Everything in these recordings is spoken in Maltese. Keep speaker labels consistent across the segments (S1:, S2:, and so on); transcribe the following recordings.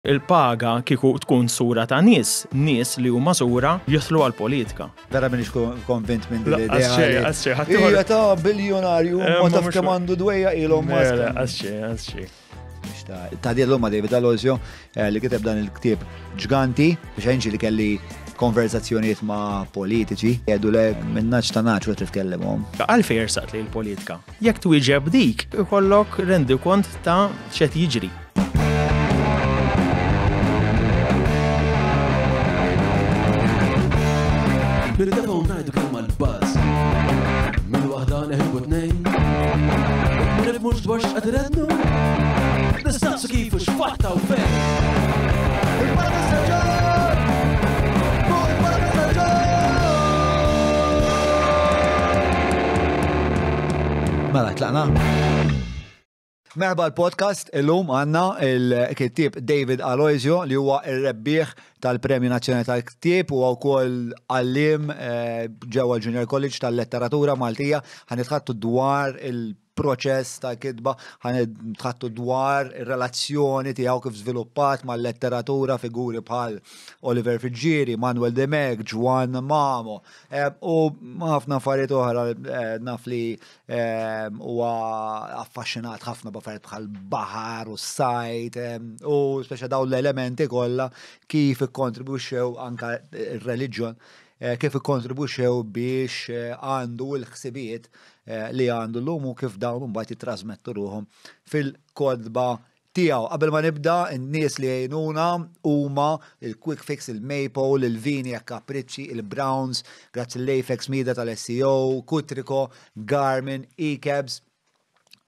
S1: Il-paga kieku tkun sura ta' nies, nies li huma sura jidħlu għall-politika.
S2: Vera minix konvint minn din l-idea.
S1: Għasċej, għasċej, ħadd
S2: Ija ta' biljonarju,
S1: Eh,
S2: ma taf kemm għandu dwejja Elon Musk.
S1: Għasċej, għasċej.
S2: Ta' di l-umma David Alosio eh, li kiteb dan il-ktieb ġganti biex għenġi li kelli konverzazzjonijiet ma' politiċi, jgħidu le minnaċ ta' naċ u titkellimhom.
S1: Għalfejn ersaqt li l-politika? Jekk twieġeb dik, ikollok rendikont ta' x'qed jiġri.
S3: Nirtefgħu ngħidu kemm għall-buzz. Minn waħda neħilbu tnejn. Ma nifhmux dwar x'qed irennu. Nistaqsu kif u x'fatta u fejn. Il-Parka Staġġar! Fuq il-Parka Staġġar!
S2: Mela, tlaqna? Merħba l-podcast, illum għanna il-kittieb David Aloisio li huwa ir-rebbieħ tal-Premju Nazzjonali tal-Ktieb u wkoll għallim eh, ġewwa l-Junior College tal-Letteratura Maltija. Ħanitħattu dwar il-proċess tal-kitba, ħanitħattu dwar ir-relazzjoni tiegħu kif żviluppat mal-letteratura figuri bħal Oliver Friggieri, Manuel Dimech, Juan Mamo eh, u ħafna affarijiet oħra eh, naf li Ehm, huwa affaxxinat ħafna b'affarijiet bħal baħar u s-sajt ehm, u speċa dawn l-elementi kollha kif ikkontribwixxew anka r-reliġjon eh, kif ikkontribwixxew biex eh, għandu l-ħsibijiet eh, li għandu llum u kif dawn mbagħad jitrasmettu ruhom fil-kodba tiegħu. Qabel ma nibda, in-nies li jgħinuna huma il-Quick Fix, il-Maple, il-Vini a Capricci, il-Browns, grazzi l-Apex Media tal-SEO, Kutriko, Garmin, E-Cabs,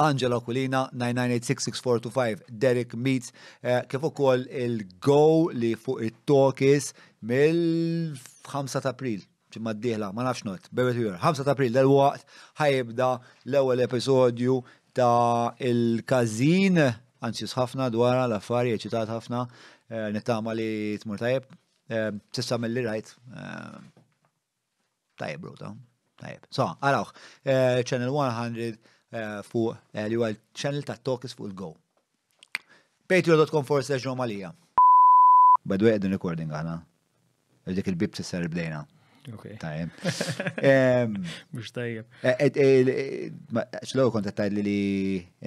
S2: Angelo Aquilina, 99866425, Derek Meets, eh, kif ukoll il-Go li fuq it-Tokis mill-5 ta' April ġimma d-dieħla, ma nafx not, bebet 5 ta' April, dal-waqt ħajibda l-ewwel episodju ta' il-każin, anzjus ħafna dwarha l-affari, eċitat ħafna, eh, nittama li tmur tajjeb. Eh, Sissa mill-li rajt, eh, tajjeb bro, ta' tajjeb. So, arawh, Channel 100 fuq li huwa channel ta' Talkis fuq il-Go. Patreon.com forward slash Malija. By the way, qegħdin recording aħna. Dik il-bib tisser bdejna.
S1: Ok.
S2: Tajjeb.
S1: Mux tajjeb.
S2: Eh, eh, eh, X'lew kont qed tgħidli li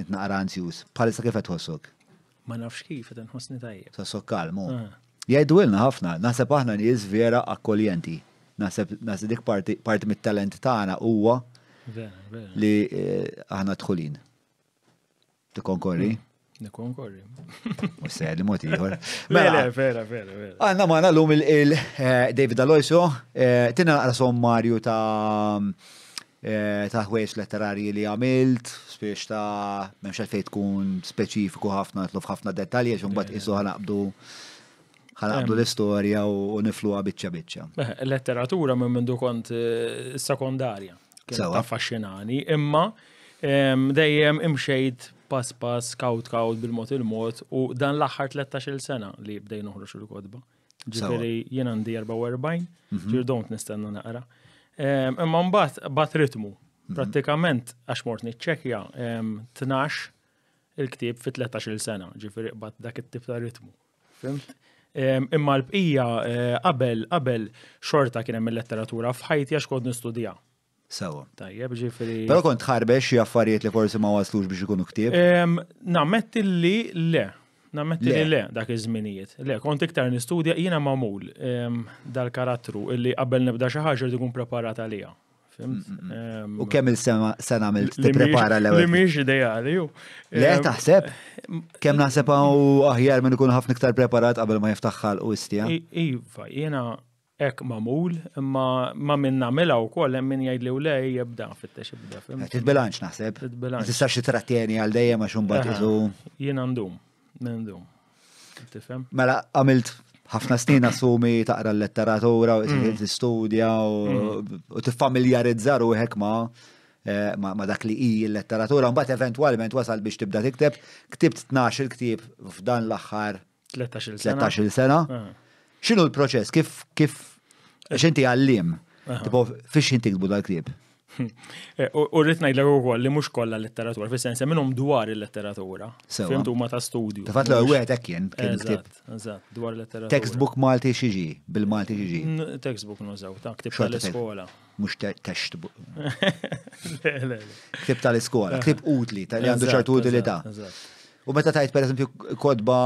S2: int naqra anzjuż. Bħalissa kif qed tħossok?
S1: Ma nafx kif qed nħossni tajjeb.
S2: Tħossok kalmu.
S1: Ah.
S2: Jgħidulna ħafna, naħseb aħna nies vera akkoljenti. Naħseb naħseb dik parti parti mit-talent tagħna huwa
S1: Vera, vera.
S2: li aħna dħulin. Tikkonkorri?
S1: Mm. Nikkonkorri.
S2: U se li mod ieħor.
S1: Mela, vera, vera, vera.
S2: Għanna magħna llum il-David eh, Aloisio, eh, tina naqra sommarju ta' eh, ta' ħwejjeġ letterarji li għamilt, spiex ta' memx għalfejn tkun speċifiku ħafna, tlof ħafna dettalji, għax imbagħad qisu ħanaqbdu ħanaqbdu l-istorja u nifluha biċċa biċċa.
S1: Letteratura minn mindu kont sekondarja. Kienet affaxxinani, imma dejjem imxejt pass pass, kaut kaut bil-mod il-mod u dan l-aħħar 13-il sena li bdejn noħroġ il-kotba. Ġifieri jien għandi 44, mhm. ġifieri don't nistenna naqra. Imma mbagħad bat ritmu. Mhm. Prattikament għax mort niċċekkja 12 il-ktieb fi 13-il sena, ġifieri qbad dak it-tip ta' ritmu. Fimt? Imma l-bqija eh, qabel qabel xorta kien hemm il-letteratura f'ħajti għax kont nistudja.
S2: Sewa.
S1: Tajjeb, ġifieri.
S2: Però kont tħarbex xi affarijiet li forsi ma waslux biex ikunu ktieb?
S1: Nammetti li le. Nammetti li le dak iż-żminijiet. Le, kont iktar nistudja jiena magħmul dal-karattru illi qabel nibda xi ħaġa tkun preparat għaliha.
S2: Fimt? Mm, mm, mm. U kemm il-sena sena għamilt tipprepara
S1: l-ewwel? Li mhix ideali ju.
S2: Le taħseb? Kemm naħseb hawn aħjar minn ikun ħafna iktar preparat qabel ma jiftaħ ħalqu istja?
S1: Iva, jiena hekk magħmul, imma ma minn nagħmilha wkoll hemm min jgħidli u le jibda fittex ibda.
S2: Titbilanċ naħseb.
S1: Titbilanċ.
S2: Ma tistax titrattjeni għal dejjem għax imbagħad isu.
S1: Jiena ndum, ndum. Tifhem?
S2: Mela għamilt ħafna snin assumi taqra l-letteratura u mm. tistudja u mm. tiffamiljarizza ruħek ma' eh, ma dak li hi l-letteratura. Mbagħad eventwalment wasal biex tibda tikteb, ktibt 12 il-ktieb f'dan l-aħħar
S1: 13 sena.
S2: 13 sena.
S1: Ah.
S2: X'inhu l-proċess? Kif kif x'inti għallim? Tipo fiex inti tiktbu dal-ktieb?
S1: Eh, u rrid ngħidlek ukoll li mhux kollha letteratura, fis-sens minnhom dwar il-letteratura. Fimt huma ta' studju.
S2: Ta' fatt l wieħed hekk kien
S1: kien ktieb. Eżatt, dwar letteratura.
S2: Textbook Malti xiġi, bil-Malti xiġi.
S1: Textbook nużaw, ta' ktieb tal-iskola.
S2: Mhux textbook. Le, le. Ktieb tal-iskola, ktieb utli, li għandu ċertu utilità. U meta tajt per eżempju kodba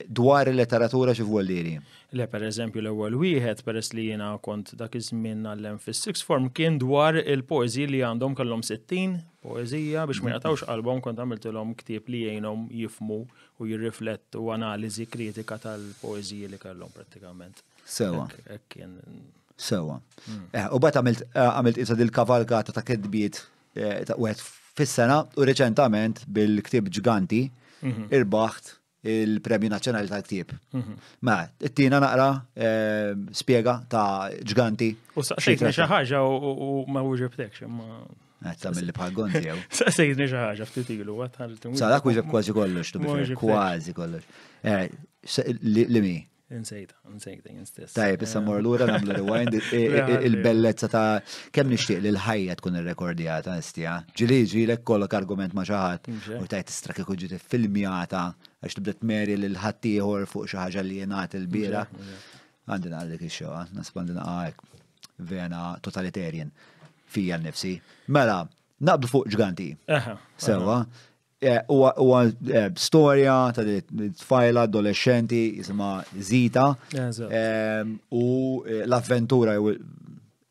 S2: dwar il-letteratura xi vuoldieri?
S1: Le, per eżempju l-ewwel wieħed peress li jiena kont dak iż-żmien ngħallem fis-sixth form kien dwar il-poeżiji li għandhom kellhom 60 poeżija biex ma jaqtgħux qalbhom kont għamiltilhom ktieb li jgħinhom jifhmu u jirriflettu analiżi kritika tal-poeżiji li kellhom prattikament.
S2: Sewa. Hekk kien. Sewa. Eh, u bat għamilt eh, għamilt isa dil-kavalkata ta' kitbiet eh, ta' wieħed fis-sena u reċentament bil-ktieb Ġganti mhm. irbaħt il-Premju Nazzjonali tal-Ktieb. Mhm. Ma, it-tina naqra eh, spjega ta' Ġganti.
S1: U saqsejtni xi ħaġa u ma wieġibtekx imma.
S2: Qed tagħmel li bħal gonzi jew.
S1: Saqsejtni xi ħaġa ftit ilu
S2: Sa dak wieġeb kważi kollox, kważi kollox. Eh, li mi?
S1: Insejta, insejta jien stess.
S2: Tajjeb, issa mor lura nagħmlu rewind il-bellezza ta' kemm nixtieq li l-ħajja tkun irrekordjata istja. Ġieli ġilek kollok argument ma' xi ħadd u tajt istra kieku ġiet iffilmjata għax tibda tmeri lil ħaddieħor fuq xi ħaġa li jingħad il-bieraħ. Għandi naqra dik ix-xewqa, nasib għandi naqra hekk vena totalitarian fija nnifsi. Mela, naqbdu fuq ġganti. Sewa, Eh, huwa eh, storja ta' tfajla adolescenti jisimha Zita. Ehm, u eh, l-avventura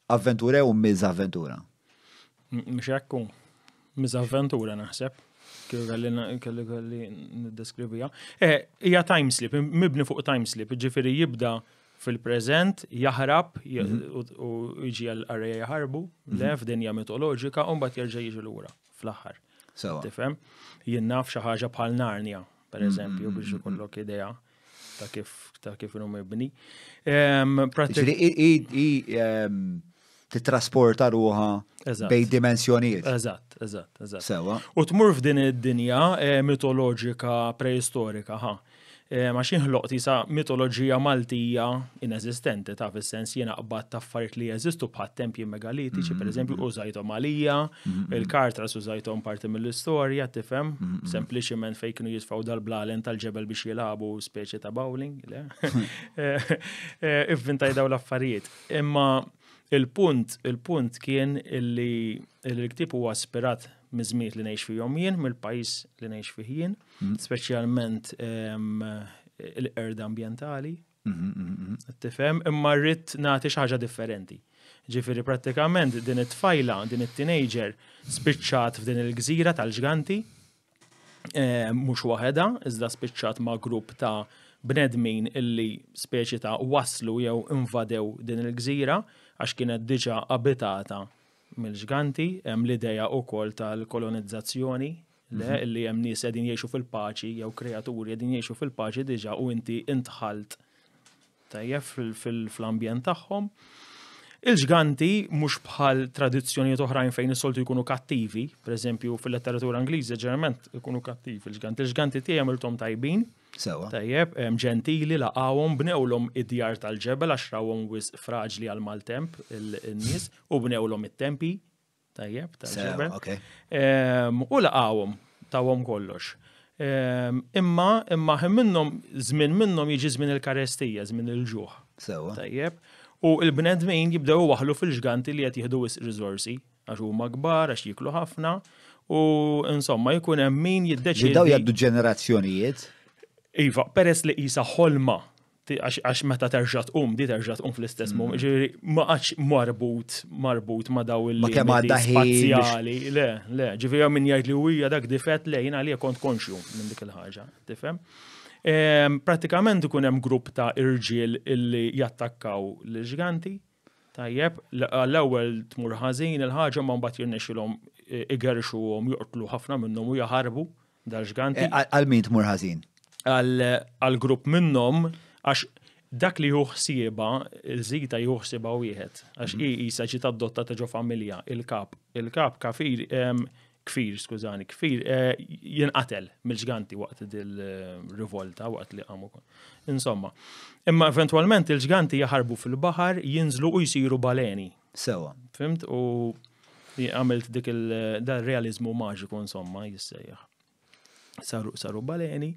S2: avventura u miżavventura.
S1: Mhux hekk hu. Miżavventura naħseb. Kif kelli kelli niddeskrivija. Hija time slip, mibni fuq time slip, ġifieri jibda fil-preżent, jaħrab mhm. u jiġi għal-qarrejja jaħarbu, mhm. le f'dinja mitoloġika, u mbagħad jerġa' jiġi lura fl-aħħar. Sewa. Tifhem? Jien naf xi ħaġa bħal Narnia, per mm, eżempju, mm, biex mm, ikollok idea ta' kif ta' kif inhu mibni.
S2: Ġifieri titrasporta ruħa bej dimensjonijiet.
S1: Eżatt, eżatt, eżatt. Sewa. U tmur f'din id-dinja eh, mitoloġika preistorika, ha. Għax jien ħloqt isa mitoloġija Maltija ineżistenti, ta' fis-sens jiena qbadt affarijiet li jeżistu bħal tempji megalitiċi, per eżempju, użajthom għalija, il-kartras użajthom parti mill-istorja, tifhem, sempliċiment fejn kienu jitfgħu dal-blalen tal-ġebel biex jilagħbu speċi ta' bowling, le? Ivvintaj dawn l-affarijiet. Imma il-punt, il-punt kien illi l-ktieb huwa ispirat miż-żmienijiet li ngħix fihom jien, mill-pajjiż li ngħix fih jien. Mm. Speċjalment ehm, il-qerda ambjentali. Mm-hmm, mm-hmm. Tifhem, imma rrid nagħti xi ħaġa differenti. Ġifieri prattikament din it-tfajla, din it-teenager spiċċat f'din il-gżira tal-ġganti, ehm, mhux waħedha, iżda spiċċat ma' grupp ta' bnedmin illi speċi ta' waslu jew invadew din il-gżira għax kienet diġà abitata mill-ġganti, hemm l-idea wkoll tal-kolonizzazzjoni Le, mhm. illi hemm nies qegħdin jgħixu fil-paċi jew kreaturi qegħdin jgħixu fil-paċi diġà u inti intħalt tajjeb fl-ambjent tagħhom. Il-ġganti mhux bħal tradizzjonijiet oħrajn fejn is-soltu jkunu kattivi, pereżempju fil-letteratura Ingliża ġeneralment ikunu kattivi il-ġganti. Il-ġganti tiegħi għamilthom tajbin.
S2: Sewa.
S1: Tajjeb, ġentili laqgħuhom bnewlhom id-djar tal-ġebel għax rawhom wisq fraġli għal maltemp il-nies u bnewlhom it-tempi Tajjeb,
S2: tal-ġebel.
S1: U laqgħuhom, tawhom kollox. Imma, imma ħin minnhom, żmien minnhom jiġi żmien il-karestija, żmien il-ġuħ.
S2: Sewa.
S1: Tajjeb. U l-bnedmin jibdew waħlu fil-ġganti li qed jieħdu wisq riżorsi, għax huma kbar, għax jiklu ħafna, u insomma jkun hemm min jiddeċiedi.
S2: Daw jgħaddu ġenerazzjonijiet.
S1: Iva, peress li qisha ħolma għax meta terġa' tqum, di terġa' tqum fl-istess mum, mm. ġifieri ma qatx marbut marbut ma daw il
S2: kemm għadda
S1: spazjali. Le, le, ġifieri min jgħid li huwa dak difett le jiena għalija kont konxju minn dik il-ħaġa, tifhem? Ehm, pratikament ikun hemm grupp ta' irġiel illi jattakkaw l-ġganti, Tajjeb, għall-ewwel tmur ħażin il-ħaġa ma mbagħad jirnexxilhom igerxuhom joqtlu ħafna minnhom u jaħarbu dal-ġganti.
S2: Eh, għal min tmur ħażin?
S1: Għal grupp minnhom għax dak li hu ħsieba, il-żita jieħu ħsieba wieħed, għax mhm. hi qisha ġiet adottata ġo familja, il-kap. Il-kap kafir kfir, skużani, kfir, eh, jinqatel mill-ġganti waqt dil-rivolta, waqt li qamu. Insomma, imma eventualment il-ġganti jaħarbu fil-baħar, jinżlu u jsiru baleni.
S2: Sewa.
S1: Fimt? U Għamilt dik il-realizmu maġiku insomma jissejjaħ. Saru, saru baleni.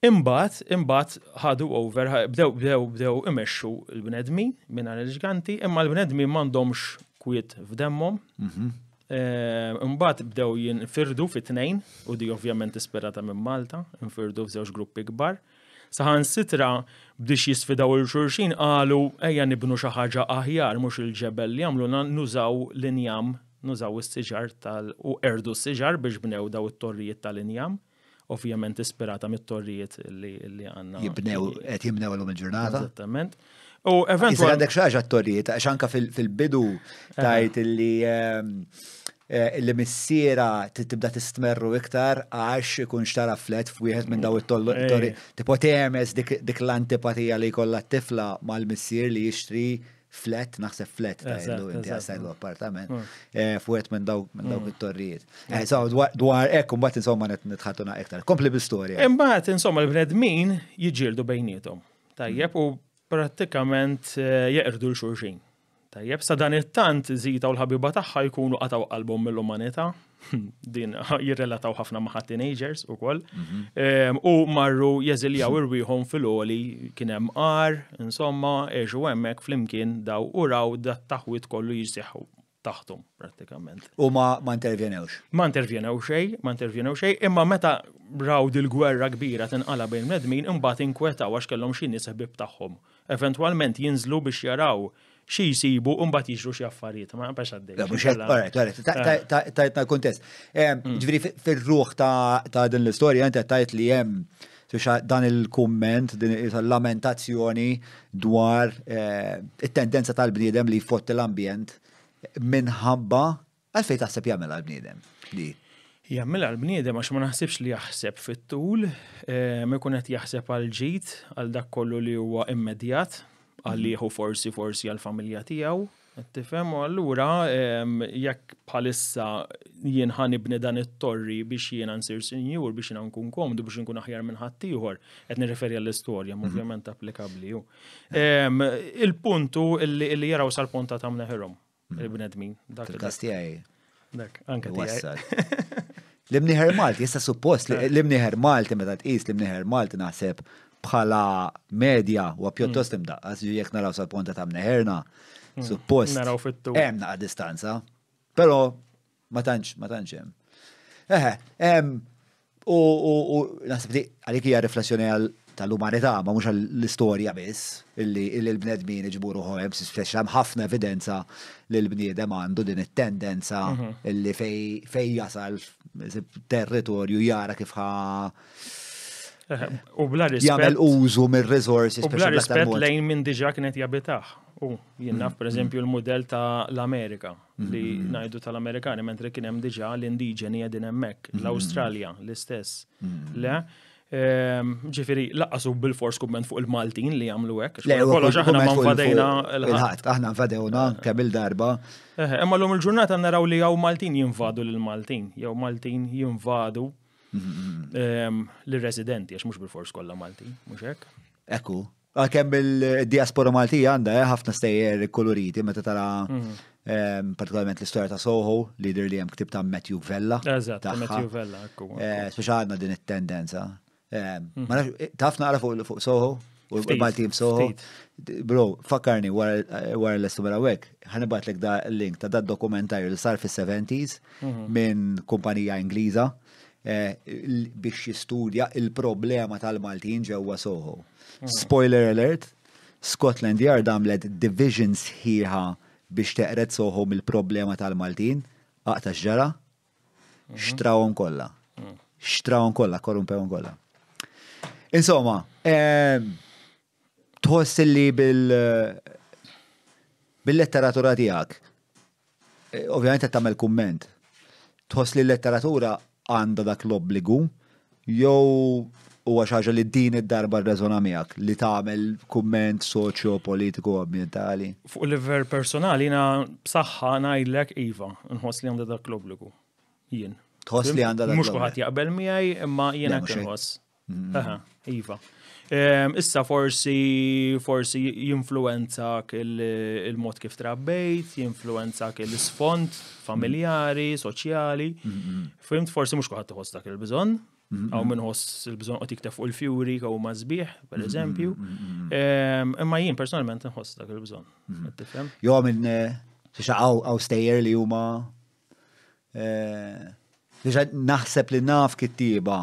S1: Imbagħad, imbagħad ħadu over, bdew bdew bdew imexxu l-bnedmin mingħajr il-ġganti, imma l-bnedmin m'għandhomx kwiet f'demmhom. Mhm. Eh, imbagħad bdew jinfirdu fi tnejn, u di ovvjament ispirata minn Malta, infirdu f'żewġ gruppi kbar. Saħansitra bdiex jisfidaw il xulxin qalu ejja nibnu xi ħaġa aħjar mhux il-ġebel li għamlu nużaw l-injam, nużaw is-siġar tal u erdu s-siġar biex bnew daw it-torrijiet tal-injam. Ovvjament ispirata mit-torrijiet li għandna.
S2: Jibnew, qed jibnew illum il-ġurnata.
S1: Eżattament. U eventualment.
S2: Għandek xi ħaġa t-torrijiet, għax anka fil-bidu tajt li ehm, eh, li missiera tibda tistmerru iktar għax ikun xtara flet f'wieħed minn daw it-torri. Tipo temes dik l-antipatija li jkollha t-tifla mal-missier li jixtri flat, naħseb flat ta' illu inti għasajlu appartament, mm. eh, fuqet minn dawk minn dawk mm. it-torrijiet. Eh, so, dwar hekk mbagħad insomma nitħattuna iktar. Kompli bl-istorja.
S1: Imbagħad insomma l-bnedmin jiġġieldu bejniethom. Tajjeb u prattikament eh, jeqirdu l-xulxin. Tajjeb, sa dan it-tant Zita u l-ħabiba tagħha jkunu qataw qalbhom mill-umanità din jirrelataw ħafna ma' teenagers ukoll. Mhm. Ehm, u marru jeżiljaw irwieħhom fil-oli kien hemm qar, insomma, għexu hemmhekk flimkien daw u raw dat taħwit kollu jiseħħu taħtom prattikament.
S2: U ma ma intervjenewx?
S1: Ma intervjenew xejn, ma intervjenew xejn, imma meta raw dil-gwerra kbira tinqala bejn bnedmin, imbagħad inkwetaw għax kellhom xi nies ħbieb tagħhom. Eventwalment jinżlu biex jaraw xi jsibu u mbagħad jiġru xi affarijiet, ma nafx għaddej.
S2: Mhux hekk, alright, alright, tajtna l-kuntest. Mm. Ġifieri fir-ruħ ta' din l-istorja inti tajt li hemm dan il-kumment, din il-lamentazzjoni dwar eh, it-tendenza tal-bniedem li jfotti l-ambjent minħabba Għalfejn taħseb jagħmilha l-bniedem di?
S1: Jagħmilha l-bniedem għax ma naħsibx li jaħseb fit-tul, eh, ma jkun qed jaħseb għal ġid, għal dak kollu li huwa immedjat, għal jieħu forsi forsi għal familja tiegħu. Tifhem u allura ehm, jekk bħalissa jien ħa nibni dan it-torri biex jiena nsir sinjur, biex jiena nkun komdu, biex nkun aħjar minn ħaddieħor, qed nirreferi għall-istorja, mhm. ovvjament applikabbli. Ehm, il-puntu li jaraw sal-ponta ta' mneħirhom. Il-bnedmin.
S2: Fil-kas tiegħi.
S1: Dak, anke tiegħi.
S2: L-imnieħer Malti, issa suppost, eh. l-imnieħer Malti meta tqis l-imnieħer Malti naħseb bħala medja u pjuttost mm. imdaqqas, jekk naraw sal-ponta ta' mneħerna, mm. suppost.
S1: Naraw fit
S2: Hemm naqa' distanza. Però ma tantx, ma tantx hemm. Eħe, u naħseb li għalik hija riflessjoni għal tal-umanità, ma mhux għall-istorja biss, illi l-bnedmin iġburu ħohem, speċi hemm ħafna evidenza li l-bniedem għandu din it-tendenza mhm. illi fej jasal territorju jara kif ħa
S1: U bla rispett.
S2: Jagħmel użu mir-resources.
S1: U bla rispett lejn min diġà kienet jabitaħ. U jien naf mm. pereżempju l-mudell ta' l-Amerika li mm. ngħidu tal-Amerikani mentri kien hemm diġà l-indiġeni qegħdin hemmhekk, mm. l-Awstralja l-istess. Le, ehm, ġifieri laqqasu bil-fors kumment fuq il-Maltin li jagħmlu hekk.
S2: Le, kollox aħna ma nfadejna il-ħadd. Aħna nfadewna kemm il-darba.
S1: Imma l-lum il-ġurnata naraw li jew Maltin jinvadu lil Maltin, jew Maltin jinvadu ehm, l-residenti, għax mhux bil-fors kollha Maltin, mhux hekk?
S2: Ekku. Għalkemm il-diaspora Maltija għandha eh, ħafna stejjer koloriti meta tara mhm. ehm, partikolarment l-istorja ta' Soho, li jidher li hemm ktib ta' Matthew Vella.
S1: Eżatt, Matthew Vella, ekku.
S2: Eh, speċa għandna din it-tendenza. Ehm, mhm. Ma nafx, eh, taf naqra fuq Soho? U l-Maltin Soho? Bro, fakkarni wara l-estu mela hekk, ħanibatlek da link ta' da dokumentarju li sar fis-70s mhm. minn kumpanija Ingliża eh, biex jistudja il-problema tal-Maltin ġewwa Soho. Hmm. Spoiler alert, Scotland Yard għamlet division sħiħa biex teqred Soho mill-problema tal-Maltin, aqta x'ġara, hmm. xtrawhom kollha. Hmm. Xtrawhom kollha, korrumpewhom kollha. Insomma, ehm, tħoss li bil bil-letteratura tiegħek Eh, ovvjament qed tagħmel kumment. Tħoss li l-letteratura għandha dak l-obbligu jew huwa xi ħaġa li din id-darba rreżona miegħek li tagħmel kumment soċjo, politiku, ambjentali?
S1: Fuq livell personali jiena b'saħħa ngħidlek iva, nħoss li għandha dak l-obbligu. Jien.
S2: Tħoss li għandha
S1: dak Mhux kulħadd jaqbel miegħi imma jiena nħoss. Aha, iva. Issa forsi forsi jinfluwenzak il-mod kif trabbejt, jinfluwenzak l-isfond familjari, soċjali. Fimt forsi mhux kulħadd iħoss dak il-bżonn. Hawn min ħoss il-bżonn qed jikteb fuq il-fjuri jew ma sbieħ, pereżempju. Imma jien personalment nħoss dak il-bżonn. Tifhem?
S2: Jo minn eh, xi hawn stejjer li huma eh, Diġa naħseb li naf kittieba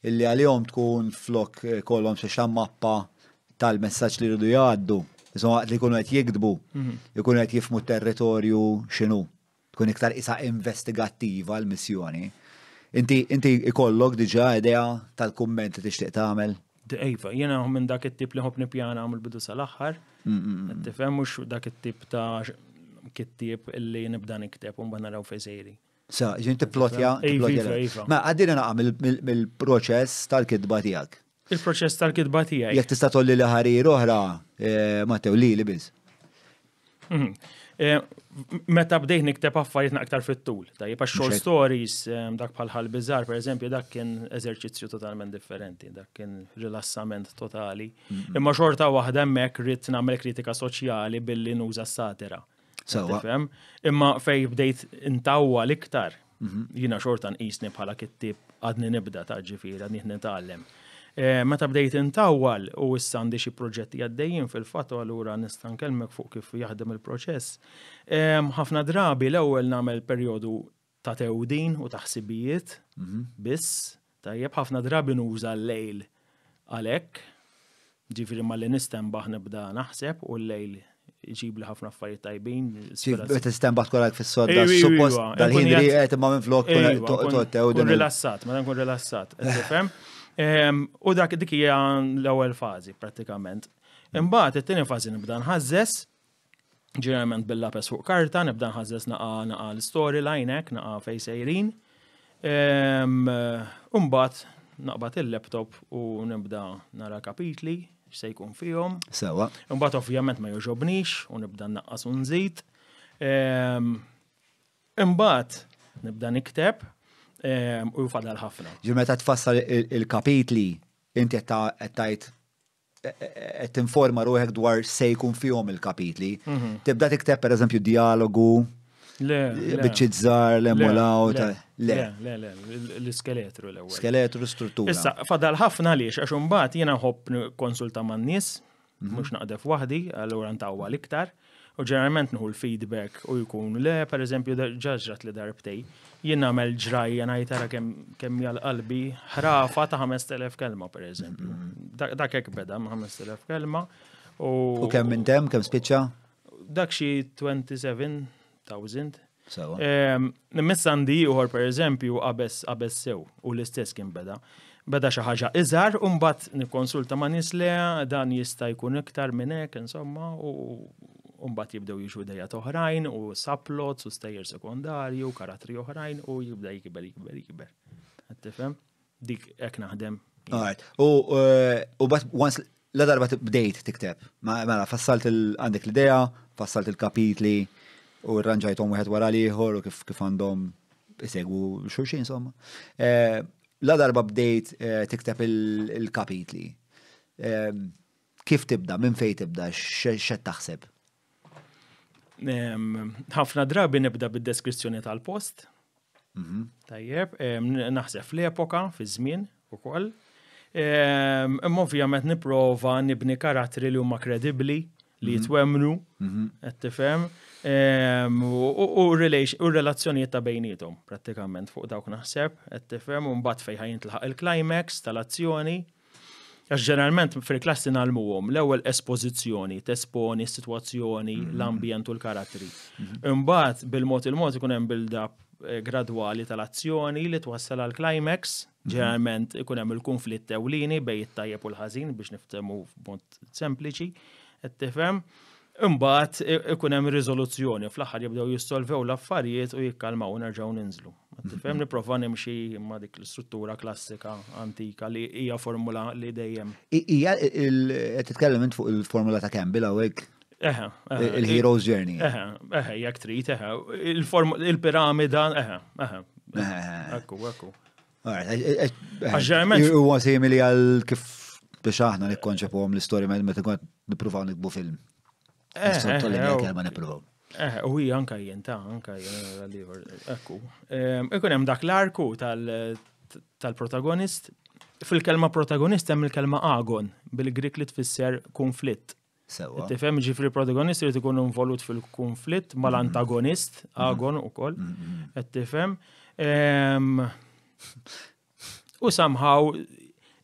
S2: illi għalihom tkun flok eh, kollhom xi mappa tal-messaġġ li jridu jgħaddu. Insomma, waqt li jkunu qed jiktbu, mhm. jkunu qed jifmu territorju x'inhu. Tkun iktar isa investigattiva l-missjoni. Inti inti ikollok diġà idea tal-kumment li tixtieq tagħmel?
S1: Iva, jiena minn dak it-tip li ħobb nippjana mill-bidu sal-aħħar. Mm, mm, mm. Tifhem mhux dak it-tip ta' kittieb illi nibda nikteb u mbagħad naraw fejn sejri.
S2: Sa, ġin tipplotja.
S1: Iva, iva, iva.
S2: Ma għaddina naqa mill-proċess tal-kitba tiegħek.
S1: Il-proċess tal-kitba tiegħi.
S2: Jekk tista' tolli li ħarir oħra, eh, Mattew, li li biss.
S1: Mhm. Eh, meta bdejt nikteb affarijiet aktar fit-tul, tajjeb għax short stories eh, dak bħal ħal biżar pereżempju dak kien eżerċizzju totalment differenti, dak kien rilassament totali. Mhm. Imma xorta waħda hemmhekk rrid nagħmel kritika soċjali billi nuża s-satira.
S2: Sewa.
S1: Imma fej bdejt intawwa l-iktar, mhm. jina xorta nqisni bħala kittib għadni nibda ta' ġifieri għadni nitgħallem. Eh, meta bdejt intawwal u issa għandi xi proġetti għaddejjin fil-fatt u allura nista' nkellmek fuq kif jaħdem il-proċess. Eh, ħafna drabi l-ewwel nagħmel perjodu ta' tewdin u ta' ħsibijiet mhm. biss, tajjeb ħafna drabi nuża l-lejl għalhekk, ġifieri malli nistenbaħ nibda naħseb u l-lejl iġib li ħafna affarijiet tajbin.
S2: Meta tistenbaħ tkun għalek fis-sodda, suppost dal-ħin rieqed imma minn flok
S1: tkun rilassat, meta nkun rilassat, tifhem? U dak dik hija l-ewwel fażi prattikament. Imbagħad it-tieni fażi nibda nħażżes ġeneralment bil-lapes fuq karta, nibda nħażżes naqa naqa l-storyline hekk, naqa fej sejrin. Umbagħad naqbad il-laptop u nibda nara kapitli x'se jkun fihom.
S2: Sewa.
S1: Imbagħad ovvjament ma jogħġobnix u nibda nnaqqas u nżid. Imbagħad nibda nikteb u jfadal ħafna.
S2: Ġi meta tfassal il-kapitli inti qed tgħid qed tinforma ruħek dwar se jkun fihom il-kapitli. Mhm. Tibda tikteb pereżempju dialogu, biċċiet żgħar, l-emulaw,
S1: le. Le, le, l-iskeletru l-ewwel.
S2: Skeletru struttura.
S1: Issa, fadal ħafna għaliex għax imbagħad jiena nħobb konsulta man-nies, mhm. mhux naqdef waħdi, allura ntawwa l-iktar. U ġeneralment nħu l-feedback u jkun le, per eżempju, ġaġrat li darbtej. Jien nagħmel ġrajja ngħid ara kemm jal qalbi ħrafa ta' 5000 kelma, per eżempju. Mm-hmm. Dak hekk beda ma' 5000 kelma.
S2: U kemm minn tem, kemm spiċċa?
S1: Dak xi 27,000.
S2: Sewa.
S1: Missa għandi ieħor per eżempju qabeż qabeż sew u l-istess kien beda. Beda xi ħaġa iżgħar u mbagħad nikkonsulta ma' nies le dan jista' jkun iktar minn hekk insomma u mbagħad jibdew jiġu idejat oħrajn u subplots u stejjer sekondarji u karattri oħrajn u jibda jikber jikber jikber. Qed tifhem? Dik hekk naħdem.
S2: Alright. U eh, u bat once la darba bdejt tikteb, mela fassalt għandek l-idea, fassalt il-kapitli u rranġajthom wieħed wara l-ieħor u kif kif għandhom isegwu xulxin insomma. Eh, la darba bdejt eh, tikteb il-kapitli. Kif tibda, minn fejn tibda, x'qed taħseb?
S1: Ħafna drabi nibda bid-deskrizzjoni tal-post. Mhm. Tajjeb, naħseb fl-epoka, fi żmien ukoll. Imma ovvjament nipprova nibni karattri li huma kredibbli, li mhm. jitwemnu, mhm. qed tifhem, u relazzjonijiet ta' bejnietom prattikament fuq dawk naħseb, qed tifhem, u mbagħad fejn ħajintlaħaq il-climax tal-azzjoni. Għax ġeneralment fil-klassi nagħlmuhom l-ewwel espożizzjoni, tesponi s-sitwazzjoni, mhm. l-ambjent u l-karattri. Mhm. Imbagħad bil-mod il-mod ikun hemm build-up eh, gradwali tal-azzjoni li twassal għal climax, mhm. ġeneralment ikun hemm il-konflitt ewlieni bejn it-tajjeb u l-ħażin biex niftehmu b'mod sempliċi, qed tifhem. Imbagħad ikun hemm riżoluzzjoni fl-aħħar jibdew jissolvew l-affarijiet u jikkalmaw u nerġgħu ninżlu. Tifhem nipprova nimxi ma' dik l-istruttura klassika antika li hija formula li dejjem.
S2: Hija qed titkellem int fuq il-formula ta' Campbell hawnhekk?
S1: Eħe.
S2: Il-Hero's Journey.
S1: Eħe, eħe, jekk trid, eħe. Il-piramida, eħe, eħe. Ekku, ekku. Għax ġeneralment.
S2: Huwa simili għal kif biex aħna nikkonċepuhom l-istorja meta kont nippruvaw nikbu film. Sottolinja kelma nippruvaw.
S1: Eh, u hija anka jien ta' anka jien għal-ieħor. Ekku. Ikun hemm dak l-arku tal-protagonist. Fil-kelma protagonist hemm il-kelma agon bil-Grik li tfisser konflitt.
S2: Sewa.
S1: Tifhem ġifri protagonist irid ikun involut fil-konflitt mal-antagonist, agon ukoll. Qed tifhem. U somehow,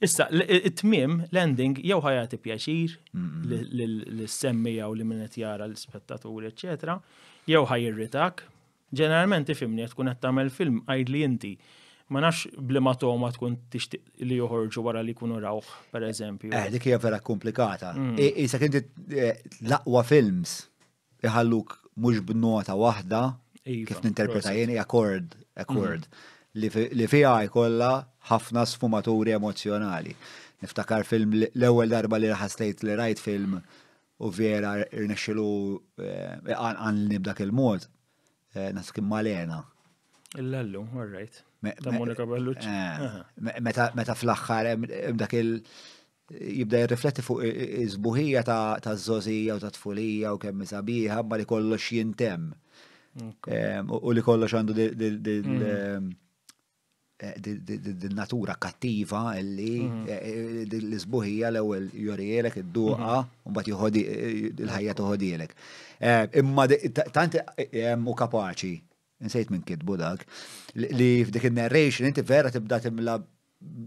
S1: issa, it-tmiem, l-ending, jew ħajati pjaċir l-semmija u li minn qed jara l-spettaturi, eċetera, jew ħajirritak. Ġeneralment ifimni qed tkun qed tagħmel film għidli inti. Ma nafx bliema toma tkun tixtieq li joħorġu wara li jkunu rawh, per eżempju.
S2: Eh, dik hija vera komplikata. Isa inti eh, l-aqwa films iħalluk mhux b'nota waħda
S1: Iva,
S2: kif ninterpreta jien hija chord, accord li fiha jkollha ħafna sfumaturi emozjonali. Niftakar film l-ewwel darba li ħassejt li rajt film u vera irnexxilu eh, iqanqalni b'dak il-mod, eh, naħseb kien Malena.
S1: Il-lallu, all right. Ta' Monica Bellucci.
S2: Eh, meta fl-aħħar hemm dak il- jibda jirrifletti fuq iż-żbuħija ta' żgħożija u ta' tfulija u kemm sabiħa, ma li kollox jintemm. U li kollox għandu din natura kattiva illi mhm. eh, eh, l-isbuħija l-ewwel jorijelek id-duqa mhm. u mbagħad joħodi eh, il-ħajja toħodielek. Imma tant hemm u kapaċi, insejt minn kitbu dak, li f'dik in-narration inti vera tibda timla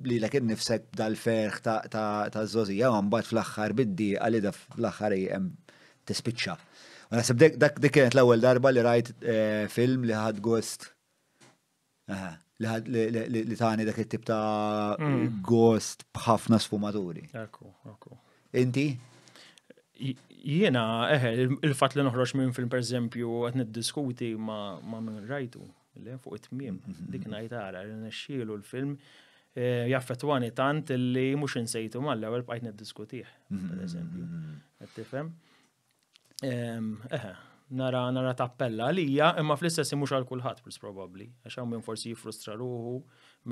S2: li l innifsek dal-ferħ ta' żożija u mbagħad fl-aħħar biddi għalli da fl-aħħar hemm tispiċċa. U naħseb dak dik kienet l-ewwel darba li rajt film li ħad gost Li tani dak it-tip ta' mm. gost b'ħafna sfumaturi.
S1: Ekku, ekku.
S2: Inti?
S1: Jiena, eħe, il-fat li noħroġ minn film per eżempju qed niddiskuti ma' minn rajtu, le fuq it-tmiem, mm-hmm. dik ngħid ara, rnexxielu l-film eh, jaffettwani tant li mhux insejtu mal-ewwel bqajt niddiskutih, per mm-hmm. eżempju. Qed tifhem? Eħe, nara nara tappella għalija, imma fl-istess mhux għal kulħadd pris probabbli, għax hawn min forsi jiffrustra ruħu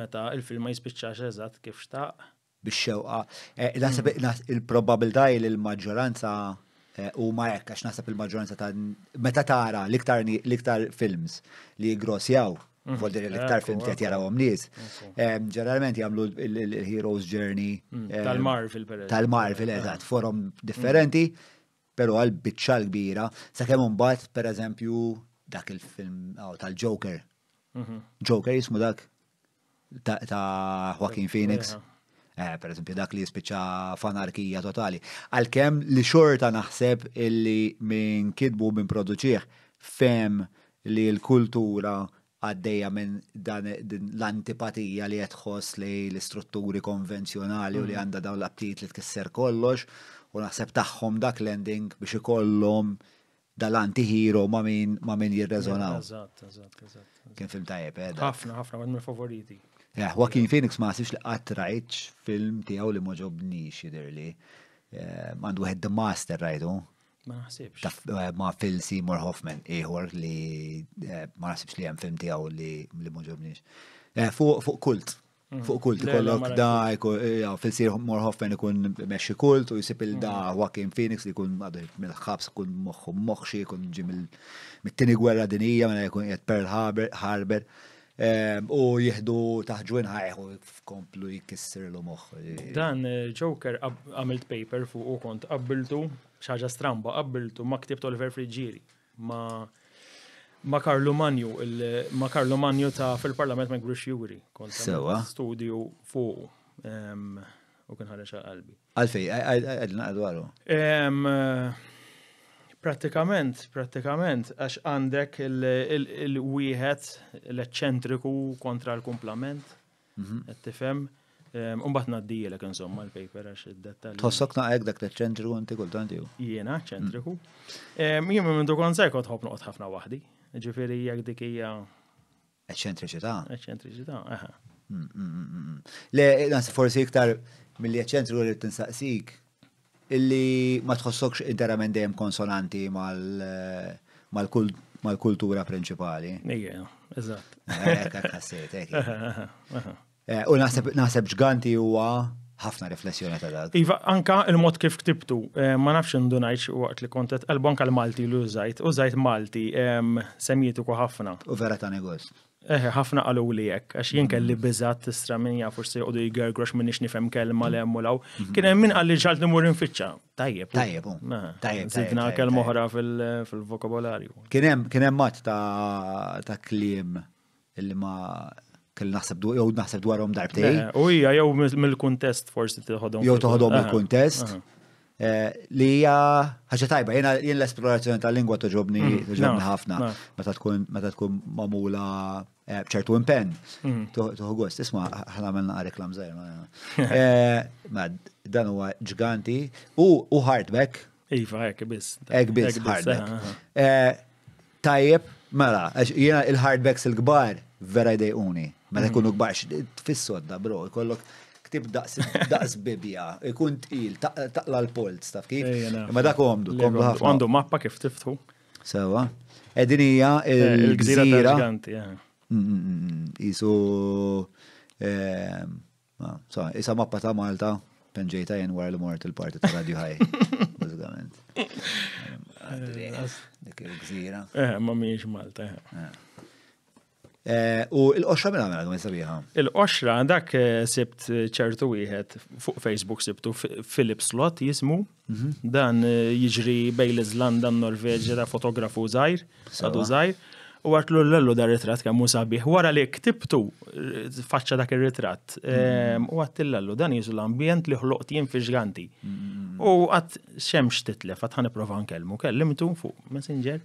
S1: meta il-film ma jispiċċax eżatt kif xtaq.
S2: Bix-xewqa. Eh, naħseb mm. il-probabilità li l-maġġoranza eh, huma hekk għax naħseb il-maġġoranza ta' meta tara l-iktar l-iktar films li jiggrossjaw mm. Vuol dire l-iktar film qed jarawhom nies. Ġeneralment jagħmlu il-Hero's Journey.
S1: Mm, tal-Marvel per
S2: Tal-Marvel, eżatt, forom differenti. Però għal biċċa l-kbira, sakemm imbagħad pereżempju dak il-film oh, tal-Joker. Mhm. Joker jismu dak ta' Joaquin Phoenix. Eh, per eżempju, dak li jispiċċa f'anarkija totali. Għalkemm li xorta naħseb illi minn kitbu minn produċieħ fem li l-kultura għaddejja minn dan din l-antipatija li qed tħoss lejn l-istrutturi konvenzjonali u li għandha dawn l-aptit li tkisser kollox u naħseb tagħhom dak l-ending biex ikollhom dal-anti-hero ma' min ma' min jirreżonaw.
S1: Eżatt, eżatt, eżatt.
S2: Kien film tajjeb, eh, dak.
S1: Ħafna, ħafna, wieħed mill-favoriti.
S2: Eh, Joaquin Phoenix ma naħsibx li qatt rajtx film tiegħu li m'għoġobnix jidhirli. Eh, Għandu wieħed The Master rajtu.
S1: Ma naħsibx.
S2: Taf eh, ma' Phil Seymour Hoffman ieħor li eh, ma naħsibx li hemm film tiegħu li li m'għoġobniex. Eh, fuq fuq kult. Mm. Fuq kult ikollok da Phil Seymour Hoffman ikun mexxi kult u jsib il da mm. Joaquin Phoenix li jkun għadu mill-ħabs ikun moħħu moħxi jkun ġi mit-tieni gwerra dinija mela jkun qiegħed Pearl Harbor. Ehm, u jihdu taħt ġwinħajh u komplu jkissirlu moħħu.
S1: Dan eh, Joker għamilt paper fuq u kont qabbiltu xaġa stramba qabbiltu ma ktibt Oliver Friggieri ma ma Karlu Manju, ma Karlu Manju ta' fil-Parlament ma jgbrux juri. Kont studju fuq ehm, u kien ħareġ għal qalbi.
S2: Għalfej, għedna dwaru.
S1: Prattikament, prattikament, għax għandek il-wieħed l-eċċentriku kontra l-kumplament, mhm. qed tifhem. Umbagħad ngħaddilek insomma l-paper għax id-dettalji.
S2: Tħossok naqek dak l-eċċentriku inti kultant jew?
S1: Jiena eċċentriku. Mm. Jien minn kont se kont ħobb noqgħod ħafna waħdi. Ġifieri jekk dik hija
S2: Eċċentriċità.
S1: Eċċentriċità, aha.
S2: Mm, mm, mm, Le, nasi forsi iktar mill-li eċċentriku li tinsaqsik, illi ma tħossokx interament dejjem konsonanti mal-kultura prinċipali.
S1: Ija, eżatt.
S2: Ekk, ħassejt, ekk. Eh, u naħseb naħseb ġganti huwa ħafna riflessjoni ta' dak.
S1: Iva, anka il-mod kif ktibtu, eh, ma nafx indunajtx waqt li kont qed qalbu anka l-Malti li użajt, użajt Malti semjietu ħafna.
S2: U vera ta' gost.
S1: Eħe, ħafna qaluli hekk, għax jien kelli biżgħat tistra min jaf forsi joqogħdu jgergru għax m'iniex nifhem kelma 'l hemm u 'l hawn. Kien hemm min qalli ġalt nimur infittxa. Tajjeb.
S2: Tajjeb, hu. Tajjeb,
S1: Zidna kelma oħra fil-vokabolarju.
S2: Kien hemm kien hemm għadd ta' ta' kliem illi ma kelli naħseb jew naħseb dwarhom darbtejn.
S1: U hija jew mill-kuntest forsi
S2: toħodhom. Jew toħodhom mill-kuntest. Eh, li hija ħaġa tajba, jiena jien l-esplorazzjoni tal-lingwa toġobni mm, toġobni ħafna meta tkun meta tkun magħmula eh, b'ċertu impenn. Mm. Tuħu gost, isma' ħana għamilna reklam żgħir. Eh, ma dan huwa ġganti u hardback.
S1: Iva, hekk biss.
S2: Hekk biss, hardback. Tajjeb, mela, għax jiena il-hardbacks il-kbar vera jdejquni. Meta mm. jkunu kbar, fis-sodda, bro, jkollok ktib daqs bibja, ikun tqil, taqla l-polz, taf kif? Ma dak għomdu,
S1: komdu ħafna. Għandu mappa kif tiftħu.
S2: Sewa. Edin hija eh, il-gżira. Eh. Mm, mm, Isu eh, So, isa mappa ta' Malta, penġejta jen wara li mort il-parti ta' Radio High, bażikament. Dik il-gżira.
S1: Eh, ma miex Malta. Eh. eh.
S2: eh u il-qoxra minn għamela għamil sabiħa?
S1: Il-qoxra dak sibt ċertu wieħed fuq Facebook sibtu Philip Slot jismu. Mhm. Dan jiġri bej l-Iżlanda, n-Norveġja, da fotografu żgħir, sadu żgħir. U għatlu l-lellu da ritratt kemm hu sabiħ. Wara li ktibtu faċċa dak ir-ritratt, mhm. u għat l-lellu dan jisu l-ambjent li ħloqt jien fi ġganti. Mhm. U għat xemx titlef, għat ħan prova nkellmu. Kellimtu fuq Messenger.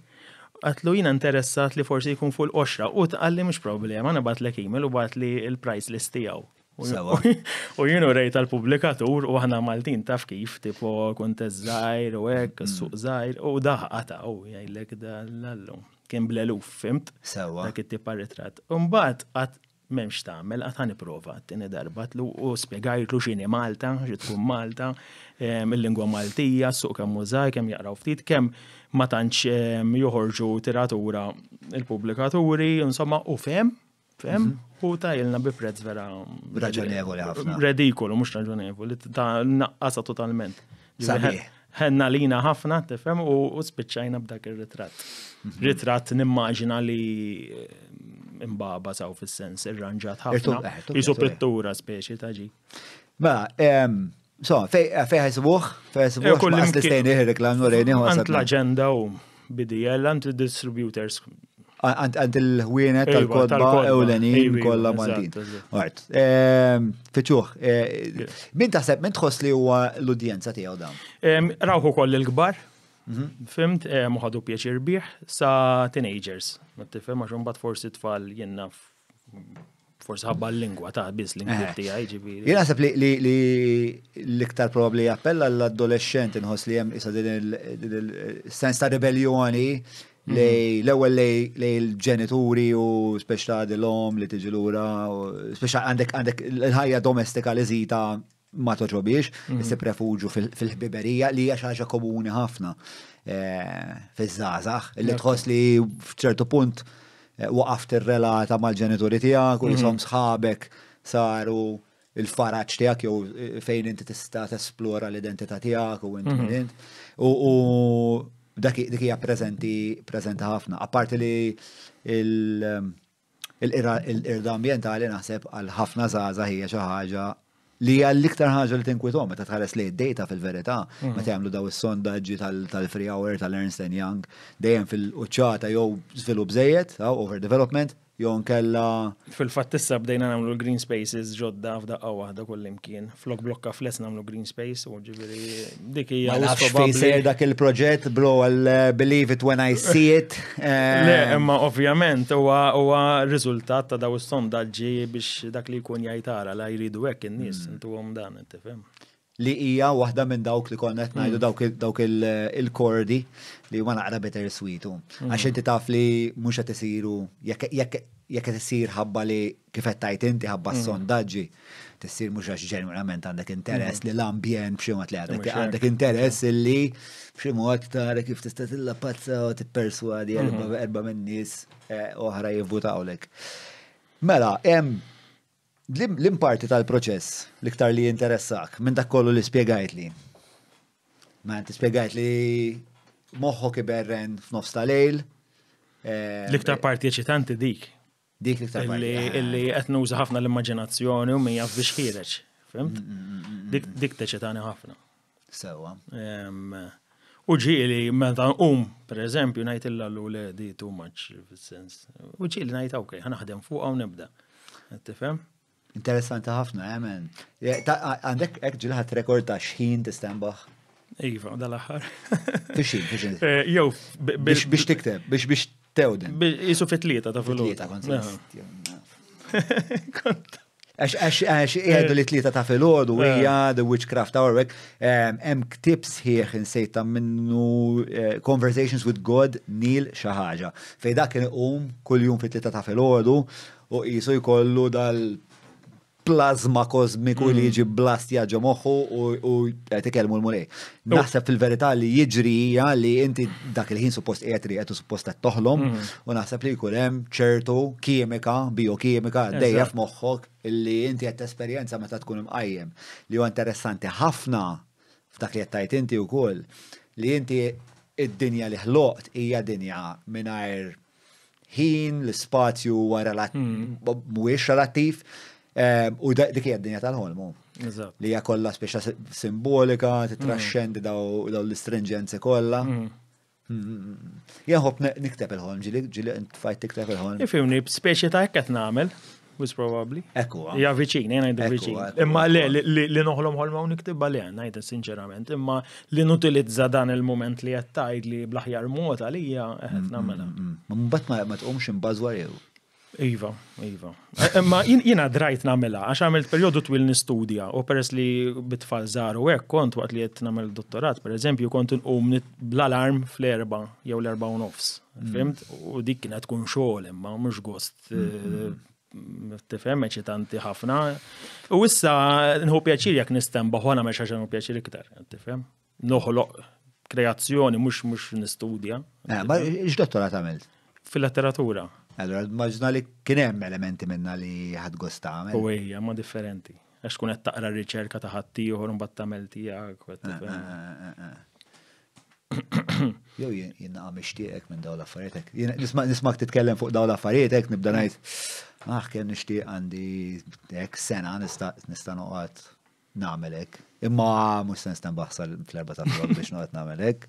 S1: Għatlu jina interessat li forsi jkun fuq l-qoxra u tqalli mhux problema, nabatlek email u batli il-price list tiegħu. U jienu rejt tal-pubblikatur u aħna Maltin taf kif, tipo kuntest żgħir u hekk, mm. suq żgħir, u daħqata u jgħidlek dal-allu. Kien bleluf, fimt?
S2: Sewa.
S1: Dak it-tip ritratt. Imbagħad qatt m'hemmx tagħmel, qatt ħaniprova t-tieni darba tlu u spjegajtlu x'inhi Malta, xi tkun Malta, il-lingwa Maltija, suq kemm użaj, kemm jaqraw ftit, kemm ma tantx joħorġu tiratura il-pubblikaturi, insomma, u fehem Fem? Mhm. U tajilna bi prezz vera.
S2: Raġonevoli ħafna.
S1: Redikolu, mhux raġonevoli, ta' naqqasa totalment.
S2: Sabiħ.
S1: Ħenna lina ħafna, tifhem, u spiċċajna b'dak ir-ritratt. Mhm. Ritratt nimmaġina li eh, imbaba saw fis-sens irranġat ħafna. Eh, Isu pittura speċi ta' ġi.
S2: Mela, so, fej ħajsibuh, fej ħajsibuh, ma l-istejni reklam,
S1: rejni. Għand l-agenda u BDL, għand distributors
S2: Għand il-ħwienet tal-kodba ewlenin kollha Maltin. Ehm, Fiċuħ, eh, min taħseb, min tħoss li huwa l-udjenza tiegħu
S1: dan? Ehm, Rawħu koll il-kbar, mhm. fimt, ehm, u ħadu pjaċir bih sa teenagers. Ma tifhem għax imbagħad forsi tfal jenna forsi ħabba l-lingwa ta' biss l-lingwa eh. tiegħi
S2: ġifieri. Jien naħseb li l-iktar probabbli jappella l-adolescent inħoss li hemm isa din il-sens ta' ribellioni li mhm. l-ewwel li l-ġenituri u speċta ta' l-om li tiġi lura, speċta għandek għandek l-ħajja domestika li żita ma toġobiex, mhm. issib refuġu fil-ħbiberija li hija xi ħaġa komuni ħafna eh, fiż-żgħażagħ, li tħoss li f'ċertu punt eh, waqaft ir-relata mal-ġenituri tiegħek u jisom mhm. sħabek saru il-faraġ tiegħek jew eh, fejn inti tista' tesplora l-identità tiegħek u inti mhm. int. U dak dik hija preżenti preżenti ħafna. Apparti li il- Il-qirda ambjentali naħseb għal ħafna żgħażagħ hija xi ħaġa li hija l-iktar ħaġa li tinkwithom meta tħares lejn id-data fil-verità, mhm. meta jagħmlu daw is-sondaġġi tal-free hour tal-Ernst Young, dejjem fil-quċċata jew żvilupp żejjed, overdevelopment, jew nkella.
S1: Fil-fatt issa bdejna nagħmlu l-green spaces ġodda f'daqqa waħda kullimkien. Flok blokka fles nagħmlu green space u ġifieri dik hija.
S2: Ma nafx fejn sejjer dak il-proġett, bro, I'll eh, believe it when I see it.
S1: Eh, Le, imma ovvjament huwa riżultat ta' daw is-sondaġġi biex dak li jkun jgħid ara la jridu hekk in-nies mm. intuhom dan, tifhem.
S2: Li hija waħda minn dawk li konna qed ngħidu mm. dawk il-kordi li huma naqra better sweet. Mm. Għax inti taf li mhux qed isiru jekk qed isir ħabba li kif qed tgħid inti ħabba mm. sondaġġi tissir mhux għax ġenwinament għandek interess li l-ambjent b'xi mod li għandek għandek interess illi b'xi mod tara kif tista' tillapazza u tipperswadi mhm. erba' minn nies eh, oħra jivvutawlek. Mela, hemm L-imparti tal-proċess l-iktar li jinteressak minn dak kollu li spjegajtli? Ma inti spjegajt li moħħok iberren f'nofs ta' lejl.
S1: Eh, l-iktar parti eċitanti dik.
S2: Dik l-iktar
S1: parti. Illi qed nuża ħafna l-immaġinazzjoni u min jaf biex ħireġ. Fimt? Mm, mm, mm, dik dik teċitani ħafna.
S2: Sewa.
S1: U ġieli meta nqum, per eżempju, ngħid illallu le di too much fis-sens. U ġieli ngħid ok, ħa naħdem fuqha u nibda. Tifhem?
S2: Interessanti ħafna, eh, man. Għandek hekk ġieli ħadd rekord ta' xħin tistenbaħ?
S1: Iva, dal-aħħar.
S2: Fixin, fixin.
S1: Eh, jew
S2: biex tikteb, biex biex tewden.
S1: Jisu fit-tlieta ta'
S2: fil Tlieta kont. Kont. Għax jgħidu li tlieta ta' filgħodu eh. hija The Witchcraft Hour hekk. Hemm ktieb sħiħ insejt ta' minnu eh, Conversations with God Neil xi ħaġa. Fejn dak kien iqum kuljum fit-tlieta ta' filgħodu u qisu jkollu dal plazma kosmiku li mm. jiġi blastja ġo moħħu u qed ikellmu l-mulej. Naħseb fil-verità li jiġri hija li inti dak il-ħin suppost qiegħed rieqed u suppost qed toħlom mm. u naħseb li jkun hemm ċertu kimika, biokimika għaddejja f'moħħok illi inti qed tesperjenza meta tkun imqajjem. Li huwa interessanti ħafna f'dak li qed tgħid inti wkoll li inti id-dinja li ħloqt hija dinja mingħajr ħin, l-ispazju huwa mm. mhuwiex relattiv, ehm, u dik hija d-dinja tal-ħolmu. Li hija kollha speċa simbolika, titraxxendi mm. daw l-istringenzi kollha. Mm. Jien ħobb nikteb il-ħolm, ġili ġili fajt tikteb il-ħolm.
S1: Ifimni, speċi ta' hekk qed nagħmel. Was probably.
S2: Ekku.
S1: Ja viċin, jena ngħidu viċin. Imma le, li noħlom ħolma u niktibha le, ngħidha sinċerament. Imma li nutilizza dan il-moment li qed tgħid li bl-aħjar mod għalija qed mm, nagħmilha.
S2: Mm, mm, mbagħad ma tqumx imbażwar jew.
S1: Iva, iva. E, imma jiena drajt nagħmilha għax għamilt perjodu twil nistudja u peress li bit-tfal żgħar u hekk kont waqt li qed nagħmel dottorat, pereżempju, kont inqum bl-alarm fl-erba' jew l-erba' u nofs. Fimt? U dik kienet tkun xogħol imma mhux gost. Tifhem eċitanti ħafna. U issa nħu pjaċir jekk nistenbaħ u nagħmel xi ħaġa nħu pjaċir iktar, tifhem? Noħloq kreazzjoni mhux mhux nistudja.
S2: Eh, ma x'dottorat għamilt?
S1: Fil-letteratura.
S2: Allora, maġna li kien hemm elementi minna li ħadd gost tagħmel.
S1: U hija ma differenti. Għax tkun qed taqra r-riċerka ta' ħaddieħor u mbagħad tagħmel tiegħek.
S2: Eh, eh, Jew jien naqa' mixtieqek minn dawn l-affarijiet hekk. Jien nismak titkellem fuq dawn l-affarijiet hekk nibda ngħid ah kemm nixtieq għandi hekk sena nista' nista' noqgħod nagħmel hekk. Imma mhux se nistenbaħ sal fl-erba' ta' filgħodu biex noqgħod nagħmel hekk.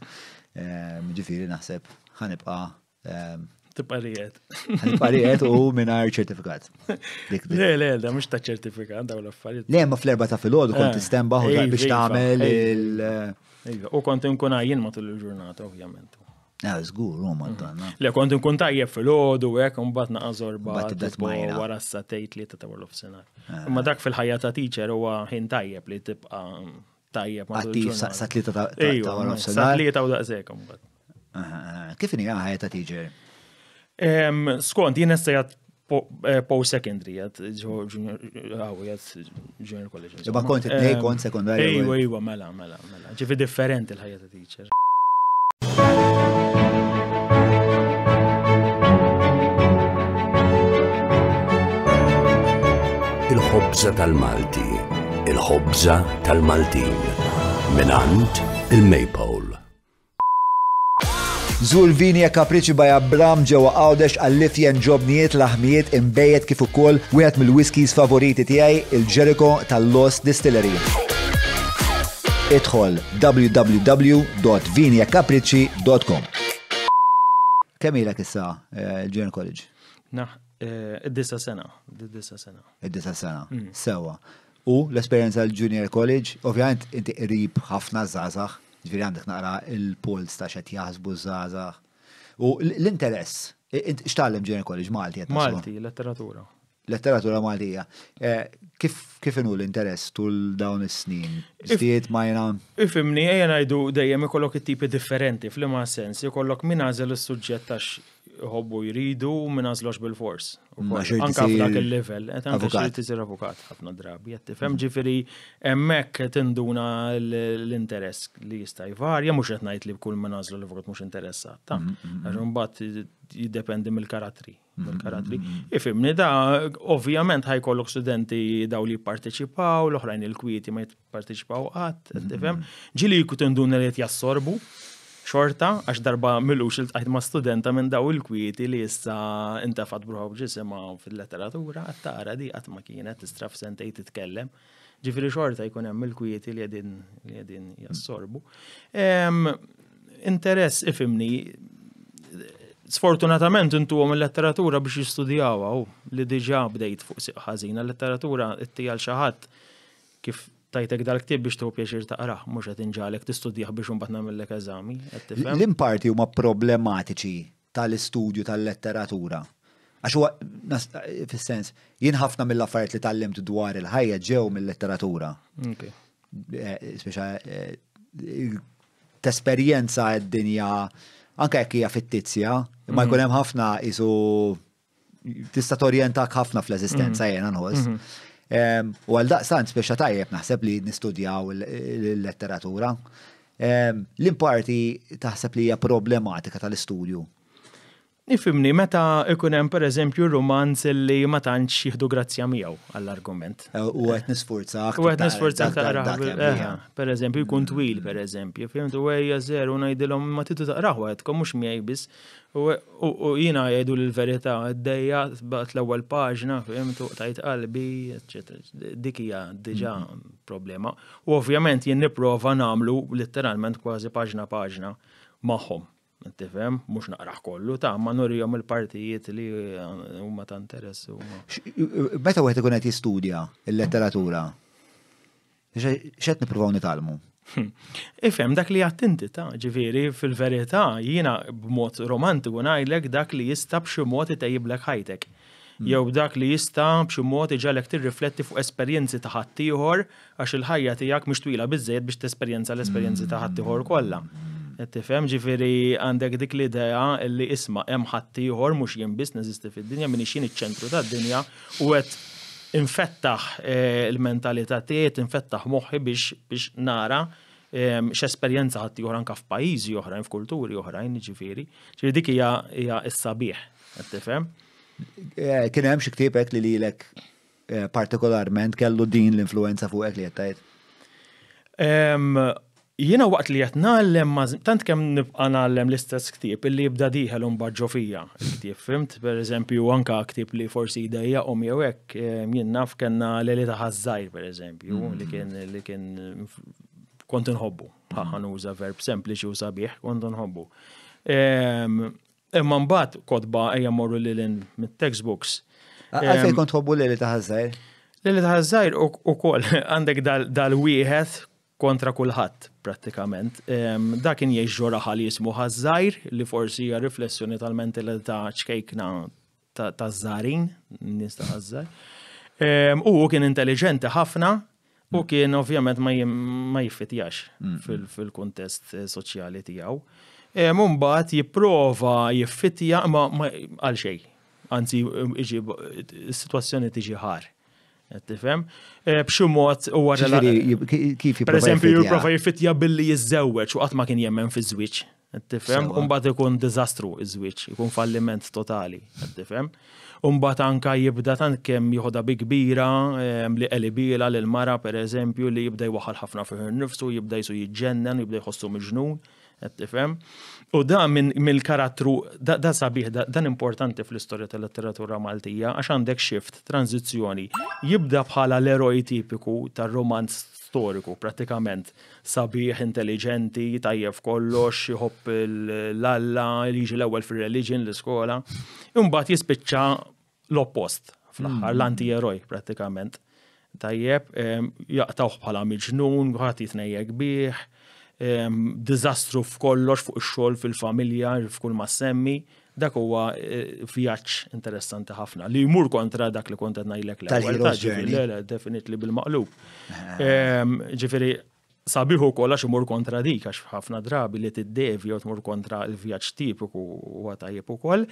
S2: Ehm, ġifieri naħseb ħanibqa'
S1: ehm, Tibqa' rijet.
S2: Ħanibqa' rijet u mingħajr ċertifikat.
S1: Le, le, da mhux ta' ċertifikat dawn l-affarijiet.
S2: Le, ma fl-erba' ta' filgħodu kont eh, tistenbaħ u biex iva, tagħmel il.
S1: Iva, u kont inkun għajjin matul il-ġurnata, ovvjament.
S2: Ah, żgur, u madonna.
S1: Le, kont inkun tajjeb fil-ħodu, hekk, mbagħad naqa' zorba wara s-satejt li ta' wara l-ofsinhar. Ah. Imma dak fil-ħajja ta' teacher huwa ħin tajjeb li tibqa' tajjeb
S2: matul il-ġurnata. Sa tlieta ta' wara
S1: l-ofsinhar. Sa tlieta u daqshekk
S2: imbagħad. Kif inhi ħajja ta' teacher?
S1: Skont, jien issa jgħat eh, post secondary, jgħat junior college.
S2: Imma kont it-nej, kont sekondarju.
S1: Ejwa, ejwa, mela, mela, mela. Ġifi differenti l-ħajja ta' teacher.
S4: Il-ħobza tal-Malti, il-ħobza tal-Maltin, minant il-Maypole.
S2: Żur Vini e Capricci by Abram ġewwa Għawdex għall-ifjen ġobnijiet, laħmijiet, inbejjed kif ukoll wieħed mill-whiskies favoriti tiegħi, il-Jericho tal-Lost Distillery. Idħol www.viniecapricci.com Kemm ilek issa eh, il-Junior College?
S1: Naħ, eh, id-disa sena, id-disa sena.
S2: Id-disa sena, mm. sewa. U l-esperjenza l-Junior College, ovvjament inti qrib ħafna żgħażagħ, ġifieri għandek naqra il-puls ta' x'qed jaħsbu żgħażagħ. U l-interess, x'tgħallem Junior College Malti
S1: qed Malti, letteratura.
S2: Letteratura Maltija. Eh, kif kif inhu l-interess tul dawn is-snin? Żdied majna?
S1: Ifimni, ejja ngħidu dejjem ikollok it-tipi differenti f'liema sens, ikollok min għażel is-suġġett għax iħobbu jridu u min għażlox bil-fors. Anka f'dak il-level, qed anke xi tisir avukat ħafna drabi, qed tifhem mm. ġifieri hemmhekk tinduna l-interess li jista' jvarja, mhux qed ngħid li kull min għażlu l-avukat mhux interessat, ta' mm, mm, għax imbagħad jiddependi mill-karattri mill-karattri. Ifimni da, ovvjament ħajkollok studenti daw li jipparteċipaw, l-oħrajn il-kwieti ma jipparteċipaw qatt, tifhem? Ġili jkun tinduna li qed jassorbu xorta, għax darba milux iltqajt ma' studenta minn daw il-kwieti li issa intefat bruħa b'ġisimha fil-letteratura, qed tara di qatt ma kienet tistra f'sentej titkellem. Ġifieri xorta jkun hemm il-kwieti li qegħdin li qegħdin jassorbu. Interess ifimni, sfortunatament intuhom il-letteratura biex jistudjawha u li diġà bdejt fuq siq ħażina. Letteratura ittija l xi ħadd kif tajtek dal-ktieb biex tieħu pjaċir taqrah, mhux qed inġagħlek tistudjah biex imbagħad nagħmillek eżami, qed
S2: tifhem? L-imparti huma problematiċi tal-istudju tal-letteratura. Għax huwa, fis-sens, jien ħafna mill-affarijiet li tgħallimt dwar il-ħajja ġew mill-letteratura. Eh, speċa eh, tesperjenza d-dinja anke jekk hija fittizja, imma mhm. jkun hemm ħafna isu tista' torjentak ħafna fl-eżistenza mhm. jiena nħoss. Mhm. U għal daqstant speċa tajjeb naħseb li nistudjaw il-letteratura. L-imparti taħseb li hija problematika tal-istudju?
S1: Ifhimni, meta ikun hemm pereżempju rumanz li ma tantx jieħdu grazzja miegħu għall-argument.
S2: Eh, u qed nisfurzak.
S1: U qed nisfurzak taqrah. Eh, pereżempju jkun twil pereżempju, fimt u ejja żeru ngħidilhom ma tidu taqrah waħedkom mhux miegħi biss. U jiena jgħidu l-verità, ddejja baqgħet l-ewwel paġna, fimt u tajt qalbi, eċetera. Dik hija diġà mm. problema. U ovvjament jien nipprova nagħmlu letteralment kważi paġna paġna magħhom. Tifhem, mhux naqrah kollu, ta' ma nurihom il-partijiet li eh, huma ta' interess huma.
S2: Meta wieħed ikun qed jistudja l-letteratura, x'qed nippruvaw nitgħallmu?
S1: Ifhem dak li għattinti ta' ġifieri fil-verità jiena b'mod romantiku ngħidlek dak li jista' b'xi mod itejjiblek ħajtek. Jew dak li jista' b'xi mod iġagħlek tirrifletti fuq esperjenzi ta' ħaddieħor għax il-ħajja tiegħek mhix twila biżżejjed biex tesperjenza l-esperjenzi ta' ħaddieħor kollha. Qed tifhem? Ġifieri għandek dik l-idea li isma' hemm ħaddieħor mhux jien biss neżisti fid-dinja, m'iniex jien iċ-ċentru tad-dinja u qed infettaħ il-mentalità tiegħi, qed infettaħ moħħi biex biex nara x'esperjenza ħaddieħor anke f'pajjiżi oħrajn, f'kulturi oħrajn, jiġifieri. Ġifieri dik hija hija s-sabiħ, qed tifhem?
S2: Eh, kien hemm xi ktieb hekk li lilek eh, partikolarment kellu din l-influenza fuqek li qed tgħid?
S1: Jiena waqt li qed ngħallem tant kemm nibqa' ngħallem l-istess ktieb illi jibda dieħel u mbagħad ġo fija il-ktieb, fimt? Pereżempju anka ktieb li forsi jdejjaqhom jew hekk, jien naf kellna Leli ta' Ħaż-Żgħir pereżempju li kien li kien kont inħobbu. Ħa nuża verb sempliċi u sabiħ, kont inħobbu. Imma mbagħad kotba ejja morru lil hinn mit-textbooks.
S2: Għalfejn kont tħobbu Lili ta' Ħaż-Żgħir?
S1: Lili ta' Ħaż-Żgħir ukoll għandek dal-wieħed kontra kulħadd prattikament. Dak kien jgħix ġo raħal jismu Ħaż-Żgħir li forsi hija riflessjoni tal-mentalità ċkejkna taż-żgħarin, nies ta' Ħaż-Żgħir. U hu kien intelliġenti ħafna u kien ovvjament ma jiffitjax mm. fil-kuntest eh, soċjali tiegħu. Mbagħad jipprova jiffitja ma għal xejn. Anzi, iġi is-sitwazzjoni tiġi ħar. Tifhem? Eh, b'xi mod huwa
S2: Kif
S1: Per eżempju, jipprova jiffitja billi jiżżewweġ u qatt ma kien jemmen fiż-żwieġ. Tifhem? U mbagħad ikun diżastru iż-żwieġ, ikun falliment totali, tifhem? U mbagħad anka jibda tant kemm jieħodha bi kbira ehm, li qelibila lil mara pereżempju li jibda jwaħħal ħafna fih innifsu, jibda jisu jiġġennen, jibda jħossu miġnun, qed tifhem? U da mill-karattru, da sabiħ, dan importanti fl-istorja tal-letteratura Maltija għax għandek shift, tranzizzjoni. Jibda bħala l-eroj tipiku tar-romanz storiku prattikament. Sabiħ, intelliġenti, tajjeb f'kollox, iħobb l-Alla, jiġi l-ewwel fir-religion l-iskola. Imbagħad jispiċċa l-oppost fl-aħħar, hmm. l-anti-eroj prattikament. Tajjeb, jaqtawh bħala miġnun, ħadd jitnejjek bih, diżastru f'kollox fuq ix-xogħol fil-familja, f'kull ma semmi. Dak huwa eh, vjaġġ interessanti ħafna li jmur kontra dak li kont qed ngħidlek
S2: l-ewwel.
S1: Le, le, definitely bil-maqlub. Ah. Ehm, ġifieri. Sabiħ ukoll għax imur kontra dik għax ħafna drabi li tiddevja u tmur kontra l-vjaġġ tipiku huwa tajjeb ukoll.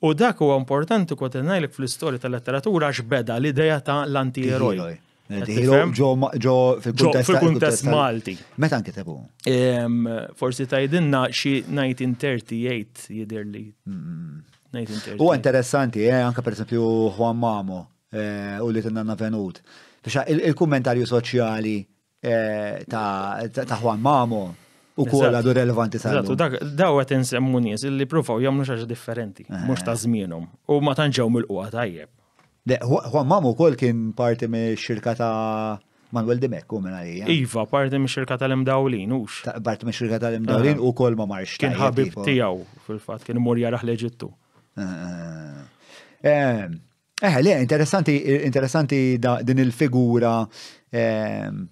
S1: U dak huwa importanti kont ngħidlek fl-istorja tal-letteratura għax beda l-idea ta' l-anti-eroj.
S2: Ġo
S1: fil-kuntest Malti.
S2: Meta nkitebu?
S1: Forsi tgħidilna xi 1938 jidhirli.
S2: 1938. Huwa interessanti, eh, anke pereżempju Juan Mamo eh, u li tinna Venut. Biex il-kummentarju soċjali eh, ta' Juan Mamo u kol għadu relevanti sa'
S1: Eżatt, dak daw qed insemmu nies li pruvaw jagħmlu xi ħaġa differenti, eh. mhux ta' żmienhom u ma tantx ġew milquha tajjeb.
S2: Juan Mamo wkoll kien parti mix-xirka ta' Manuel Dimech u minn għalija.
S1: Iva, parti mix-xirka tal-imdawlin, hux.
S2: Parti mix-xirka tal-imdawlin u kol ma marx.
S1: Kien ħabib tiegħu fil-fatt, kien imur jaraħ l-Eġittu.
S2: Eh, Eh, le, interessanti, interessanti din il-figura, ehm,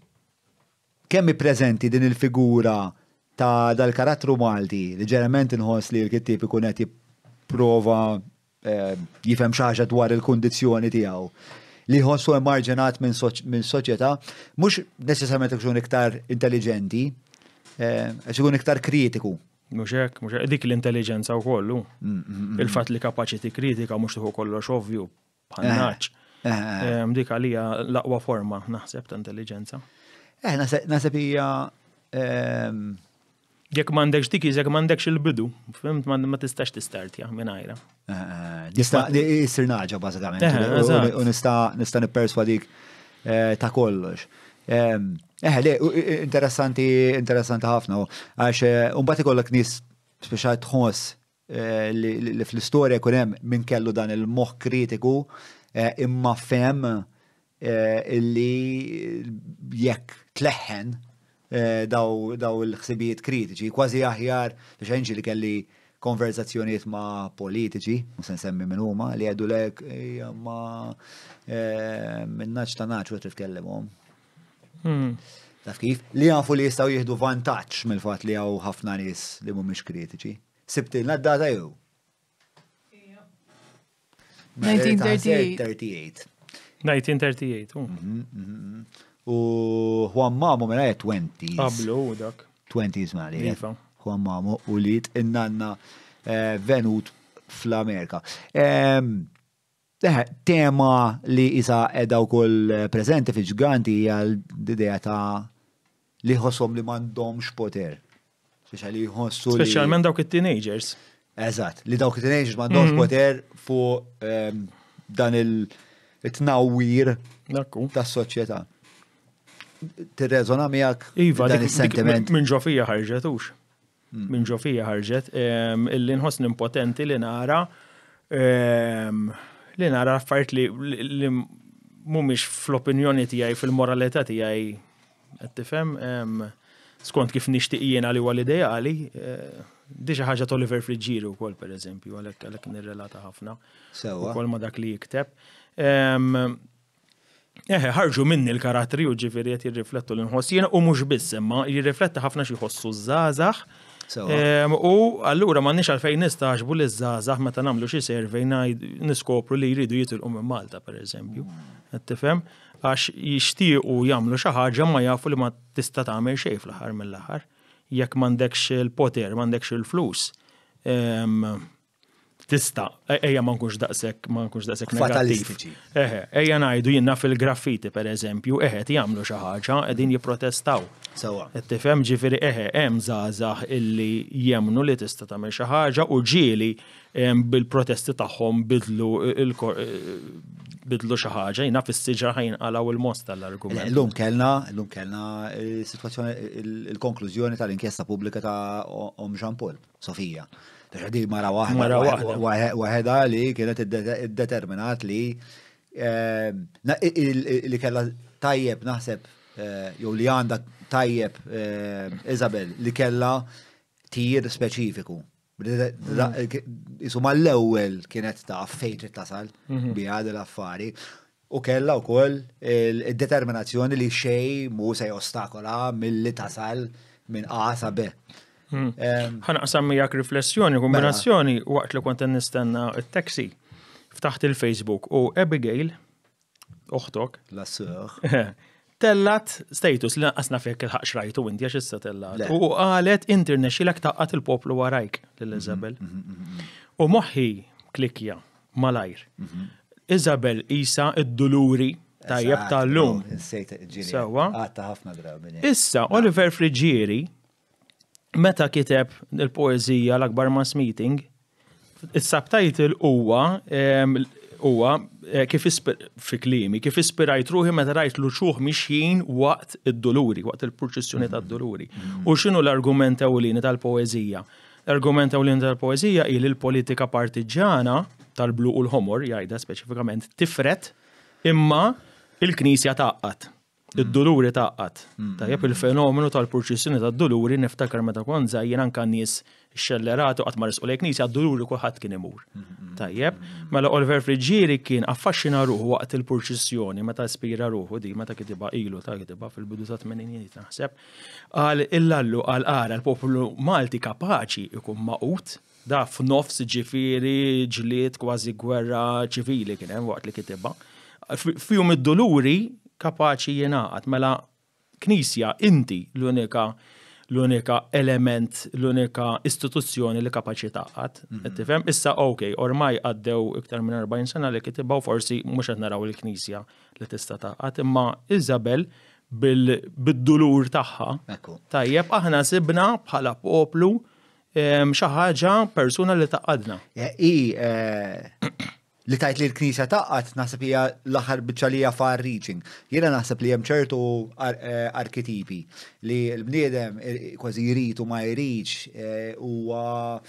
S2: kemm preżenti din il-figura ta' dal-karattru Malti li ġeneralment inħoss li l-kittieb ikun qed jipprova ehm, jifhem xi ħaġa dwar il-kundizzjoni tiegħu li jħossu emarġinat minn soċjetà, mhux neċessarjament ikun iktar intelligenti, ehm, għax ikun iktar kritiku.
S1: Mhux hekk, mhux hekk, dik l-intelligenza wkoll hu. Mm, mm, mm. Il-fatt li kapaċi tikkritika mhux tieħu kollox ovvju bħal eh, naċ. Eh, eh. Dik għalija l-aqwa forma naħseb ta' intelligenza.
S2: Eh, naħseb hija ehm,
S1: Jekk m'għandekx dik, jekk m'għandekx il-bidu, fimt ma tistax tistartja mingħajra.
S2: Nista' jissir naġa bażikament. U nista' nista' nipperswadik ta' kollox. Ehm, eh, le, interessanti, interessanti ħafna, għax eh, mbagħad ikollok nies speċa tħoss eh, li fl-istorja jkun hemm min kellu dan il-moħħ kritiku eh, imma fem illi jekk tleħħen daw il-ħsibijiet kritiċi, kważi aħjar biex għinġi li kelli konverzazzjonijiet ma' politiċi, mhux se nsemmi min huma, li jgħidulek ma eh, minn naċ ta' naċ u titkellimhom. Hmm. Taf kif? Li jafu li jistgħu jieħdu vantaġġ mill-fatt li hawn ħafna nies li mhumiex kritiċi. Sibtilna d-data jew?
S5: 1938.
S1: 1938. Mhm, mhm,
S2: mhm. U Juan Mamo mela 20s.
S1: Qablu dak.
S2: 20s mela li. Iva. Juan Mamo u li innanna eh, venut fl-Amerika. Ehm, eh, tema li isa edha u koll eh, prezenti fi ġganti hija l-idea ta' li jħosshom li m'għandhomx poter. Speċa li jħossu.
S1: Speċjalment dawk it-teenagers.
S2: Eżatt, li dawk it-teenagers m'għandhomx mhm. poter fuq ehm, dan il-tnawwir tas-soċjetà. Tirreżona miegħek
S1: iva, dan is-sentiment. Minn ġo fija ħarġet hux. Mm. Minn ġo fija ħarġet ehm, illi nħossni impotenti li nara ehm, li nara affarijiet li mhumiex fl-opinjoni tiegħi fil-moralità tiegħi Qed tifhem? Skont kif nixtieq jiena li huwa l-ideali, eh, di xi ħaġa ta' Oliver Friggieri wkoll pereżempju, għalhekk għalhekk nirrelata ħafna.
S2: Sewwa.
S1: Ukoll ma' dak li jikteb. Eħe, ħarġu minni l-karattri u ġifieri qed jirriflettu li nħoss jiena u mhux biss imma jirrifletti ħafna xi jħossu żgħażagħ. U allura m'għandniex għalfejn nistaġbu li żgħażagħ meta nagħmlu xi survey niskopru li jridu jitilqu minn Malta pereżempju. Qed tifhem? Għax jixtiequ jagħmlu xi ħaġa imma jafu li ma tista' tagħmel xejn fl-aħħar mill-aħħar. Jekk m'għandekx il-poter, m'għandekx il-flus, tista' e, ejja ma nkunx daqshekk ma nkunx daqshekk
S2: negattiv.
S1: Eħe, ejja ngħidu jiena fil-graffiti pereżempju, eħe qed jagħmlu xi ħaġa, qegħdin jipprotestaw.
S2: Sewwa.
S1: Qed tifhem ġifieri eħe hemm żgħażagħ illi jemmnu li tista' tagħmel xi ħaġa u ġieli bil-protesti tagħhom bidlu bidlu xi ħaġa, jiena fis-siġra ħajnqalgħu il-most tal-argument.
S2: Illum kellna, illum kellna sitwazzjoni il-konklużjoni tal-inkjesta pubblika ta' Om Jean Paul, Sofija. Di mara waħda, waħda li kienet iddeterminat li eh, li kellha tajjeb naħseb eh, jew li għandha tajjeb eh, Isabel li kellha tir speċifiku Isu mal-ewwel kienet taf fejn trid tasal mhm. biha l-affari. U kellha wkoll id-determinazzjoni li xej mu se jostakola milli tasal minn A sa B.
S1: Hmm. Ħanaqsam miegħek riflessjoni, mela. kombinazzjoni waqt li kont nistenna t-taxi. Ftaħt il-Facebook u Abigail, oħtok.
S2: La sœur.
S1: Tellgħet status li lanqas naf jekk ilħaqx rajtu inti għax issa tellgħet. U qalet inti rnexxielek tgħaqqad il-poplu warajk lil Isabel. U moħħi klikkja malajr. Isabel qisha d-duluri tajjeb tal-lum.
S2: Sewwa. Għadta ħafna
S1: drabi. Issa Oliver Friggieri meta kiteb il-poeżija l-akbar mass meeting, is-subtitle huwa huwa eh, kif fi klimi, kif ispirajt ruħi meta rajt l-uċuħ mixjin waqt id-duluri, waqt il-purċissjoni mm. tad-duluri. Mm. U x'inhu l-argument ewlieni tal-poeżija? L-argument ewlieni tal-poeżija hi li l-politika partiġġana tal-blu u l-ħomor, jgħidha speċifikament, tifret imma il-Knisja tgħaqqad. Id-duluri tgħaqqad. Tajjeb il-fenomenu tal-purċissjoni tad-duluri niftakar meta kont żgħir jien anke nies xxellerati u qatt ma resqu lejn knisja għad-duluri kulħadd kien imur. Tajjeb, mela Oliver Friggieri kien affaxxina ruħu waqt il-purċissjoni meta ispira ruħu di meta kitibha ilu ta' kitibha fil-bidu tat-tmeninijiet naħseb. Qal illallu qal ara l-poplu Malti kapaċi jkun magħqud da f'nofs ġifieri ġlied kważi gwerra ċivili kien hemm waqt li kitibha. F'jum id-duluri kapaċi jingħaqad mela Knisja inti l-unika l-unika element, l-unika istituzzjoni li kapaċi tgħaqqad. Qed tifhem? Issa ok, ormai għaddew iktar minn 40 sena li kitibha u forsi mhux qed naraw il-Knisja li tista' tgħaqqad, imma Isabel bil-dulur tagħha. Tajjeb, aħna sibna bħala poplu xi ħaġa persuna li tgħaqqadna.
S2: I eh, li tajt li l-Knisja tgħaqqad naħseb hija l-aħħar biċċa li hija far reaching. Jiena naħseb li hemm ċertu eh, arketipi li l-bniedem eh, kważi jrid u ma jridx huwa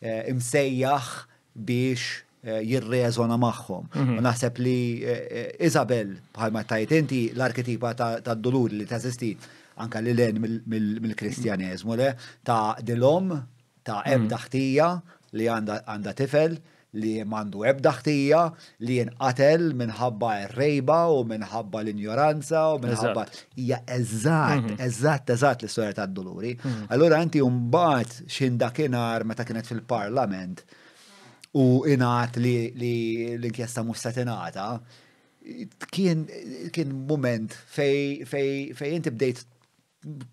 S2: imsejjaħ biex jirreżona magħhom. Mhm. U naħseb li eh, Isabel, bħalma tajt inti, l-arketipa tad-dulur li teżisti anka li len mill-Kristjaneżmu le, ta' dilom, ta' mhm. ebda ħtija li għandha tifel li mandu ebda ħtija li jinqatel minħabba r-rejba u minħabba l-injoranza u minħabba hija eżatt, mhm. eżatt, eżatt l-istorja tad-duluri. Allura inti mbagħad x'in dakinhar meta kienet fil-parlament u ingħad li l-inkjesta mhux se tingħata, kien kien mument fej fej fej inti bdejt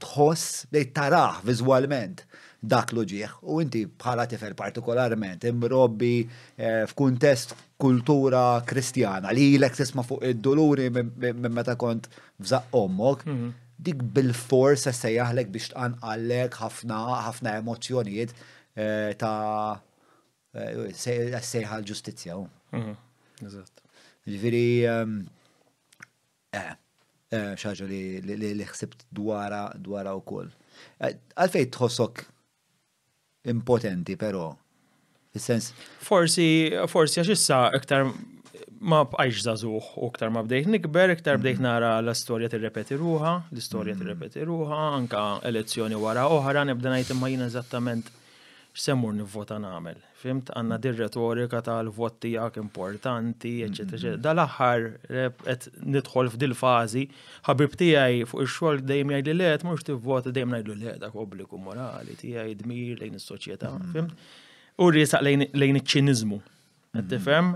S2: tħoss, bdejt tarah viżwalment dak l-uġieħ u inti bħala tifel partikolarment imrobbi eh, f'kuntest kultura kristjana li ilek tisma' fuq id-duluri minn meta kont f'żaqq ommok, mhm. dik bil-fors se sejjaħlek biex tqanqallek ħafna ħafna emozzjonijiet eh, ta' eh, sejħa l-ġustizzja.
S1: Mhm, eżatt.
S2: Ġifieri ehm, eh, xaġa li ħsibt dwara dwara wkoll. Għalfejn tħossok impotenti però? Fis-sens.
S1: Forsi, forsi għax issa iktar ma bqajx żagħżugħ u iktar ma bdejt nikber, iktar bdejt mm. nara l-istorja tirrepeti ruha, l-istorja mm. tirrepeti ruha, anka elezzjoni wara oħra, nibda ngħid imma jien eżattament x'se mmur nivvota nagħmel. Fhimt? Għandna dir retorika tal-vot tiegħek importanti, eċetera, eċetera. Dal-aħħar eh, qed nidħol f'dil fażi, ħabib tiegħi fuq ix-xogħol dejjem jgħidli le tmurx tivvota dejjem ngħidlu le dak obbligu morali tiegħi dmir lejn is-soċjetà, fimt? U riesaq lejn iċ-ċiniżmu. Qed tifhem?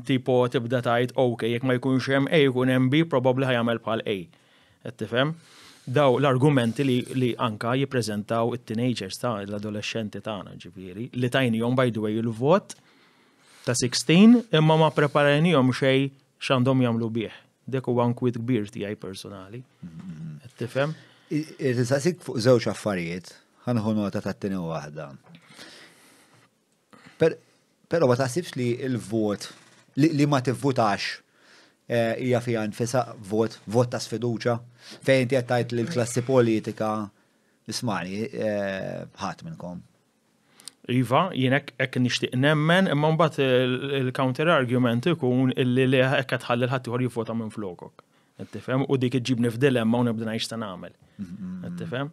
S1: Tipo tibda tgħid ok, jekk ma jkunx hemm A jkun hemm B, probabbli ħa jagħmel bħal A. Qed tifhem? Daw l-argumenti li, li anka jippreżentaw it-teenagers ta' l-adolescenti tagħna ġifieri, li tajnihom by the way il-vot ta' 16 imma ma preparajnihom xejn x'għandhom jagħmlu bih. Dik huwa nkwiet kbir tiegħi personali. Qed tifhem?
S2: Irrid fuq żewġ affarijiet, ħa nieħu nota tat-tieni waħda. Però ma taħsibx li l-vot li ma tivvutax eh, hija fiha nfisha vot, vot ta' sfiduċa, fejn inti qed tgħid li l-klassi politika ismani eh, ħadd minnkom.
S1: Iva, jien hekk nixtieq nemmen, imma mbagħad il-counter argument ikun illi li hekk qed tħalli l-ħadd ieħor jivvota minn flokok. Qed tifhem? U dik iġġibni f'dilemma u nibda ngħid x'se nagħmel. Qed tifhem?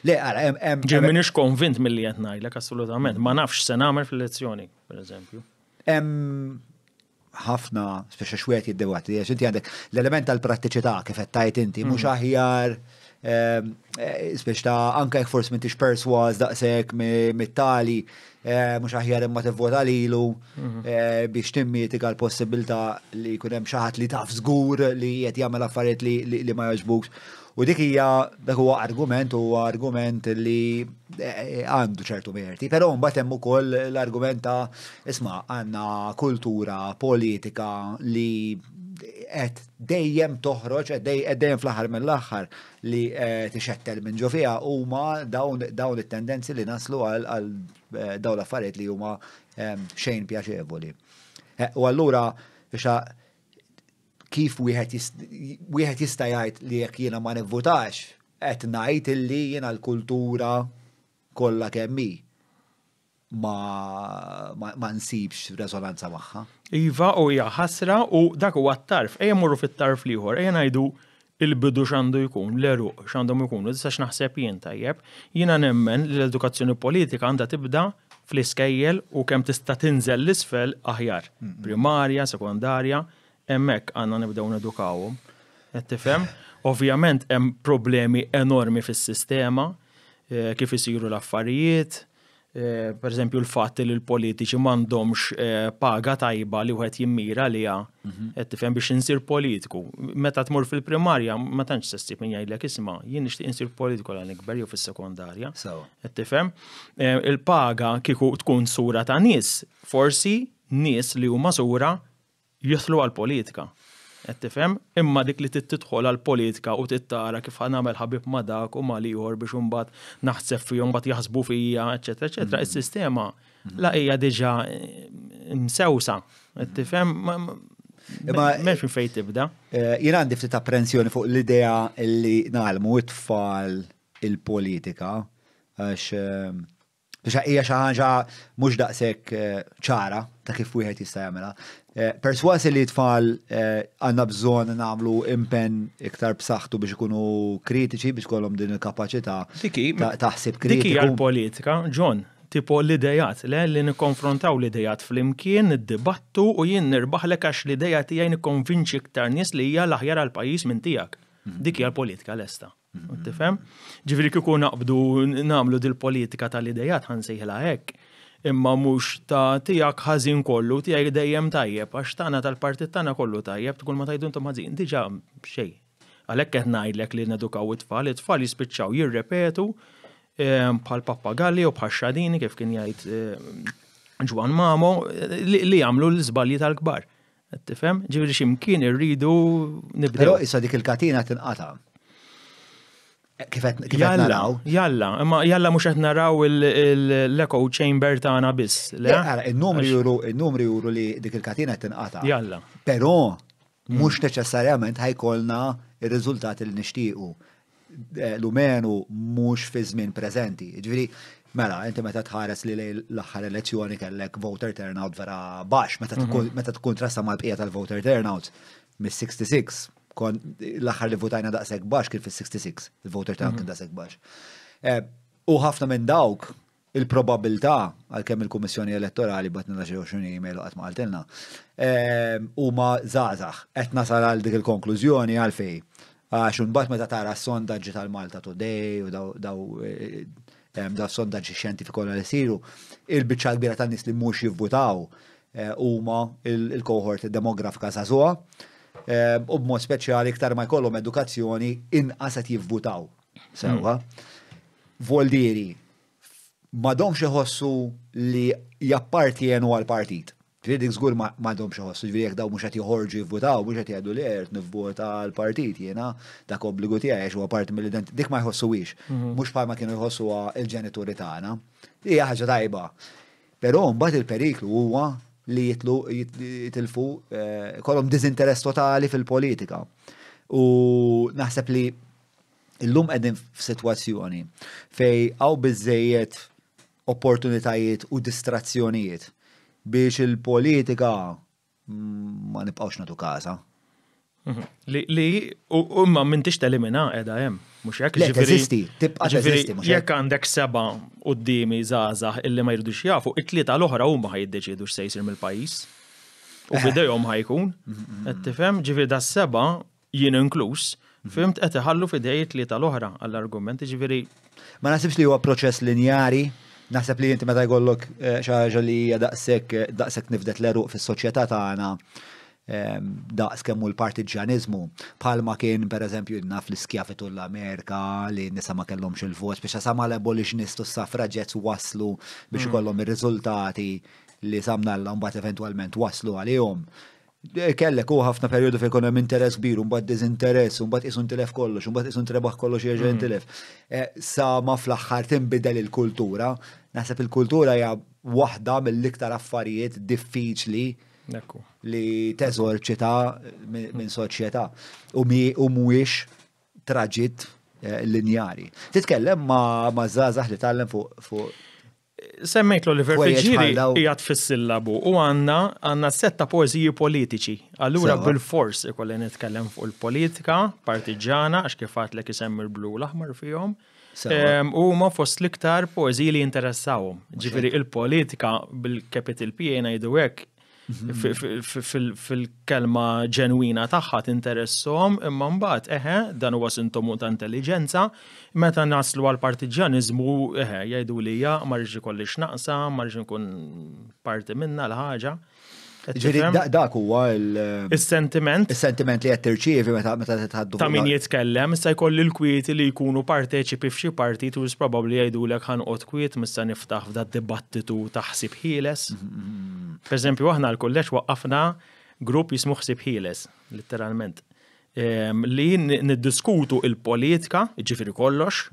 S2: Le, ara, hemm.
S1: Ġej m'iniex konvint milli qed ngħidlek assolutament. Ma nafx se nagħmel fl-elezzjoni, pereżempju.
S2: Hemm ħafna, speċa xwiet jiddebatti, għax inti għandek l-element tal-prattiċità kif qed tajt inti, mhux mm. aħjar. Speċi ta' anke jekk forsi m'intix persważ daqshekk mit-tali, mhux aħjar imma tivvota lilu biex timmitiga l-possibilità li jkun hemm xi ħadd li taf żgur li qed jagħmel affarijiet li ma jogħġbukx. U dik hija dak huwa argument huwa argument li għandu ċertu merti, però mbagħad hemm ukoll l-argument ta' isma' għandna kultura politika li qed dejjem toħroġ, qed dejjem fl-aħħar mill-aħħar li eh, tixettel minn ġo fiha huma dawn it-tendenzi li naslu għal eh, dawn l-affarijiet li huma eh, xejn pjaċevoli. U allura biex kif wieħed jista' jgħid li jekk jiena ma nivvutax qed ngħid illi jiena l-kultura kollha kemm hi ma, ma, ma nsibx resonanza magħha.
S1: Iva u hija ħasra u dak huwa t-tarf. Ejja mmorru fit-tarf l-ieħor, ejja ngħidu il-bidu x'għandu jkun, l-għeruq x'għandhom ikunu, issa x'naħseb jien tajjeb. Jiena nemmen li l-edukazzjoni politika għandha tibda fl-iskejjel u kemm tista' tinżel l-isfel aħjar. Primarja, sekondarja, hemmhekk għandna nibdew nedukawhom. Qed tifhem? Ovvjament hemm problemi enormi fis-sistema, eh, kif isiru l-affarijiet, eh, per eżempju l-fatt li l-politiċi m'għandhomx eh, paga tajba li wieħed jimmira għaliha, mhm. qed tifhem biex insir politiku. Meta tmur fil-primarja ma tantx se ssib min jgħidlek isma' jien nixtieq insir politiku għal nikber jew fis-sekondarja. Qed tifhem? Eh, il-paga kieku tkun sura ta' nies, forsi nies li huma sura jidħlu għall-politika. Qed tifhem? Imma dik li trid tidħol għall-politika u trid tara kif ħa nagħmel ħabib ma' dak u mal-ieħor biex imbagħad naħseb fihom mbagħad jaħsbu fija, eċetera, eċetera, is-sistema la hija diġà msewsa. Qed tifhem? Imma m'hemmx minn fejn tibda.
S2: Eh, jien għandi ftit apprensjoni fuq l-idea li nagħlmu it-tfal il-politika għax eh, Biex hija xi ħaġa mhux daqshekk eh, ċara ta' kif wieħed jista' jagħmilha. Eh, perswasi li tfal eh, għandna bżonn nagħmlu impenn iktar b'saħħtu biex ikunu kritiċi biex kollhom din il-kapaċità ta' ħsieb kritiku.
S1: Dik hija l-politika, John, tipo l-idejat, le li nikkonfrontaw l-idejat flimkien, niddibattu u jien nirbaħlek għax l-ideja tiegħi nikkonvinċi iktar nies li hija l-aħjar għall-pajjiż minn tiegħek. Mhm. Dik hija l-politika lesta. Tifhem? Ġifieri kieku naqbdu nagħmlu dil-politika tal-idejat ħa nsejħilha hekk, imma mhux ta' tiegħek ħażin kollu, tiegħek dejjem tajjeb, għax tagħna tal-partit tagħna kollu tajjeb, tkun ma tgħidu intom ħażin, diġà xejn. Għalhekk qed ngħidlek li nedukaw it-tfal, it-tfal jispiċċaw jirrepetu eh, bħal pappagalli u bħal xadini kif kien jgħid eh, Ġwan Mamo li jagħmlu l-żbalji tal-kbar. Qed tifhem? Ġifieri x'imkien irridu nibdew.
S2: Però issa dik il-katina tinqata'. Kif qed naraw?
S1: Jalla, imma jalla mhux qed naraw l-echo chamber tagħna biss.
S2: Il-numri juru, il-numri juru li dik il-katina tinqata'.
S1: Jalla.
S2: Però mhux neċessarjament ħajkolna ir-riżultati li nixtiequ. Eh, lumenu mhux fi żmien preżenti. Ġifieri, mela, inti meta tħares li l-aħħar elezzjoni kellek voter turnout vera baxx, meta mhm. meta tkun trasta mal-bqija tal-voter turnout mis-66, kon l-aħħar li votajna daqshekk baxx kien fis-66, il-voter turnout kien mhm. daqshekk baxx. Eh, u ħafna minn dawk il-probabilità, għalkemm il-Kummissjoni Elettorali bagħtnilha xi 20 email u qatt ma qaltilna, ehm, huma żgħażagħ. Qed nasal għal dik il-konklużjoni għalfejn. Għax imbagħad meta tara s-sondaġġi tal-Malta Today u daw daw ehm, daw sondaġġi xjentifi kollha li jsiru, il-biċċa l-kbira tan-nies li mhux jivvutaw eh, huma il-cohort demografika żagħżugħa ehm, u b'mod speċjali iktar ma jkollhom edukazzjoni inqas qed jivvutaw. Sewwa. Voldieri, m'għadhomx iħossu li jappartjenu għal partit. Ġifieri dik żgur m'għadhomx iħossu, ġifieri jekk daw mhux qed joħorġu jivvutaw, mhux qed jgħidu li qed nivvota għal partit jiena, dak obbligu tiegħi għax huwa parti mill-identità, dik ma jħossuhiex. Mhm. Mhux bħalma kienu jħossuha il-ġenituri tagħna. Hija ħaġa tajba. Però mbagħad il-periklu huwa li jitlu jitilfu eh, kollhom diżinteress totali fil-politika. U naħseb li Illum qegħdin f'sitwazzjoni fejn hawn biżżejjed opportunitajiet u distrazzjonijiet biex il-politika ma nibqgħux nagħtu każha.
S1: Mhm. Li, u imma m'intix telimina qiegħda hemm, mhux hekk?
S2: Le, teżisti, tibqa' teżisti,
S1: mhux Jekk għandek seba' quddiemi żgħażagħ illi ma jridux jafu, it-tlieta l-oħra huma ħa jiddeċiedu x'se jsir mill-pajjiż. U eh. f'idejhom ħa jkun. Mhm, mhm. Qed tifhem? Ġifieri das-seba' jien inkluż, Fhimt qed iħallu f'idej it-tlieta l-oħra għall-argument, jiġifieri.
S2: Ma naħsibx li huwa proċess linjari, naħseb li inti meta jkollok eh, xi ħaġa li hija daqshekk eh, daqshekk nifdet l-eruq fis-soċjetà tagħna ehm, daqs kemm hu l-partiġjaniżmu bħalma kien pereżempju naf l-iskjavitu l-Amerika li nisa ma kellhomx il-vot biex sa ma l-abolitionist u s-suffragettes waslu biex mm. ikollhom ir-riżultati li samnalla mbagħad eventwalment waslu għalihom. Kellek u ħafna perjodu fejn kien hemm interess kbir, u mbagħad diżinteress, u mbagħad qisu ntilef kollox, u mbagħad qisu ntrebaħ kollox jerġa' mm. jintilef. Eh, sa ma fl-aħħar tinbidel il-kultura, naħseb il-kultura hija waħda mill-iktar affarijiet diffiċli li teżorċita minn soċjetà u mhuwiex traġitt eh, linjari. Titkellem ma' żgħażagħ li tgħallem fuq
S1: Semmejt l-Oliver Friggieri qiegħed fis-sillabu u għandna għandna sett ta' poeżiji politiċi. Allura bil-fors ikolli nitkellem fuq il-politika partiġġana għax kif għadlek isemmi l-blu u l-aħmar fihom. U huma fost l-iktar poeżiji li jinteressawhom. Ġifieri il-politika bil-capital P ngħidu hekk fil-kelma ġenwina tagħha tinteresshom, imma mbagħad eħe dan huwa sintomu ta' intelliġenza, meta naslu għal partiġjaniżmu eħe jgħidu li ja ma rridx ikolli x'naqsam, ma rridx inkun parti minna l-ħaġa.
S2: Ġifieri dak huwa il-
S1: Is-sentiment.
S2: Is-sentiment li qed tirċievi meta meta titħaddu.
S1: Ta' min jitkellem, issa jkolli l-kwieti li jkunu parteċipi f'xi partit u probabbli jgħidulek ħa noqgħod kwiet missa niftaħ f'da dibattitu ta' ħsieb ħieles. Per eżempju, aħna l-kulleġġ waqqafna grupp jismu ħsieb ħieles, litteralment. Li niddiskutu il-politika, ġifieri kollox,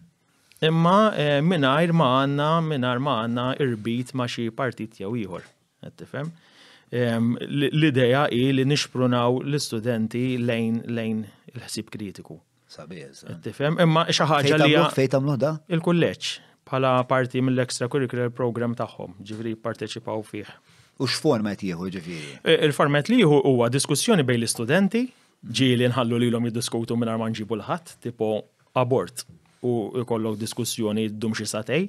S1: imma mingħajr ma għandna mingħajr ma għandna irbit ma' xi partit jew ieħor. Qed tifhem? L-idea hi li nixprunaw l-istudenti lejn lejn il-ħsieb kritiku.
S2: Sabiħ.
S1: Qed tifhem? Imma xi ħaġa li
S2: fejn tagħmluh da?
S1: Il-kulleġġ bħala parti mill-extracurricular program tagħhom, ġifieri jipparteċipaw fih.
S2: U x'format jieħu ġifieri?
S1: E, il-format li jieħu huwa diskussjoni bejn l-istudenti, ġieli nħallu lilhom jiddiskutu mingħajr ma nġibu l-ħadd, tipo abort u jkollok diskussjoni ddum xi sagħtejn.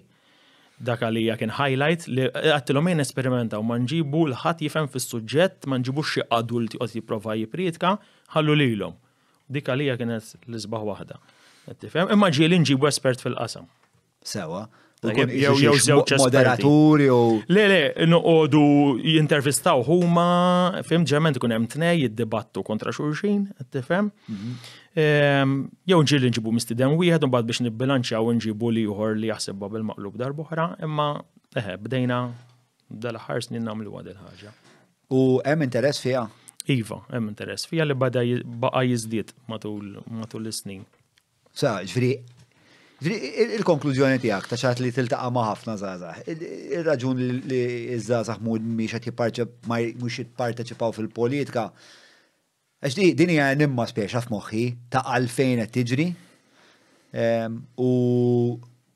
S1: Dak għalija kien highlight li għedtilhom ejja nesperimentaw ma nġibu 'l ħadd jifhem fis-suġġett, ma nġibux xi adult joqgħod jipprova jipprietka, ħallu lilhom. Dik għalija kienet l-isbaħ waħda. Qed tifhem? Imma ġieli nġibu espert fil-qasam.
S2: Sewa. Jew jew żewġ moderatur jew.
S1: Le, le, noqogħdu jintervistaw huma, fim ġement ikun hemm tnej jiddibattu kontra xulxin, qed tifhem? Mhm. Jew ġieli nġibu mistieden wieħed u mbagħad biex nibbilanċjaw nġibu l-ieħor li jaħsibha bil-maqlub darb'oħra, imma eħe bdejna dal-aħħar snin nagħmluha din ħaġa.
S2: U hemm interess fiha?
S1: Iva, hemm interess fiha li bada baqa' jiżdied matul matul is-snin.
S2: Sa, ġifieri il-konklużjoni tiegħek ta' xatt li tiltaqa' ma' ħafna żgħażagħ, ir-raġun li ż-żgħażagħ mhumiex qed mhux jipparteċipaw fil-politika Għax di, din hija enimma speċa f'moħħi ta' għalfejn qed tiġri. Ehm, u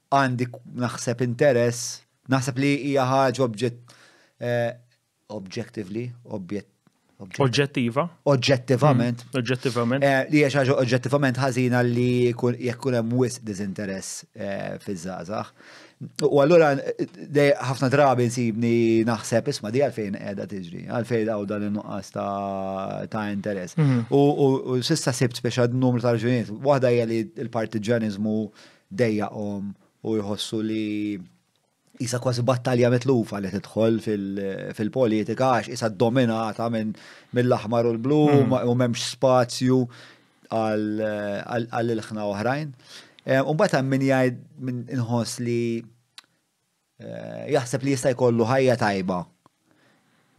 S2: għandi naħseb interess, naħseb li hija ħaġa obġett eh, objectively, objett
S1: Oġġettiva.
S2: Oġġettivament.
S1: Mm, oġġettivament.
S2: Eh, li hija xi ħaġa oġġettivament ħażina li jekk ikun hemm wisq diżinteress eh, fiż-żgħażagħ. U allura ħafna drabi nsibni naħseb isma' di għalfejn qiegħda tiġri, għalfejn hawn dan in-nuqqas ta' interess. Mhm. U sissa sibt speċa numru ta' raġunijiet. Waħda hija li l-partiġjaniżmu dejjaqhom u jħossu li isa kważi battalja mitlufa li tidħol fil-politika għax isa dominata minn mill-aħmar u l-blu mhm. u m'hemmx spazju għal ilħna oħrajn. Eh, u mbagħad hemm min jgħid min inħoss li eh, jaħseb li jista' jkollu ħajja tajba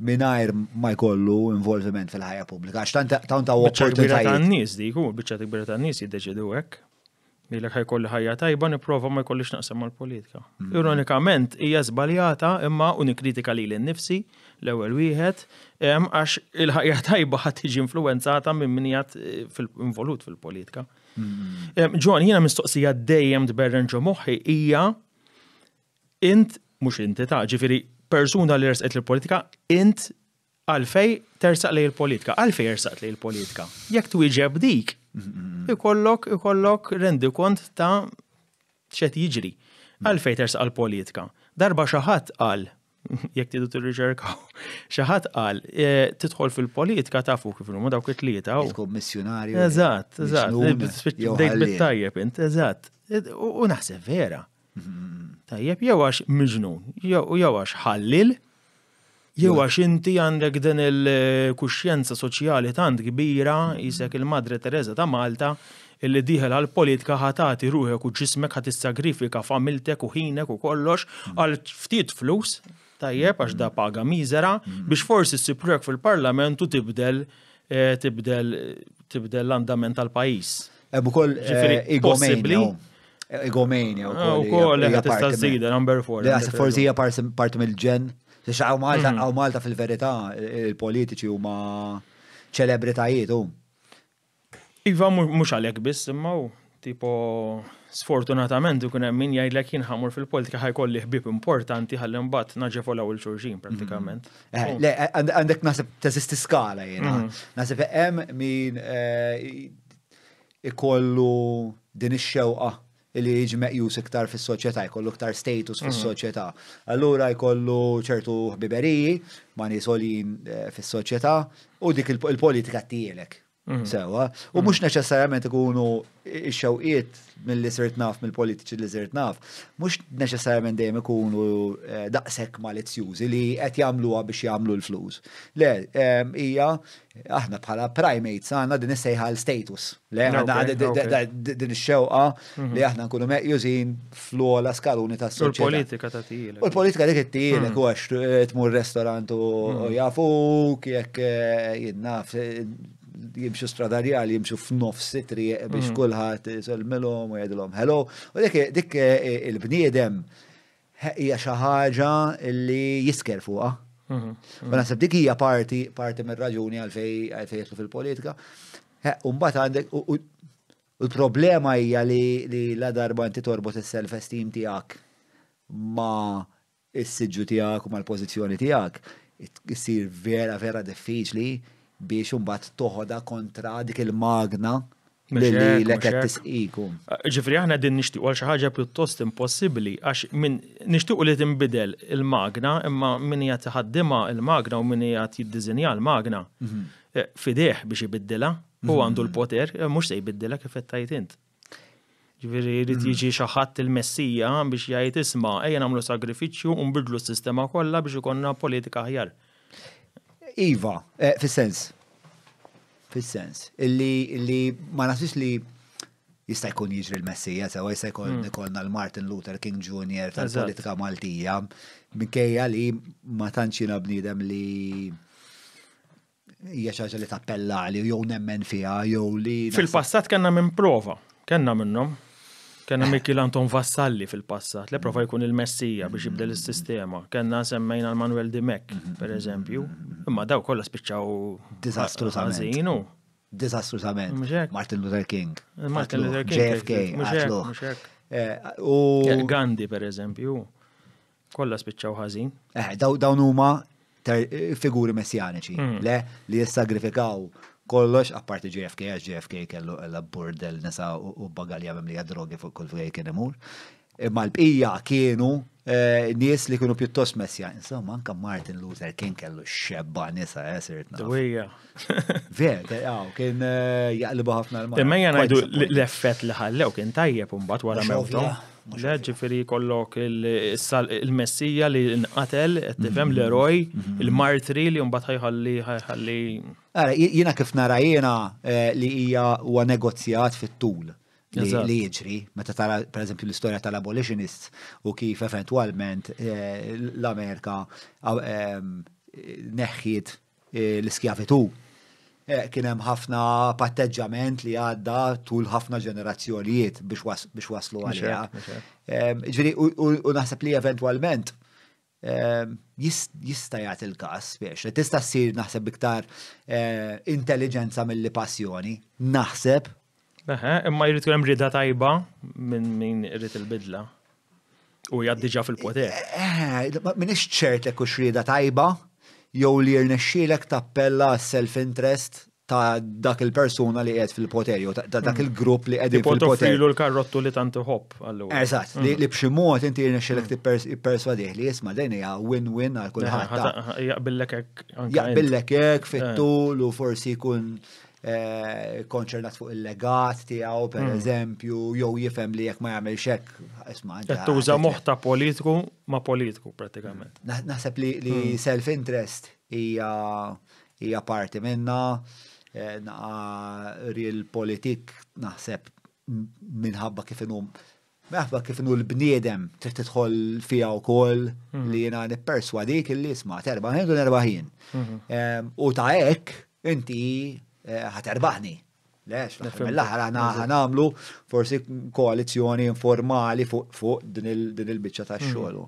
S2: mingħajr ma jkollu involviment fil-ħajja pubblika. Għax tant ta'
S1: opportunitajiet. tan-nies dik, u biċċa kbira tan-nies jiddeċidu hekk. Lilek ħajkolli ħajja tajba nipprova ma jkollix naqsam mal-politika. Mm. Ironikament hija żbaljata imma u nikkritika lili nnifsi l-ewwel wieħed għax il-ħajja tajba ħadd tiġi influwenzata minn min qiegħed eh, involut fil-politika. Mm. John, jiena mistoqsija dejjem tberren ġo moħħi hija int mhux inti ta' ġifieri persuna li resqet l-politika, int Għalfej tersaq lejn il-politika? Għalfej ersaqt lejn il-politika? Jekk twieġeb dik, ikollok ikollok rendikont ta' x'qed jiġri. Għalfej tersaq għall-politika? Darba xi ħadd qal, jekk tridu tirriċerkaw. Xi ħadd qal, eh, tidħol fil-politika tafu kif huma dawk it-tlieta.
S2: Tkun missjunarju.
S1: Eżatt, eżatt. Bdejt bit-tajjeb int, eżatt. U naħseb vera. Mm-hmm. Tajjeb, jew għax miġnun, jew għax ħallil, jew għax inti għandek din il-kuxjenza soċjali tant kbira, jisek il-Madre Teresa ta' Malta, illi dieħel għal politika ħa tagħti ruħek u ġismek ħa tissagrifika familtek u ħinek u kollox għal ftit flus, tajjeb għax da paga miżera, biex forsi ssib ruħek fil-parlament u tibdel eh, tibdel tibdel l-andament tal-pajjiż.
S2: Hemm ukoll eh, egomania. Egomania
S1: ah, wkoll. Ukoll tista' żżida number 4.
S2: Forsi hija parti mill-ġen. Għaw Malta, mm. Malta fil-verità il-politiċi huma ċelebritajiet u.
S1: Iva mhux għalhekk biss imma hu tipo sfortunatament ikun hemm min jgħidlek jien ħamur fil-politika ħajkolli ħbieb importanti ħalli mbagħad naġevolaw il xulxin prattikament.
S2: Mm. Eh, le, għandek naħseb teżisti skala jiena. Mm. Naħseb hemm min eh, ikollu din ix-xewqa li jiġi meqjus iktar fis-soċjetà, jkollu iktar status mhm. fis-soċjetà. Allura jkollu ċertu ħbiberiji ma' nies għoljin eh, fis-soċjetà u dik il-politika tielek. Mhm. Sewa, u mhux mhm. neċessarjament ikunu x-xewqiet mill-li sirt naf, mill-politiċi li sirt naf, mhux neċessarjament dejjem ikunu eh, daqshekk malizzjużi li qed jagħmluha biex jagħmlu l-flus. Le, eh, hija aħna bħala primates għandna din is-sejħa għal status. Le, għandna din ix-xewqa mhm. li aħna nkunu meqjużin fl-ogħla skaluni tas-soċjetà.
S1: U l-politika ta'
S2: tielek. U l-politika dik it-tielek mhm. u għax eh, tmur restorant u mhm. jafuk jekk eh, jinnaf eh, jimxu stradarjali, jimxu f'nofs it-triq biex kulħadd isellmilhom u jgħidilhom hello. U dik dik il-bniedem Hija xi ħaġa li jisker fuqha. Mhm. U naħseb dik hija parti parti mir-raġuni għalfej għalfej jidħlu fil-politika. U mbagħad għandek u l-problema hija li li la darba inti torbot is-self-esteem tiegħek ma' is-siġġu tiegħek u mal-pożizzjoni tiegħek, issir vera vera diffiċli biex imbagħad toħodha kontra dik il-magna li lilek qed tisqik.
S1: Ġifieri aħna qegħdin nixtiequ għal xi ħaġa pjuttost impossibbli għax min nixtiequ li tinbidel il-magna imma min qiegħed iħaddimha il-magna u min qiegħed jiddiżinja l-magna mhm. eh, fideh biex ibiddilha u mhm. għandu l-poter eh, mhux se jbiddilha kif qed tgħid int. Ġifieri jrid mhm. jiġi xi ħadd il-messija biex jgħid isma' ejja nagħmlu sagrifiċċju u nbidlu s-sistema kollha biex ikollna politika aħjar.
S2: Iva, eh, fis-sens, Fis-sens illi li ma naħsibx li jista' jkun jiġri l-Messija, sewa jista' jkun hmm. ikollna l-Martin Luther King Jr. tal-politika Maltija, minkejja li ma tantx jiena bniedem li hija xi ħaġa li tappellali jew nemmen fiha jew li.
S1: Fil-passat kellna minn prova, kellna minnhom. Kellna Mikiel Anton Vassalli fil-passat, li prova jkun il-messija biex jibdel is-sistema. Kellna semmejna l-Manuel Dimech, per eżempju. Imma daw kollha spiċċaw
S2: Diżastrużament. Diżastrużament. Martin Luther King.
S1: Martin Luther King.
S2: JFK. Mhux
S1: hekk. Eh, u Gandhi, per eżempju. Kollha spiċċaw ħażin.
S2: Eh, dawn huma figuri messjaniċi, mm. le li jissagrifikaw kollox, apparti JFK, għax JFK kellu ella burdel nisa u bagalja mimlija drogi fuq kull fejn kien imur. Imma l-bqija kienu eh, nies li kienu pjuttost messja. Insomma, anka Martin Luther King kellu xebba nisa, eh, sirt naf. Ver, kien eh, jaqlibu ħafna
S1: l-mara. Imma jena ngħidu l-effett li ħallew kien tajjeb imbagħad wara mewtu. Le, ġifieri kollok il-messija li nqatel, qed tifhem mm-hmm. l-eroj, mm-hmm. il-martri li mbagħad ħajħalli ħajħalli.
S2: Ara, jiena kif nara jiena eh, li hija huwa negozjat fit-tul li jiġri, meta tara per eżempju l-istorja tal-abolitionists u kif eventwalment eh, l-Amerika neħħiet eh, l-iskjavitu. Eh, kien hemm ħafna patteġġament li għadda tul ħafna ġenerazzjonijiet biex waslu għaliha. Ehm, ġifieri, u naħseb li eventwalment ehm, jista' jagħti il-każ biex tista' ssir naħseb iktar eh, intelligenza milli passjoni. Naħseb.
S1: Imma jrid hemm rida tajba minn min irid il-bidla. U jgħad diġà fil-poter.
S2: Eh, eh, minix ċert jekk hux rieda tajba jew li jirnexxielek tappella self-interest. ta' dak il-persuna li qiegħed fil-poter jew ta' dak il-grupp li qegħdin fil-poter.
S1: Toffrilu l-karrottu li tant iħobb allura.
S2: Eżatt, li mm. b'xi mod inti jirnexxilek mm. tipperswadih li jisma' din hija win-win għal kulħadd.
S1: Jaqbillek hekk.
S2: Jaqbillek hekk fit-tul u forsi jkun eh, konċernat fuq il-legat tiegħu per mm. eżempju, jew jifhem li jekk ma jagħmilx hekk,
S1: isma' Qed tuża moħħ ta' politiku ma' politiku pratikament.
S2: Naħseb li self-interest hija hija parti minnha, eh, naqa real politik naħseb minħabba kif inhu minħabba kif inhu l-bniedem trid tidħol fiha wkoll mhm. li jiena nipperswadik illi isma' terbaħ jien u nerbaħ jien. Mhm. Ehm, u ta' hekk inti eh, ħaterbaħni. Lex, mill-aħħar aħna ħanamlu forsi koalizzjoni informali fuq din il-biċċa ta' mhm. xogħol.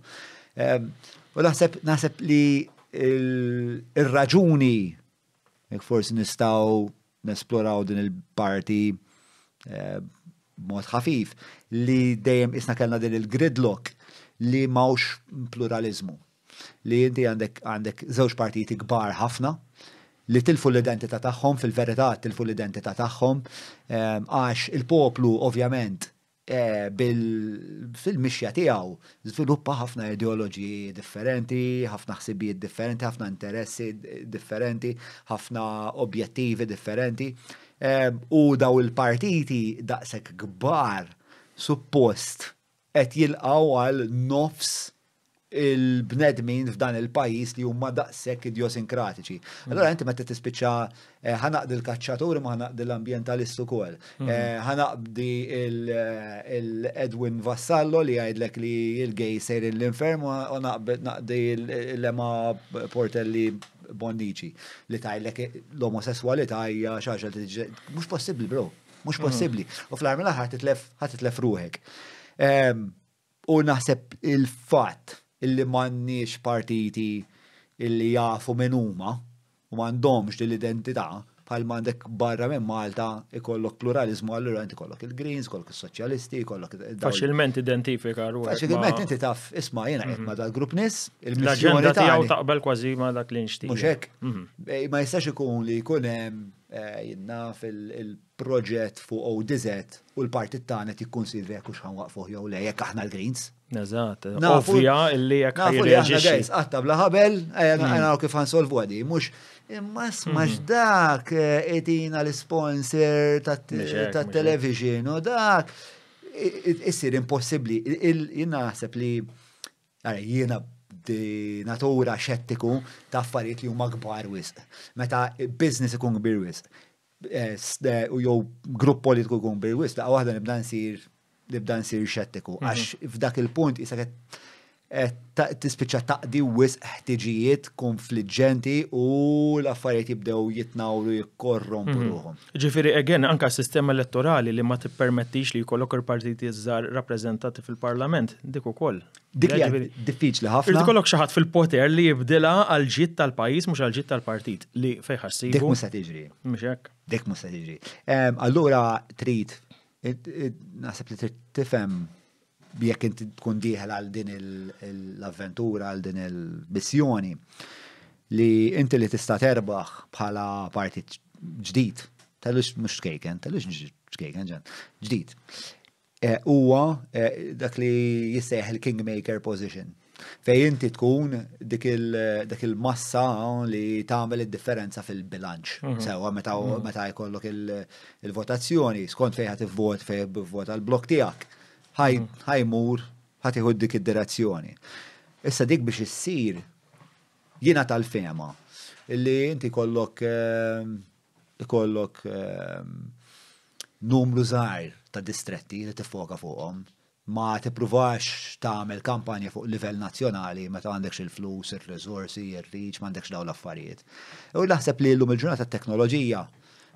S2: Ehm, u naħseb naħseb li il-raġuni jekk forsi nistgħu nesploraw din il-parti eh, b'mod ħafif li dejjem isna kellna din il-gridlock li mawx pluralizmu. Li inti għandek għandek żewġ partiti kbar ħafna li tilfu l-identità tagħhom, fil-verità tilfu l-identità tagħhom, eh, għax il-poplu ovvjament eh, fil-mixja tiegħu żviluppa ħafna ideoloġiji differenti, ħafna ħsibijiet differenti, ħafna interessi differenti, ħafna objettivi differenti. Eh, u daw il-partiti daqshekk kbar suppost qed jilqgħu għal nofs il-bnedmin f'dan il-pajjiż li huma daqshekk idjosinkratiċi. Mm. Allora inti meta tispiċċa eh, ħanaqdi l-kaċċatur ma ħanaqdi l-ambjentalist ukoll. Mm. Eh, ħanaqdi l-Edwin Vassallo li jgħidlek li l-gej sejrin l-infern u naqdi l-Emma Portelli Bonnici li tgħidlek l-omosessualità hija xi ħaġa li mhux possibbli bro. Mhux mm. possibbli. U fl-aħħar mill-aħħar titlef ħatitlef ruħek. Ehm, u naħseb il-fatt illi m'għandniex partiti illi jafu min huma u m'għandhomx din l-identità bħal m'għandek barra minn Malta ikollok pluralizmu allura inti kollok il-Greens, kollok is-Soċjalisti, kollok
S1: Faċilment identifika
S2: ruħek. Faċilment inti taf, isma' jiena qed ma' dal-grupp nies,
S1: il-missjoni tiegħu taqbel kważi ma' dak li nixtieq.
S2: Mhux hekk. Mhm. Eh, ma jistax ikun li jkun hemm eh, jinnaf il-proġett fuq ODZ u l-partit tagħna qed jikkunsidra jekk hux ħanwaqfuh jew le jekk aħna l-Greens.
S1: Eżatt, ovvja illi jekk
S2: Nafu li aħna guys, qatta bla ħabel, ejja hmm. naraw kif ħansolvu għadi, mhux imma smax hmm. dak eh, itina l-sponsor tat-television u dak issir impossibbli. Jien naħseb li Ara, jiena di natura xettiku ta' affarijiet li huma kbar wisq. Meta business ikun kbir wisq, eh, eh, u jew grupp politiku jkun kbir wisq, daqqa waħda nibda nsir nibda nsir xettiku. Mhm. Għax f'dak il-punt jisa tispiċċa taqdi wisq ħtiġijiet konfliġġenti u l-affarijiet jibdew jitnawru jikkorrompu mhm. ruħhom.
S1: Ġifieri again anke s-sistema elettorali li ma tippermettix li jkollok il-partiti żgħar rappreżentati fil-Parlament, dik ukoll.
S2: Dik hija diffiċli ħafna.
S1: Irid ikollok xi ħadd fil-poter li jibdilha għall-ġid tal-pajjiż mhux għall-ġid tal-partit li fejn ħa ssibu.
S2: Dik mhux se tiġri.
S1: Mhux hekk.
S2: Dik mhux se tiġri. Ehm, allura trid naħseb li trid tifhem jekk inti tkun dieħel għal din l-avventura, għal din il-missjoni, li inti li tista' terbaħ bħala partit ġdid, tal-ux mhux ċkejken, tal-ux ċkejken ġan, ġdid. Eh, huwa eh, dak li jissejjaħ il-kingmaker position. Fej inti tkun dik il-massa li tagħmel id-differenza fil-bilanċ. Mhm. Sewa meta mhm. meta jkollok il-votazzjoni, skont fejn ħadd ivvot fejn ivvota l-blok tiegħek. Mhm. Ħajmur ħadd ieħu dik id-direzzjoni. Issa dik biex issir jiena tal-fema li inti kollok ehm, ikollok ehm, numru żgħir ta' distretti li tiffoka fuqhom Ma tippruvax tagħmel kampanja fuq livell nazzjonali meta m'għandekx il-flus, ir-riżorsi, ir-reach, m'għandekx dawn l-affarijiet. U naħseb li llum il-ġurnata t-teknoloġija,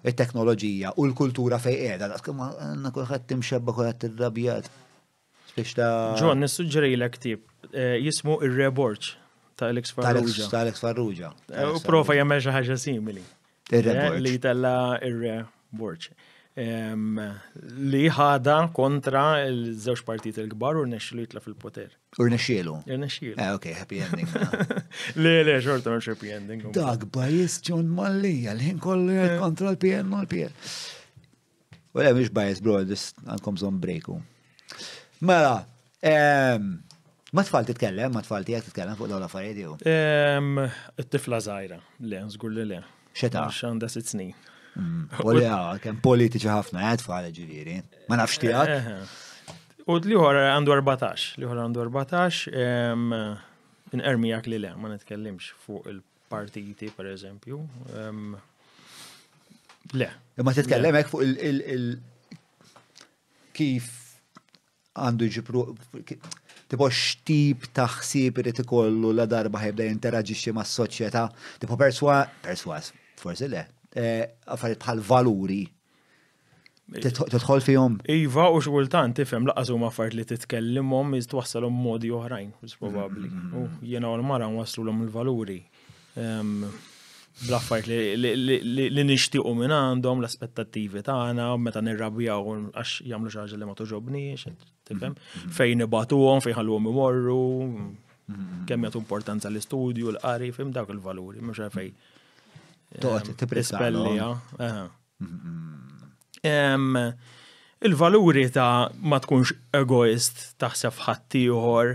S2: it-teknoloġija u l-kultura fejn qiegħda, daqskemm għandna kulħadd imxebba' kulħadd irrabjat. Biex ta'
S1: John, nissuġġerilek ktieb eh, jismu Ir-Re Borg ta' Alex Farrugia.
S2: Ta' Alex Farrugia.
S1: Eh, u prova jagħmel xi ħaġa simili.
S2: Ir-Re eh, Borg.
S1: Li tella Ir-Re Borg. Li ħada kontra l-żewġ partiti l-kbar u rnexxielu jitla' fil-poter.
S2: U rnexxielu?
S1: Rnexxielu.
S2: Eh, ok, happy ending.
S1: Le, le, xorta mhux happy ending.
S2: Dak bajis John Mallia, l-ħin kollu jgħid eh. kontra l-PN u l-PN. U le, mhux bias, bro, għandkom bżonn breaku. Mela, ma tfal titkellem, ma tfal tiegħek titkellem fuq dawn l-affarijiet jew?
S1: It-tifla żgħira, le, żgur li le.
S2: Xeta?
S1: Għax għandha sitt snin.
S2: Mm, kemm politiċi ħafna, eh, tfal ġifieri. Ma nafx tiegħek. Eh,
S1: eh. U l-ieħor għandu 14, l-ieħor għandu 14, inqermijak li le, ma nitkellimx fuq il-partiti, per eżempju. Le.
S2: Imma titkellem hekk fuq il- kif għandu jġib tipo x'tip ta' ħsieb irid ikollu la darba ħajbda jinteraġixxi mas-soċjetà, tipo perswa, perswas, forsi le, eh, affarijiet bħal valuri. Tidħol fihom?
S1: Iva, u xi kultant tifhem laqas huma affarijiet li titkellimhom iż twassalhom modi oħrajn, probabbli. Mm-hmm. U jiena u l-mara nwasslulhom il-valuri. Ehm, bl-affarijiet li nixtiequ minn għandhom, l-aspettattivi tagħna, meta nirrabjaw għax jagħmlu xi ħaġa li ma toġobniex, tifhem? Mm-hmm. Fejn nibatuhom, fejn ħalluhom imorru, mm-hmm. kemm jagħtu importanza l-istudju, l-qari, fim dawk il-valuri, mhux għalfejn.
S2: Toqgħod ehm,
S1: tispellija. Il-valuri ta' ma tkunx egoist, taħseb f'ħaddieħor,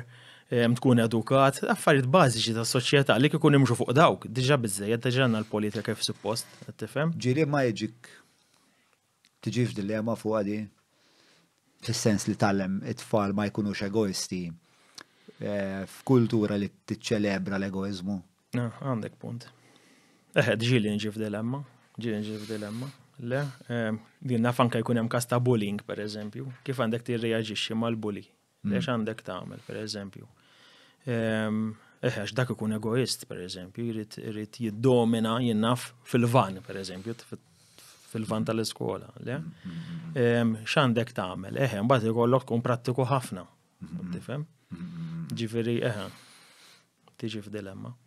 S1: tkun edukat, affarijiet bażiċi ta' soċjetà li kieku nimxu fuq dawk, diġà biżejjed, diġà għandna l-politika kif suppost, qed tifhem?
S2: Ġieli ma jiġik tiġi f'dilema fuq di? Fis-sens li tgħallem it-tfal ma jkunux egoisti eh, f'kultura li tiċċelebra l-egoiżmu.
S1: Ah, għandek punt. Eħe, ġieli nġi f'dilemma, ġieli nġi f'dilemma. Le, ehm, din naf anke jkun hemm każ ta' bullying, per eżempju, kif għandek tirreaġixxi mal-bully. Mm. Lex għandek tagħmel, per eżempju. Ehm, eħe, għax dak ikun egoist, per eżempju, jrid jrid jiddomina jien naf fil-van, per eżempju, fil-van tal-iskola. Le? Mm, mm, ehm, x'għandek tagħmel? Eħe, mbagħad ikollok tkun prattiku ħafna. Tifhem? Ġifieri, eħe, tiġi f'dilemma.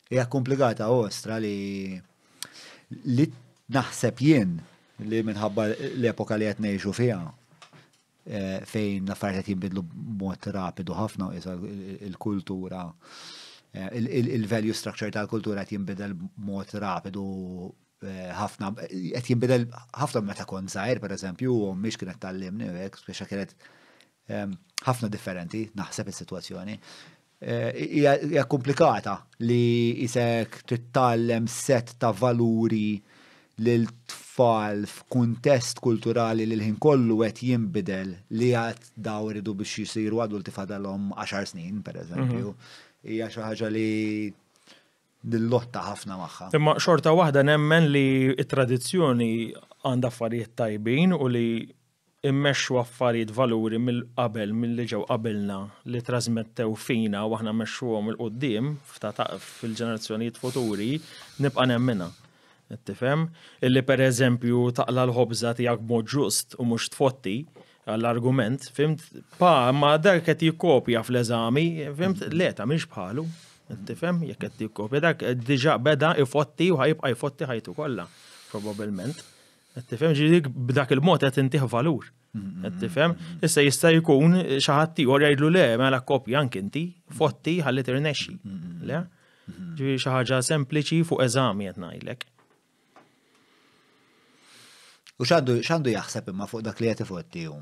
S2: Hija komplikata ostra li li naħseb jien li minħabba l-epoka li qed ngħixu fiha eh, fejn l-affarijiet qed jinbidlu b'mod rapidu ħafna isa il-kultura eh, il-value structure tal-kultura qed jinbidel b'mod rapidu eh, ħafna qed jinbidel ħafna meta kont żgħir pereżempju u mhix kienet tallimni hekk speċa kienet ħafna differenti naħseb is-sitwazzjoni. Eh, hija komplikata li isek titgħallem set ta' valuri lil tfal f'kuntest kulturali li l-ħin kollu qed jinbidel li għad daw iridu biex jisiru adulti fadalhom 10 snin, per eżempju. Mhm. Hija xi ħaġa li nillotta ħafna magħha.
S1: Imma xorta waħda nemmen li t-tradizzjoni għandha affarijiet tajbin u li immexxu affarijiet valuri mill qabel milli ġew qabilna li trażmettew fina u aħna mmexxuhom 'il quddiem fil-ġenerazzjonijiet futuri, nibqa' nemminha. Qed tifhem? Illi pereżempju taqla' l-ħobża tiegħek b'mod ġust u mhux tfotti, għall-argument, fhimt? Pa, imma dak qed jikkopja fl-eżami, fhimt? Le, tagħmilx bħalu. Qed tifhem? Jekk qed jikkopja dak diġà beda jfotti u ħa jibqa' jfotti ħajtu kollha, probabbilment. Qed tifhem ġifieri b'dak il-mod qed intih valur. Qed tifhem? Issa jista' jkun xi ħadd ieħor jgħidlu le mela kopja anke inti, fotti ħalli tirnexxi. Le? Ġifieri xi ħaġa sempliċi fuq eżami qed ngħidlek.
S2: U x'għandu jaħseb imma fuq dak li qed ifotti hu?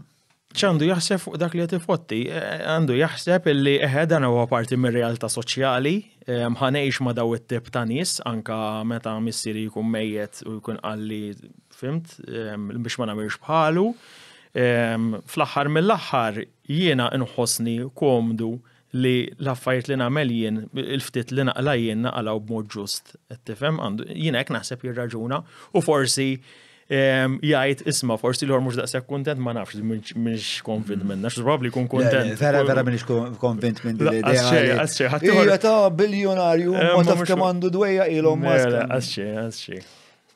S1: ċandu jaħseb fuq dak li qed ifotti, e, għandu jaħseb illi eħe dan huwa parti mir-realtà soċjali, e, ħanejx ma daw it-tip ta' nies anka meta missieri jkun mejjet u jkun qalli fimt e, biex ma nagħmilx bħalu. Fl-aħħar mill-aħħar jiena nħossni komdu li l-affarijiet li nagħmel jien, il-ftit li naqla jien naqalgħu b'mod ġust. Qed tifhem? Għandu jien hekk naħseb jirraġuna u forsi ehm, jgħid isma' forsi l mhux daqshekk kuntent ma nafx mhix konvint minna, xi probabbli jkun kuntent.
S2: Vera vera m'iniex konvint minn din l-idea. Ija ta' biljonarju eh, ma taf kemm għandu dwejja ilhom
S1: Musk. Għasxej, għasxej.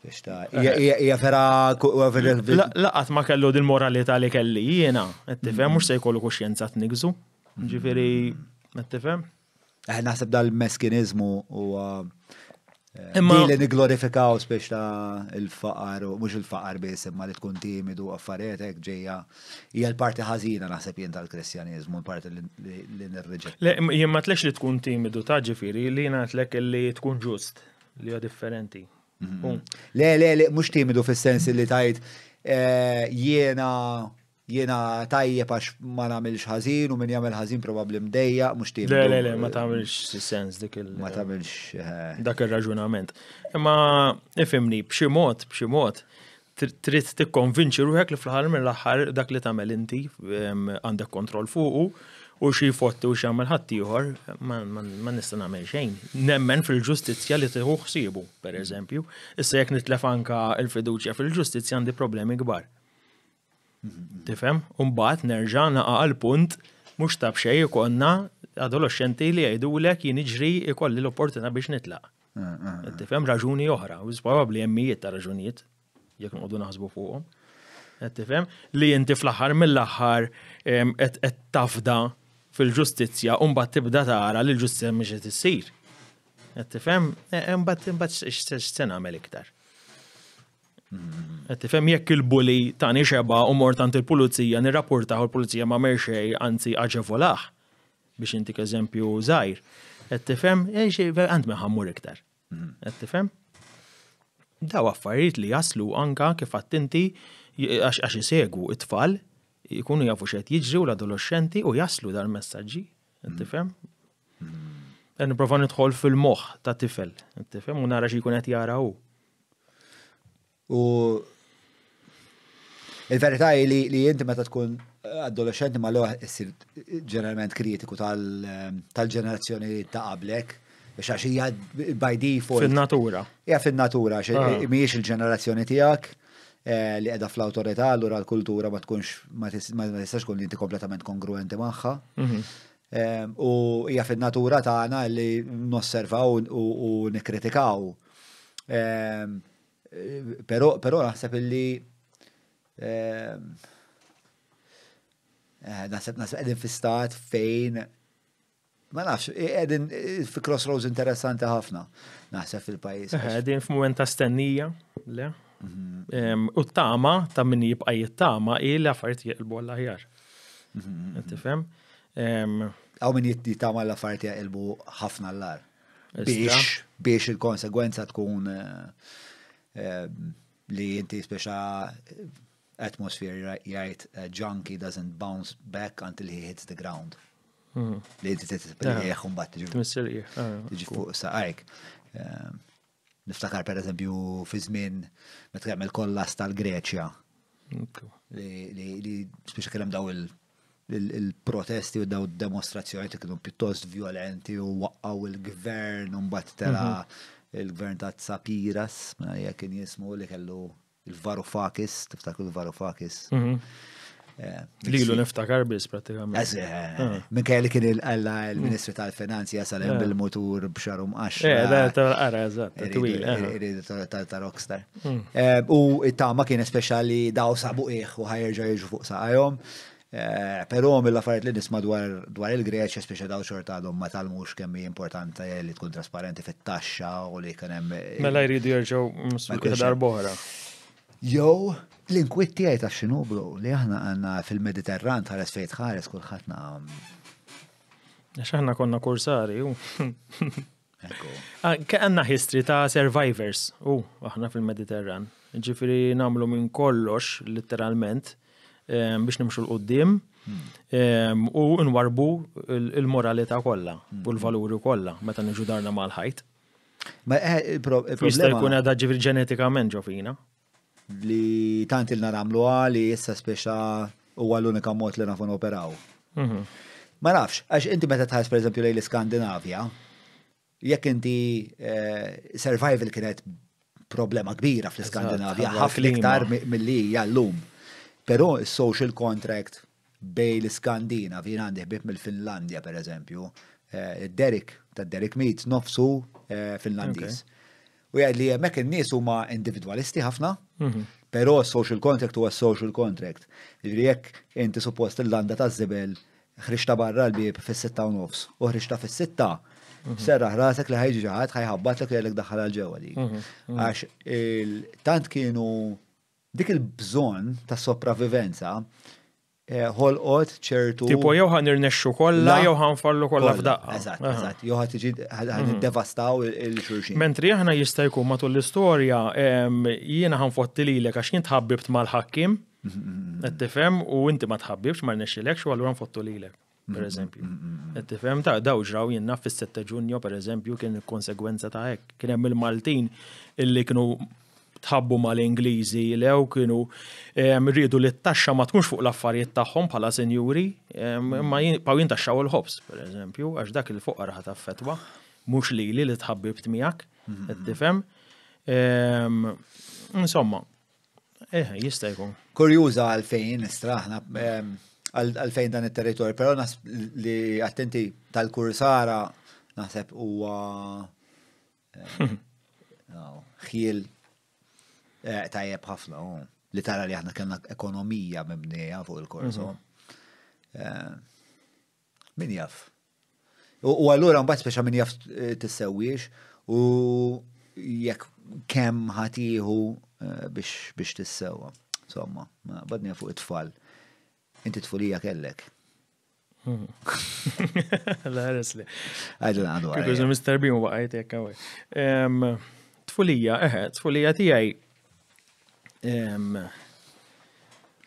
S2: Hija vera
S1: Laqat ma kellu din moralità li kelli jiena, qed tifhem mhux se jkollu kuxjenza tnigżu. Ġifieri, qed tifhem?
S2: Eh, naħseb dal-meskinizmu huwa Imma li niglorifikaw spiex ta' il-faqar, u mhux il-faqar biss, imma li tkun timidu affarijiet hekk ġejja hija l-parti ħażina naħseb jien tal-Kristjaniżmu, l-parti li nirriġett.
S1: Le, jien ma tlex li tkun timidu ta' ġifieri li ngħidlek li tkun ġust li hija differenti.
S2: Mhm. Le, le, le, mhux timidu fis-sens li tajt eh, jiena Jiena tajjeb għax ma nagħmilx ħażin u min jagħmel ħażin probabbli mdejjaq mhux timidu.
S1: Le, le, le, ma tagħmilx sens dik il.
S2: Ma tagħmilx.
S1: Eh. Dak ir-raġunament. Imma ifhimni b'xi mod, b'xi mod, trid tikkonvinċi ruħek li fl-aħħar mill-aħħar dak li tagħmel inti għandek kontroll fuqu u xi jfotti u x'jagħmel ħaddieħor ma nista' nagħmel xejn. Nemmen fil-ġustizzja li tieħu ħsiebu, pereżempju. Issa jekk nitlef anka l-fiduċja fil-ġustizzja għandi problemi kbar. Tifhem? U mbagħad nerġa' naqa' għal punt mhux ta' b'xejn ikollna adolescenti li jgħidulek jien iġri ikolli l-opportunità biex nitlaq. Tifhem raġuni oħra, u probabbli hemm mijiet ta' raġunijiet jekk noqogħdu naħsbu fuqhom. Qed tifhem li inti fl-aħħar mill-aħħar qed tafda fil-ġustizzja u mbagħad tibda tara li l-ġustizzja mhix qed issir. Qed tifhem? E, e, mbagħad imbagħad x'se nagħmel iktar? Qed tifhem jekk il-bully tani xeba u mort għand il-pulizija nirrapportah u l-pulizija ma għamel xejn anzi aġevolah biex intik eżempju żgħir. Qed tifhem eh, għand min ħammur iktar. Qed tifhem? Daw affarijiet li jaslu anka kif għadt inti għax isegwu it-tfal jkunu jafu x'qed jiġri u l-adolescenti u jaslu dal-messaġġi. Qed tifhem? Qed nipprova nidħol fil-moħħ ta' tifel, qed tifhem u nara xi jkun qed jara hu.
S2: U il-verità hi li, li inti meta tkun adolescenti ma l issir ġeneralment kritiku tal-ġenerazzjoni ta' qablek, biex għax hija by default.
S1: Fin-natura.
S2: Hija fin-natura, għax ah. mhijiex il-ġenerazzjoni tiegħek eh, li qiegħda fl-awtorità, allura l-kultura ma tkunx ma tistax tkun inti kompletament kongruenti magħha. Mhm. U hija fin-natura tagħna li nosservaw u nikkritikaw. Però però naħseb illi eh, naħseb naħseb qegħdin fi stat fejn ma nafx, qegħdin fi crossroads interessanti ħafna naħseb fil-pajjiż.
S1: Eh, qegħdin f'mument ta' stennija, le? Mhm. U t-tama ta' min jibqa' jittama hi li affarijiet jeqilbu għall-aħjar. Mhm. Tifhem?
S2: Għaw min jittama l-affarijiet jaqilbu ħafna l-ar. Biex, biex il-konsegwenza tkun eh, eh, li inti speċa atmosphere jgħid eh, junkie doesn't bounce back until he hits the ground. Mhm. Li inti titqieħ un bat tiġi fuq saqajk. Niftakar per eżempju fi żmien meta kemm il-kollas tal-Greċja. Li speċa kien hemm daw il-protesti u daw demostrazzjoni li kienu pjuttost violenti u waqqaw il-gvern u mbagħad tela mhm. il-gvern ta' Tsapiras, ma jekk kien jismu li kellu Il-Varoufakis, tiftakru il-Varoufakis?
S1: Mhm. Eh, Lilu niftakar biss pratikament.
S2: Eh, ah. Minkejja li kien il-alla il-Ministru tal-Finanzi jasal hemm eh. bil-mutur b'xarum għax.
S1: Eh, da tal-qara, eżatt,
S2: twil. Ta' rockstar. Hmm. U it-tama kien speċjali daw sabu iħ u ħajerġa' jiġu fuq saqajhom. Eh, però mill-affarijiet li nisma' dwar il-Greċja, speċa daw xorta għadhom ma talmux kemm hi importanti li tkun trasparenti fit-taxxa u li kien hemm.
S1: Eh, mela jridu jerġgħu darb'oħra.
S2: Jew l-inkwiet tiegħi ta' x'inhu bro li aħna għandna fil-Mediterran tħares fejn tħares kulħadd naqam.
S1: Għax aħna konna kursari u. Ah, għanna history ta' survivors, u aħna fil-Mediterran. Ġifiri namlu minn kollox, literalment, ehm, biex nimxu l-qoddim hmm. ehm, u nwarbu il-moralità kollha hmm. u l-valuri kollha meta niġu darna mal-ħajt.
S2: Ma eh, il-problema.
S1: Jista' jkun għadha ġifiri ġenetikament ġo fina.
S2: Li tant ilna nagħmluha li issa speċa huwa l-unika mod li nafu noperaw. Mhm. Ma nafx, għax inti meta tħares pereżempju lejn l-Iskandinavja, jekk inti eh, survival kienet problema kbira fl-Iskandinavja, ħafna iktar milli hija llum. Però is-social contract bej l-Iskandinavi, jien għandi ħbieb mill-Finlandja pereżempju, eh, Derek, ta' Derek Meets nofsu eh, Finlandiż. U jgħid li hemmhekk in-nies huma individwalisti ħafna, mhm. però social contract huwa social contract. Jiġifieri jekk inti suppost il-landa ta' żibel ħriġtha barra l-bieb fis-6:30 u ħriġtha fis-sitta, serraħ rasek li ħa jiġi xi ħadd ħa jħabbatlek u jgħidlek daħħalha 'l ġewwa dik. Għax tant kienu dik il-bżonn ta' sopravivenza eh, ħolqot ċertu.
S1: Tipo jew ħa nirnexxu kollha jew ħa nfallu kollha f'daqqa.
S2: Eżatt, eżatt. Jew ħa tiġi ħa niddevastaw il-xulxin.
S1: Mentri aħna jista' jkun matul l-istorja jiena ħa nfotti lilek għax jien tħabbibt mal-ħakkiem. Qed tifhem u inti ma tħabbibx ma rnexxilekx u allura nfottu lilek, per eżempju. Qed tifhem ta' daw ġraw jien naf fis-7 Ġunju per eżempju kien konsegwenza ta' hekk. Kien hemm il-Maltin illi kienu tħabbu mal-Ingliżi lew kienu riedu li t-taxxa ma tkunx fuq l-affarijiet tagħhom bħala sinjuri, imma jibqgħu jintaxxaw il-ħobż, per eżempju, għax dak il-foqra ħa taffettwa, mhux lili li tħabbibt miegħek, qed tifhem. Insomma, Eh, jista' jkun.
S2: Kurjuża għalfejn straħna għalfejn dan it-territorju, però naħseb li attenti tal-kursara naħseb huwa eh, ħiel eh, tajjeb ħafna oh, li tara li aħna kellna ekonomija mibnija fuq il-korso. Mhm. Eh, min jaf? U allura mbagħad speċa min jaf eh, tissewwiex u jekk kemm ħatiħu eh, biex tissewwa. Insomma, badni fuq it-tfal. Inti tfulija kellek.
S1: La ħares li.
S2: Għajdu għadu.
S1: Kieku Mr. Bean waqajt jekk għawek. Tfulija, eħe, tfulija tiegħi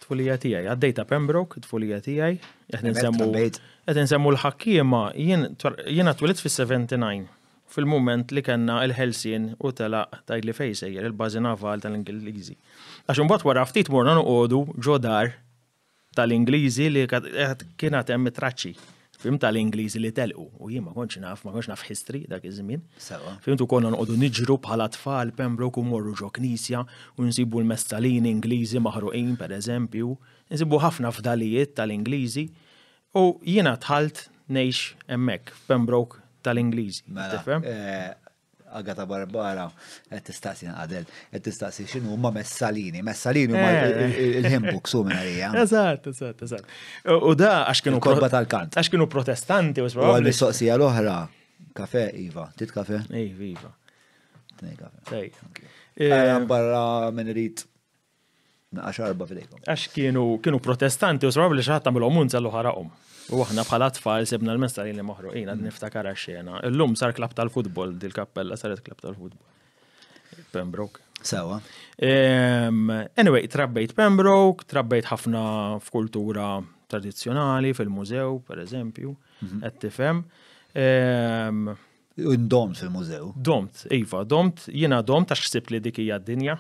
S1: Tfulija tiegħi, għaddejta Pembroke, tfulija tiegħi, qed nsemmu qed nsemmu l-ħakkiema, jiena twilit fis-79 fil-mument li kellna il-ħelsien u telaq tgħid li fejn sejjer il-bażi naval tal-Ingliżi. Għax imbagħad wara ftit morna noqogħdu ġo dar tal-Ingliżi li kien għad hemm it-traċċi. Fim tal-Ingliżi li telqu u jien ma kontx naf, ma kontx naf history dak iż-żmien. Fimtu konna noqogħdu niġru bħala tfal Pembroke u morru ġo knisja u nsibu l-messalini Ingliżi maħruqin pereżempju, nsibu ħafna fdalijiet tal-Ingliżi u jiena dħalt ngħix hemmhekk f'Pembroke tal-Ingliżi.
S2: Mela,
S1: Tifhem?
S2: eh, Agata Barbara qed tistaqsi nqadel, qed tistaqsi x'inhu huma messalini. Messalini huma eh. il-hymnbook su minn għalija.
S1: Eżatt, eżatt, eżatt. U da għax kienu
S2: kotba tal-kant.
S1: Għax kienu protestanti
S2: u għal-mistoqsija l-oħra, kafe Iva, tit kafe?
S1: Iva, Iva.
S2: Tnej kafe. Eh, barra minn irid Naqa xarba fidejkom.
S1: Għax kienu kienu protestanti u probabbli xi ħadd għamilhom unza l ħaraqhom. U aħna bħala tfal sibna l-messarin li maħruqin għad niftakar xena. Illum sar klab tal-futbol, dil-kappella saret klab tal-futbol. Pembroke.
S2: Sewa.
S1: Anyway, trabbejt Pembroke, trabbejt ħafna f'kultura tradizzjonali, fil-mużew, per eżempju, mhm. qed tifhem.
S2: Domt fil-mużew.
S1: Domt, iva, domt, jiena domt għax ħsibt li dik hija d-dinja.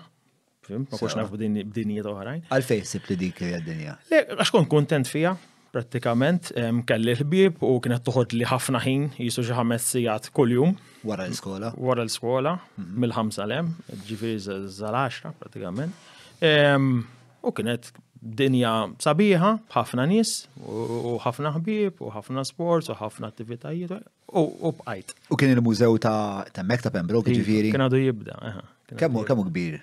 S1: Fim, ma kontx naf b'dinjiet oħrajn.
S2: Għalfejn ħsibt li dik hija d-dinja?
S1: Le, għax kont kuntent fija, prattikament, kelli l-ħbieb u kienet toħod li ħafna ħin, jisu xi ħames sigħat kuljum.
S2: Wara l-iskola?
S1: Wara l-iskola, mhm. mill-ħamsa lem, ġifieri zal-10 prattikament. U kienet dinja sabiħa, b'ħafna nies, u ħafna ħbieb, u ħafna sports, u ħafna attivitajiet, u bqajt.
S2: U kien il-mużew ta' Mek ta' Pembroke, ġifieri?
S1: Kien għadu jibda.
S2: Kemm hu kbir?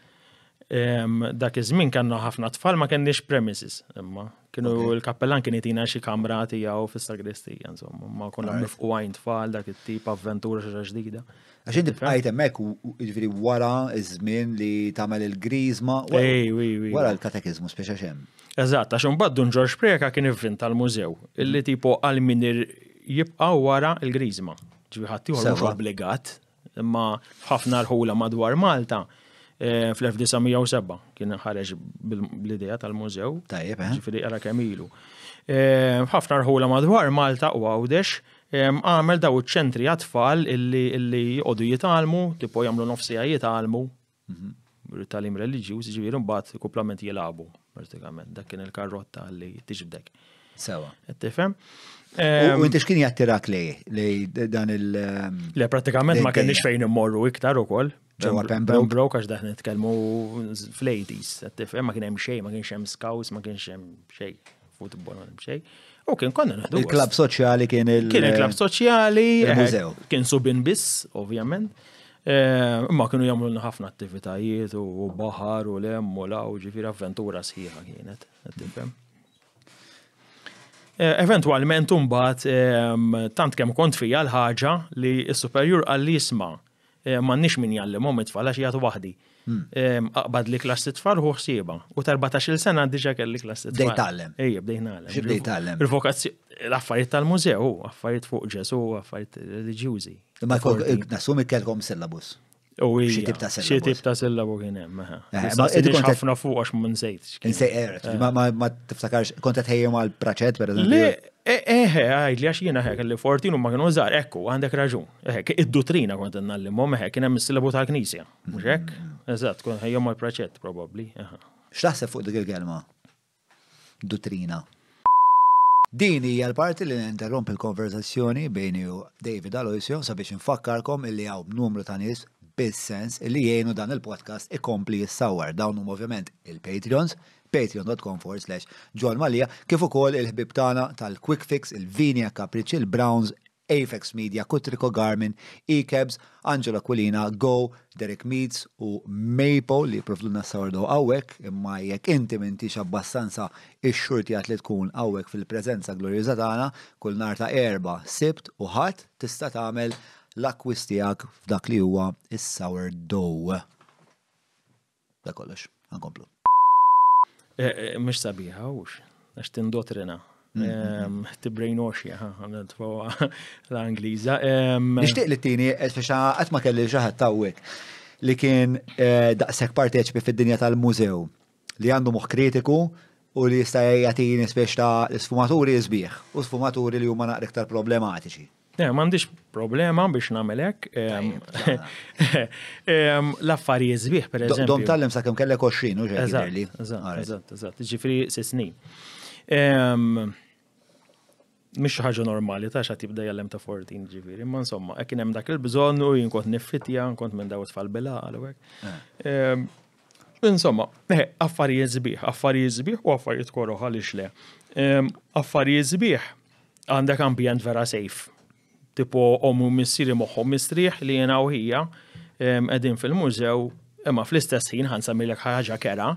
S1: Dak iż-żmien kellna ħafna tfal ma kenniex premises imma kienu l-kappellan kien jtina xi kamra tiegħu fis-sagristija insomma, ma konna nifqu għajn tfal dak it-tip avventura xi ġdida.
S2: Għax inti bqajt hemmhekk jiġifieri wara ż-żmien li tagħmel il-griżma wara l-katekiżmu speċa x'hemm.
S1: Eżatt, għax imbagħad Dun Ġorġ Preca kien ivvinta l-mużew illi tipo għal min jibqa' wara l-griżma. Ġifieri ħadd ieħor mhux obbligat Imma f'ħafna rħula madwar Malta, eh, fl-1907 kien ħareġ bl-idea tal-mużew.
S2: Tajjeb, eh?
S1: Ġifieri ara kemm ilu. Eh, f'ħafna rħula madwar Malta u Għawdex għamel daw iċ-ċentri għat-tfal illi jqogħdu jitgħallmu, tipo jagħmlu nofsija jitgħallmu, mhm. Talim reliġjuż, ġifieri mbagħad kuplament jilagħbu pratikament. Dak kien il-karrotta li tiġbdek.
S2: Sewa.
S1: Qed tifhem?
S2: U inti x'kien jattirak lej lej dan il-
S1: Le pratikament ma kenniex fejn immorru iktar ukoll.
S2: Ġewwa Pembroke.
S1: Pembroke għax daħ nitkellmu fl-80s, qed tifhem ma kien hemm xejn, ma kienx hemm scouts, ma kienx hemm xejn, futbol ma hemm xejn. U kien konna
S2: naħdu. Il-klabb soċjali kien il-
S1: Kien il-klabb soċjali.
S2: Il-mużew.
S1: Eh, kien subin biss, ovvjament. Eh, imma kienu jagħmlu ħafna attivitajiet u baħar u lem u law, ġifieri avventura sħiħa kienet, tifhem. Eventwalment imbagħad tant kemm kont fija l-ħaġa li s-superjur qalli isma' m'għandniex min jgħallimhom it-tfal għax qiegħed waħdi. Aqbad li klassi tfal ħu ħsiebha. U ta' 14-il sena diġà kelli klassi tfal.
S2: Bdejt tgħallem.
S1: Ejja, bdejt ngħallem.
S2: Xi bdejt tgħallem?
S1: Il-vokazzjoni, l-affarijiet tal-mużew, affarijiet fuq Ġesù, affarijiet reliġjużi.
S2: Imma nassumi kellkom syllabus.
S1: U
S2: Xi tip ta'
S1: Xi tip ta' sillabu kien hemm. Eh, ma ħafna fuq għax ma nsejt.
S2: Insejt, eh, ma tiftakarx, kont qed ħejjem għal praċett
S1: pereżempju. Le, eh, eh, għajd li għax jiena hekk li fortin u ma kienu żgħar, ekku, għandek raġun. Id-duttrina kont ngħallimhom, eħe, kien hemm is-sillabu tal-Knisja. Mhux hekk? Mm. Eżatt, kont ħejjem għal praċett probabbli.
S2: X'taħseb fuq dik il-kelma? Duttrina. Din hija l-parti li ninterrompi l-konversazzjoni bejni u David Aloisio sabiex infakkarkom illi hawn numru ta' nies bis-sens illi jgħinu dan il-podcast ikompli jissawwar. Dawn huma ovvjament il-Patreons, patreon.com forward slash John Mallia, kif ukoll il-ħbieb tagħna tal-Quick Fix, il-Vinia Capricci, il-Browns, Aphex Media, Kutriko Garmin, eCabs, Angelo Aquilina, Go, Derek Meads u Maple li jipprovdulna s-sourdough hawnhekk, imma jekk inti m'intix abbastanza ixxurtjat li tkun hawnhekk fil-preżenza glorjuża tagħna kull nhar ta' Erbgħa, Sibt u Ħadd tista' tagħmel l-akkwist tiegħek f'dak li huwa s-sourdough. Da kollox, għankomplu.
S1: Eh, eh, mhux sabiħa, hux, għax tindotrina. Mm-hmm. Tibrainwashja, l-Angliża.
S2: Nixtieq li tini, eh, biex qatt ma kelli xi ħadd hawnhekk li kien daqshekk parteċipi fid-dinja tal-mużew li għandu moħħ kritiku u li jista' jagħtini spiex ta' sfumaturi sbieħ u sfumaturi li huma naqra iktar problematiċi.
S1: Le, m'għandix problema biex nagħmel hekk. L-affarijiet sbieħ, per eżempju.
S2: Dom tallem sakemm kellek 20 u
S1: ġejli. Eżatt, eżatt, ġifieri sitt snin. Mhix xi ħaġa normali ta' x'għad jibda jgħallem ta' 14 ġifieri, imma insomma, hekk kien hemm dak il-bżonn u jien kont niffitja, kont minn daw it-tfal bil-għaqal u hekk. Eh. Insomma, eh, affarijiet sbieħ, affarijiet sbieħ u affarijiet koroħ għaliex le. Affarijiet sbieħ għandek ambjent vera safe. Tipo ommi u missieri moħħhom mistrieħ li jiena u ħija qegħdin fil-mużew imma fl-istess ħin ħa nsemmilek ħaġa kera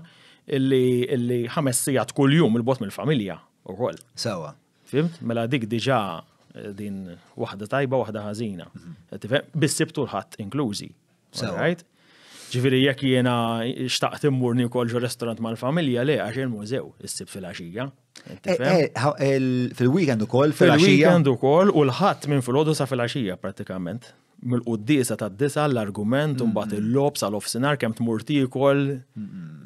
S1: illi ħames sigħat kuljum 'il bogħod mill-familja ukoll.
S2: Sewwa.
S1: Fhimt? Mela dik diġà eh, din waħda tajba waħda ħażina. Mhm. Bis-sibt u l-ħadd inklużi. Right? Ġifieri jekk jiena xtaqt immur niekol ġo restaurant mal-familja le għax il-mużew is-sibt filgħaxija.
S2: Eh, eh, fil-weekend ukoll
S1: filgħaxija. Fil-weekend ukoll u l-ħadd minn filgħodu sa filgħaxija prattikament. Mill-quddiesa tad-disa l-argument u mbagħad il-logħob sal-offsinar kemm tmur tiekol,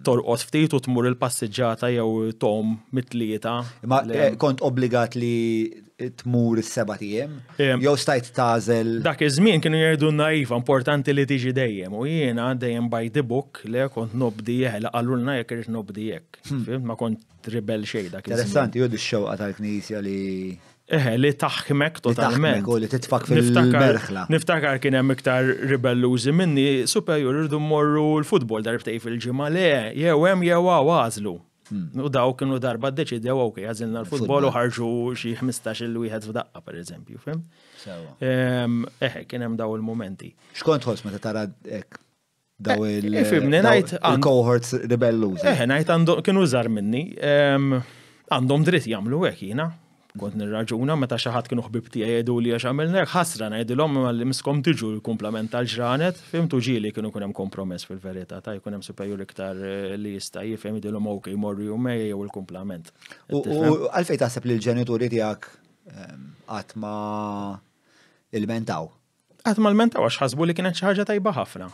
S1: torqod ftit u tmur il-passiġġata jew tom mit-tlieta.
S2: Ma eh, kont obbligat li tmur is-seba' ijiem? Jew stajt tagħżel?
S1: Dak iż-żmien kienu jgħidulna iva, importanti li tiġi dejjem. U jiena dejjem by the book le kont nobdi eħe, la qalulna jekk irid nobdi hekk. Fhimt? Ma kont ribel xejn dak
S2: iż-żmien. Interessanti, hu x-xewqa tal-Knisja li
S1: Eħe, li taħkmek totalment.
S2: Li taħkmek u li titfak fil-merħla.
S1: Niftakar kien hemm iktar ribellużi minni, superjur irridu mmorru l-futbol darbtej fil-ġimgħa le, jew hemm jew hawn għażlu. Hmm. U daw kienu darba ddeċidew ok, għażilna l-futbol u ħarġu xi 15 il wieħed f'daqqa pereżempju, fim? Eħe, kien hemm daw il-momenti.
S2: X'kont tħoss meta tara hekk daw eh,
S1: il Fimni ngħid
S2: il-cohorts ribellużi.
S1: Eħe, ngħid għandhom kienu żgħar minni. Għandhom dritt jagħmlu hekk jiena. Kont nirraġuna meta xi ħadd kienu ħbieb tiegħi jgħiduli għax għamilna hekk, ħasra ngħidilhom imma li miskom tiġu l-kumplament tal-ġranet, fhimt u ġieli kienu jkun hemm kompromess fil-verità ta' jkun hemm superjur iktar eh, li jista' jifhem jgħidilhom ok jmorru jumej jew il-kumplament.
S2: U għalfejn taħseb li l-ġenituri tiegħek ehm, qatt ma ilmentaw?
S1: Qatt ma lmentaw għax ħasbu li kienet xi ħaġa tajba ħafna.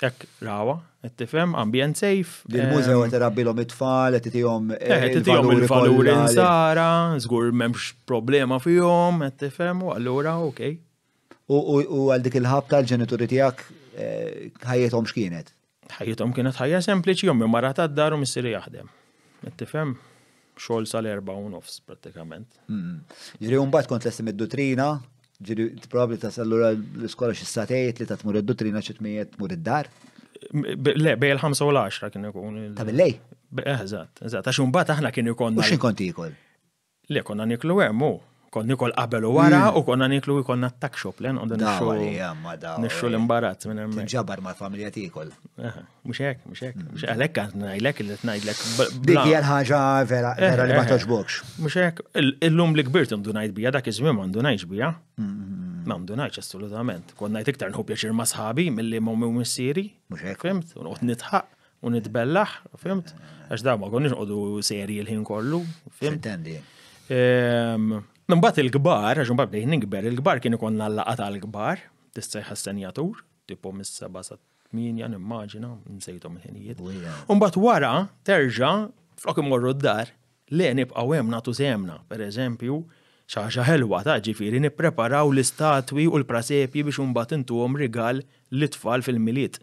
S1: Hekk rawha, qed tifhem, ambjent safe.
S2: Dil-mużew qed irabbilhom it-tfal, qed itihom
S1: eh, eh, qed itihom il-valuri nsara, żgur m'hemmx problema fihom, qed tifhem, u allura okej.
S2: U għal dik il-ħabta l-ġenituri tiegħek eh, ħajjithom x'kienet?
S1: Ħajjithom kienet ħajja sempliċi, ommi mara tad-dar u missieri jaħdem. Qed tifhem? Xogħol sal-4:30 prattikament.
S2: Ġifieri mbagħad kont lesti mid-duttrina, ġifieri probabbli tasal lura l-iskola xi sagħtejn li ta' tmur id-duttrina xi tmijiet tmur id-dar.
S1: Le, bejn il-5 u l-10 kien ikun.
S2: Ta' billejl?
S1: Eżatt, eżatt. Għax imbagħad aħna kien ikollna.
S2: U x'in kont tiekol?
S1: Le, konna nieklu hemm hu. Kont nikol qabel u wara u konna niklu jkollna t-tuck shop le nqogħdu
S2: Daw
S1: nixtru
S2: għalija, ma daw.
S1: nixtru l-imbarazz minn hemmhekk.
S2: Tinġabar mal-familja tiekol.
S1: Aha, Mhux hekk, mhux hekk. Mhux għalhekk qed ngħidlek li qed ngħidlek
S2: Dik
S1: bla-
S2: hija l-ħaġa vera vera li ma
S1: Eh, eh.
S2: toġbokx.
S1: Mhux hekk, illum li kbirt ndunajt bija, dak iż-żmien ma ndunajtx bija. Ma ndunajtx assolutament. Kont ngħid iktar nħu pjaċir ma' sħabi milli m'ommi u missieri.
S2: Mhux hekk.
S1: Fimt? U noqgħod nidħaq u nitbellaħ, fimt? Għax dawn ma konniex noqogħdu serji l-ħin kollu, fimt?
S2: Intendi.
S1: Mbagħad il-kbar, għax imbagħad bdejt nikber, il-kbar kien ikollna l-laqgħa tal-kbar, tista' senjatur, tipo mis-seba' sa tminja nimmaġina, nsejthom il-ħinijiet.
S2: Ujja.
S1: Mbagħad wara terġa' flok imorru d-dar, le nibqgħu hemm nagħtu sehemna, pereżempju, xi ħaġa ħelwa ta' ġifieri nippreparaw l-istatwi u l-prasepji biex imbagħad intuhom rigal lit-tfal fil-Milied.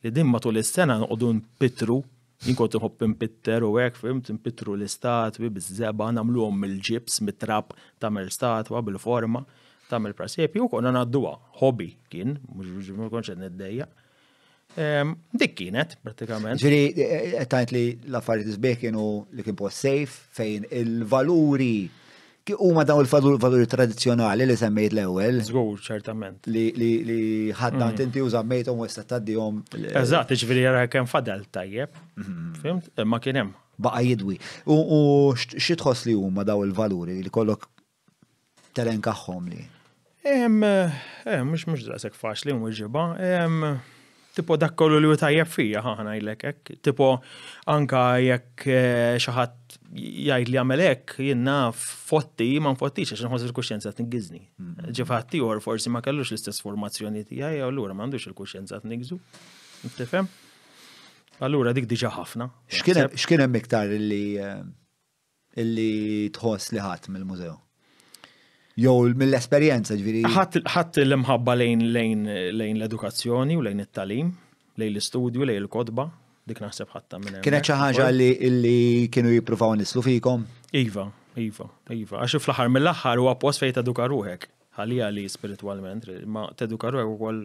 S1: Li din matul is-sena noqogħdu npittru, jien kont inħobb inpitter u hekk, fimt, npittru l-istatwi biż-żebgħa, nagħmluhom mill-ġibs, mit-trab, tagħmel statwa bil-forma, tagħmel prasepju u konna ngħadduha. Hobby kien, mhux ma kontx qed niddejjaq. Dik kienet, prattikament.
S2: Ġifieri, qed tgħid li l-affarijiet isbieħ kienu li kien post safe fejn il-valuri huma dawn il-valuri tradizzjonali li semmejt l-ewwel.
S1: Żgur, ċertament.
S2: Li li li ħaddant inti u żammejthom u issa tgħaddihom.
S1: Eżatt, ġifieri jara kemm fadal tajjeb. Fimt? Ma kien hemm.
S2: Baqa' jidwi. U xi tħoss li huma daw il-valuri li kollok telenkahom li?
S1: Mhux mhux daqshekk faċli nweġibha. Tipo dak kollu li hu tajjeb fija, ħa ngħidlek hekk. Tipo anka jekk xi ħadd jgħid li għamel hekk, jien naf fotti, ma nfottix għax nħoss il-kuxjenza tniggizni. Ġifieri ieħor forsi ma kellux l-istess formazzjoni tiegħi, allura m'għandux il-kuxjenza tniggżu. Tifhem? Allura dik diġà ħafna.
S2: X'kien hemm iktar illi illi tħoss li ħadd mill-mużew? Jew mill-esperjenza ġifieri.
S1: Ħadd l-imħabba lejn lejn lejn l-edukazzjoni u lejn it-tagħlim, lejn l-istudju, lejn il-kotba, dik naħseb ħatta minn
S2: Kienet xi ħaġa li illi kienu jippruvaw nislu fikom?
S1: Iva, iva, iva. Għax fl-aħħar mill-aħħar huwa post fejn teduka ruħek. Ħalija li spiritwalment, ma teduka ruħek ukoll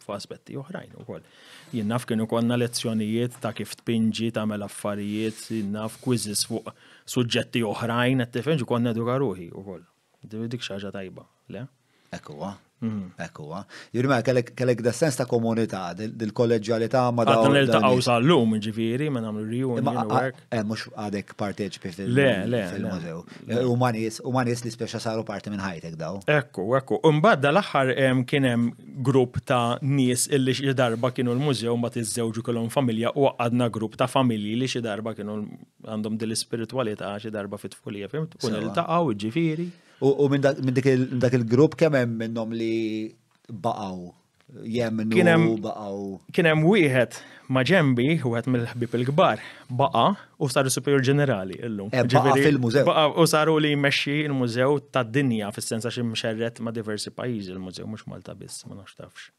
S1: f'aspetti oħrajn ukoll. Jien naf kienu konna lezzjonijiet ta' kif tpinġi, tagħmel affarijiet, jien naf quizzes fuq suġġetti oħrajn, qed tifhem konna eduka ruħi ukoll. Dik xi ħaġa tajba, le?
S2: Ekku huwa. Ekku huwa. Jiġifieri mela kellek kellek da sens ta' komunità, dil-kolleġġjalità ma' dawn.
S1: Għadna niltaqgħu sal-lum, ġifieri, ma nagħmlu reunion
S2: Imma
S1: u hekk.
S2: mhux għadek parteċipi
S1: Le, le,
S2: fil-mużew. Huma nies huma nies li speċa saru parti minn ħajtek daw.
S1: Ekku, ekku. Imbagħad dal-aħħar kien hemm grupp ta' nies illi xi darba kienu l-mużew mbagħad iżżewġu kellhom familja u għadna grupp ta' familji li xi darba kienu għandhom din l-ispiritwalità xi darba fit-tfulija, fimt? U
S2: Sewa.
S1: niltaqgħu ġifieri.
S2: U minn dak minn dik il- minn dak il-grupp kemm hemm minnhom li baqgħu jemmnu
S1: Kien hemm-
S2: baqgħu.
S1: Kien hemm wieħed ma' ġembi, wieħed mill-ħbieb il-kbar, baqa' u saru superior ġenerali illum.
S2: Baqa'
S1: Ġifieri,
S2: fil-mużew.
S1: Baqa' u saru li jmexxi l-mużew tad-dinja fis-sens għax imxerred ma' diversi pajjiżi l-mużew mhux Malta biss, ma nafx tafx.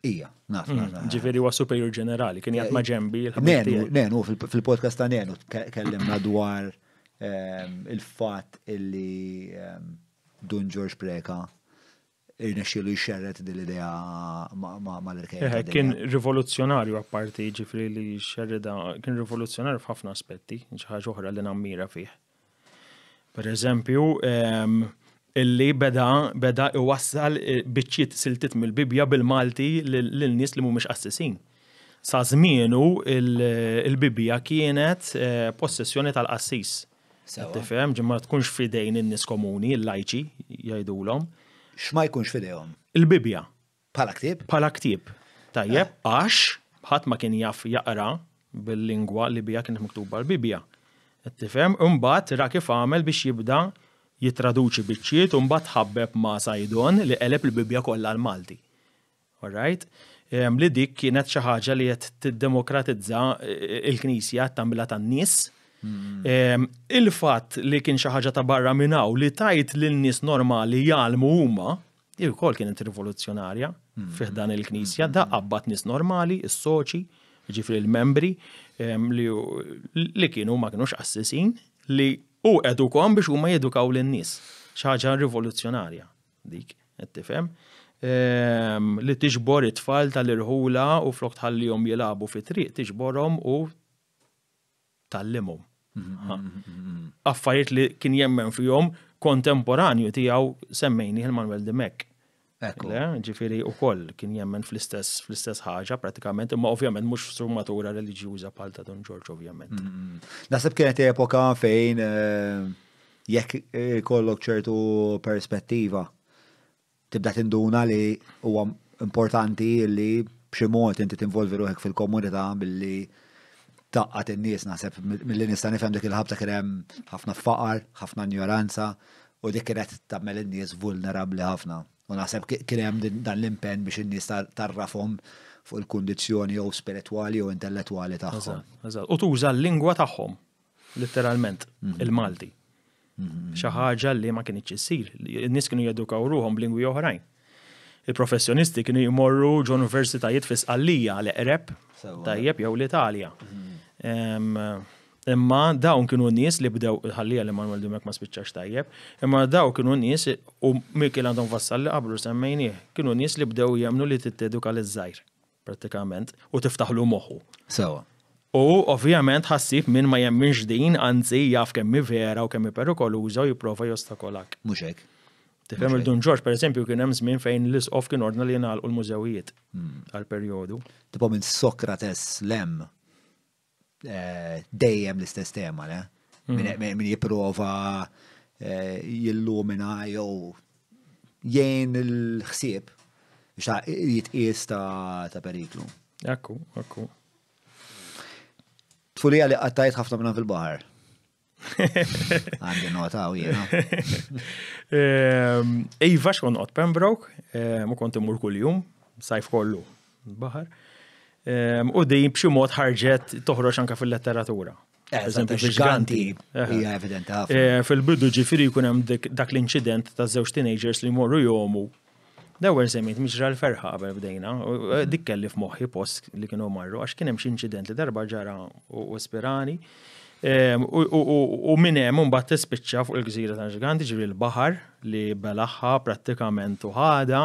S2: Ija, naf, naf, naf.
S1: Ġifieri huwa superior ġenerali, kien jgħid ma' ġembi l-ħabib
S2: Nenu,
S1: tiegħi.
S2: Nenu, fil-podcast ta' Nenu kellimna dwar il-fatt illi Dun George Preka irnexxielu jxerred din l-idea mal-irkejjen tad-dinja.
S1: Kien rivoluzzjonarju apparti ġifieri li xerrida, kien rivoluzzjonarju f'ħafna aspetti, xi ħaġa oħra li nammira fih. Per eżempju, illi beda iwassal biċċiet siltiet mill-Bibja bil-Malti lil nies li mhumiex qassisin. Sa żmienu il-Bibja kienet possessjoni tal-qassis.
S2: Sewa.
S1: Tifhem, ġimma tkunx fidejn in-nies komuni, il-lajċi jgħidulhom.
S2: X'ma jkunx fidejhom?
S1: Il-Bibja.
S2: Bħala ktieb?
S1: Bħala ktieb. Tajjeb, għax ħadd ma kien jaf jaqra bil-lingwa li bija kienet miktuba l-Bibja. Qed tifhem, imbagħad ra kif għamel biex jibda jitraduċi biċċiet u mbagħad ħabbeb ma' Saydon li qeleb il-Bibja kollha l-Malti. All right? Li dik kienet xi ħaġa li qed tiddemokratizza il-Knisja tagħmilha tan-nies. Il-fatt li kien xi ħaġa ta' barra minn hawn li tajt lil nies normali jgħallmu huma, hi wkoll kienet rivoluzzjonarja fih dan il-Knisja, da qabbat nies normali, is-soċi, ġifieri l-membri, li kienu ma kinux qassisin, li u edukom biex huma jedukaw lin-nies. Xi ħaġa rivoluzzjonarja dik, qed tifhem? Li tiġbor it-tfal tal-irħula u flok tħallihom jilagħbu fit-triq, tiġborhom u tgħallimhom. Affarijiet li kien jemmen fihom kontemporanju tiegħu semmejni il-Manuel Dimech. Le, ġifieri ukoll kien jemmen fl-istess fl-istess ħaġa pratikament, imma ovvjament mhux f'sfumatura reliġjuża bħal ta' Dun Ġorġ ovvjament. Mm,
S2: mm. Naħseb kienet epoka fejn eh, jekk ikollok ċertu perspettiva tibda tinduna li huwa importanti li b'xi mod inti tinvolvi ruħek fil-komunità billi taqqat in-nies naħseb milli nista' nifhem dik il-ħabta kien hemm ħafna faqar, ħafna injoranza u dik kienet tagħmel in-nies vulnerabbli ħafna. U naħseb kien hemm dan l-impenn biex in-nies tarrafhom fuq il-kundizzjoni jew spiritwali jew intellettwali tagħhom.
S1: U tuża l-lingwa tagħhom. Litteralment, mhm. il-Malti. Mhm. Xi ħaġa li ma kienx issir. In-nies kienu jedukaw ruhom b'lingwi oħrajn. Il-professjonisti kienu jmorru ġo universitajiet fi Sqallija l-eqreb, tajjeb jew l-Italja. Mhm. Imma dawn kienu nies li bdew ħallija li Manuel Dumek ma spiċċax tajjeb, imma dawn kienu nies u Mikiel Anton Vassalli qablu semmejnieh, kienu nies li bdew jemmnu li titteduka liż-żgħir. prattikament, u tiftaħlu moħħu.
S2: Sewa.
S1: U ovvjament ħassib min ma jemminx din, anzi jaf kemm hi vera u kemm hi perikoluża u jipprova jostakolak.
S2: Mhux hekk.
S1: Tifhem il Dun Ġorġ pereżempju kien hemm żmien fejn l-isqof kien ordna li jingħalqu l-mużewijiet hmm. għal perjodu.
S2: Tipo minn Sokrates lem eh, dejjem l-istess tema, le? Hmm. Min jipprova eh, jillumina jew jgħin il-ħsieb biex jitqies ta' periklu.
S1: Ekku, ekku.
S2: Tfulija li qattajt ħafna minna fil-baħar. Għandi nota u jiena.
S1: Ehm, iva xkont qod Pembroke, ehm, u kont imur kuljum, sajf kollu, baħar. Ehm, u din b'xi mod ħarġet toħroġ anka fil-letteratura.
S2: Eh, eżempju, fil-ġganti hija evidenti ħafna.
S1: Eh, fil-bidu ġifieri jkun hemm dak l-inċident ta' żewġ teenagers li jmorru jomu. L-ewwel semmejt miġra l-ferħa qabel bdejna, eh, dik kelli f'moħħi post li kienu marru għax kien hemm xi inċident li darba ġara u spirani. Ehm, u minn hemm imbagħad tispiċċa fuq il-gżira ta' ġiganti ġifieri l-baħar li belaħħa prattikament u ħada.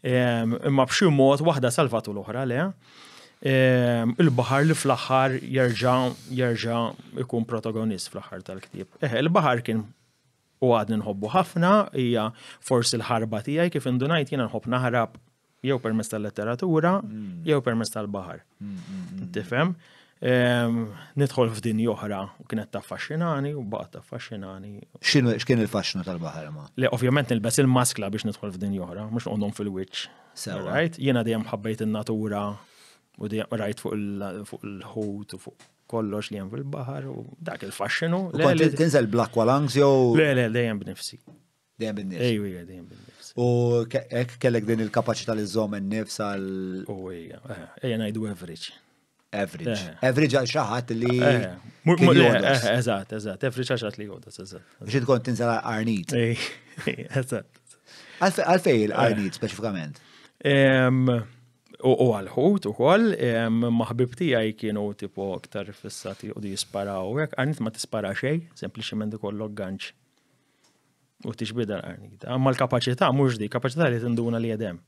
S1: Ehm, imma b'xi mod waħda salvatu l-oħra le. Ehm, il-baħar li fl-aħħar jerġa' jerġa' ikun protagonist fl-aħħar tal-ktieb. Eħe, il-baħar kien u għadni nħobbu ħafna, hija forsi l-ħarba tiegħi kif indunajt jiena nħobb naħrab jew permezz tal-letteratura mm. jew permezz tal-baħar. Mm, mm, Tifhem? Ehm, nidħol f'dinja oħra u kienet taffaxxinani u baqgħet taffaxxinani.
S2: X'inhu x'kien il-faxxnu tal-baħar ma?
S1: Le ovvjament nilbes il-maskla biex nidħol f'dinja oħra, mhux noqgħodhom fil-wiċċ.
S2: Sewa.
S1: Right? Jiena dejjem ħabbejt in-natura u dejjem rajt fuq il-ħut u fuq kollox li hemm fil-baħar u dak il-faxxinu.
S2: U kont tinżel bl-aqualungs jew?
S1: Le, le, dejjem b'nifsi.
S2: Dejjem bin-nifs.
S1: Ejju, ejja, dejjem bin-nifs.
S2: U hekk kellek din il-kapaċità li żżomm in-nifs għal.
S1: U ejja, eh, ejja ngħidu average.
S2: Average. Eh. Average għal xi ħadd li.
S1: Eh, eżatt, eżatt, average għal xi ħadd li jodos, eżatt.
S2: Biex tkun tinżel għal qarnit.
S1: Eżatt.
S2: Għalfej il-qarnit speċifikament?
S1: U għal-ħut ukoll, ma ħbib tiegħi kienu tipo aktar fissati u jisparaw hekk, qarnit ma tispara xejn, sempliċement ikollok ganċ. U tixbida l-qarnita. Imma l-kapaċità mhux dik, kapaċità li tinduna li jedem.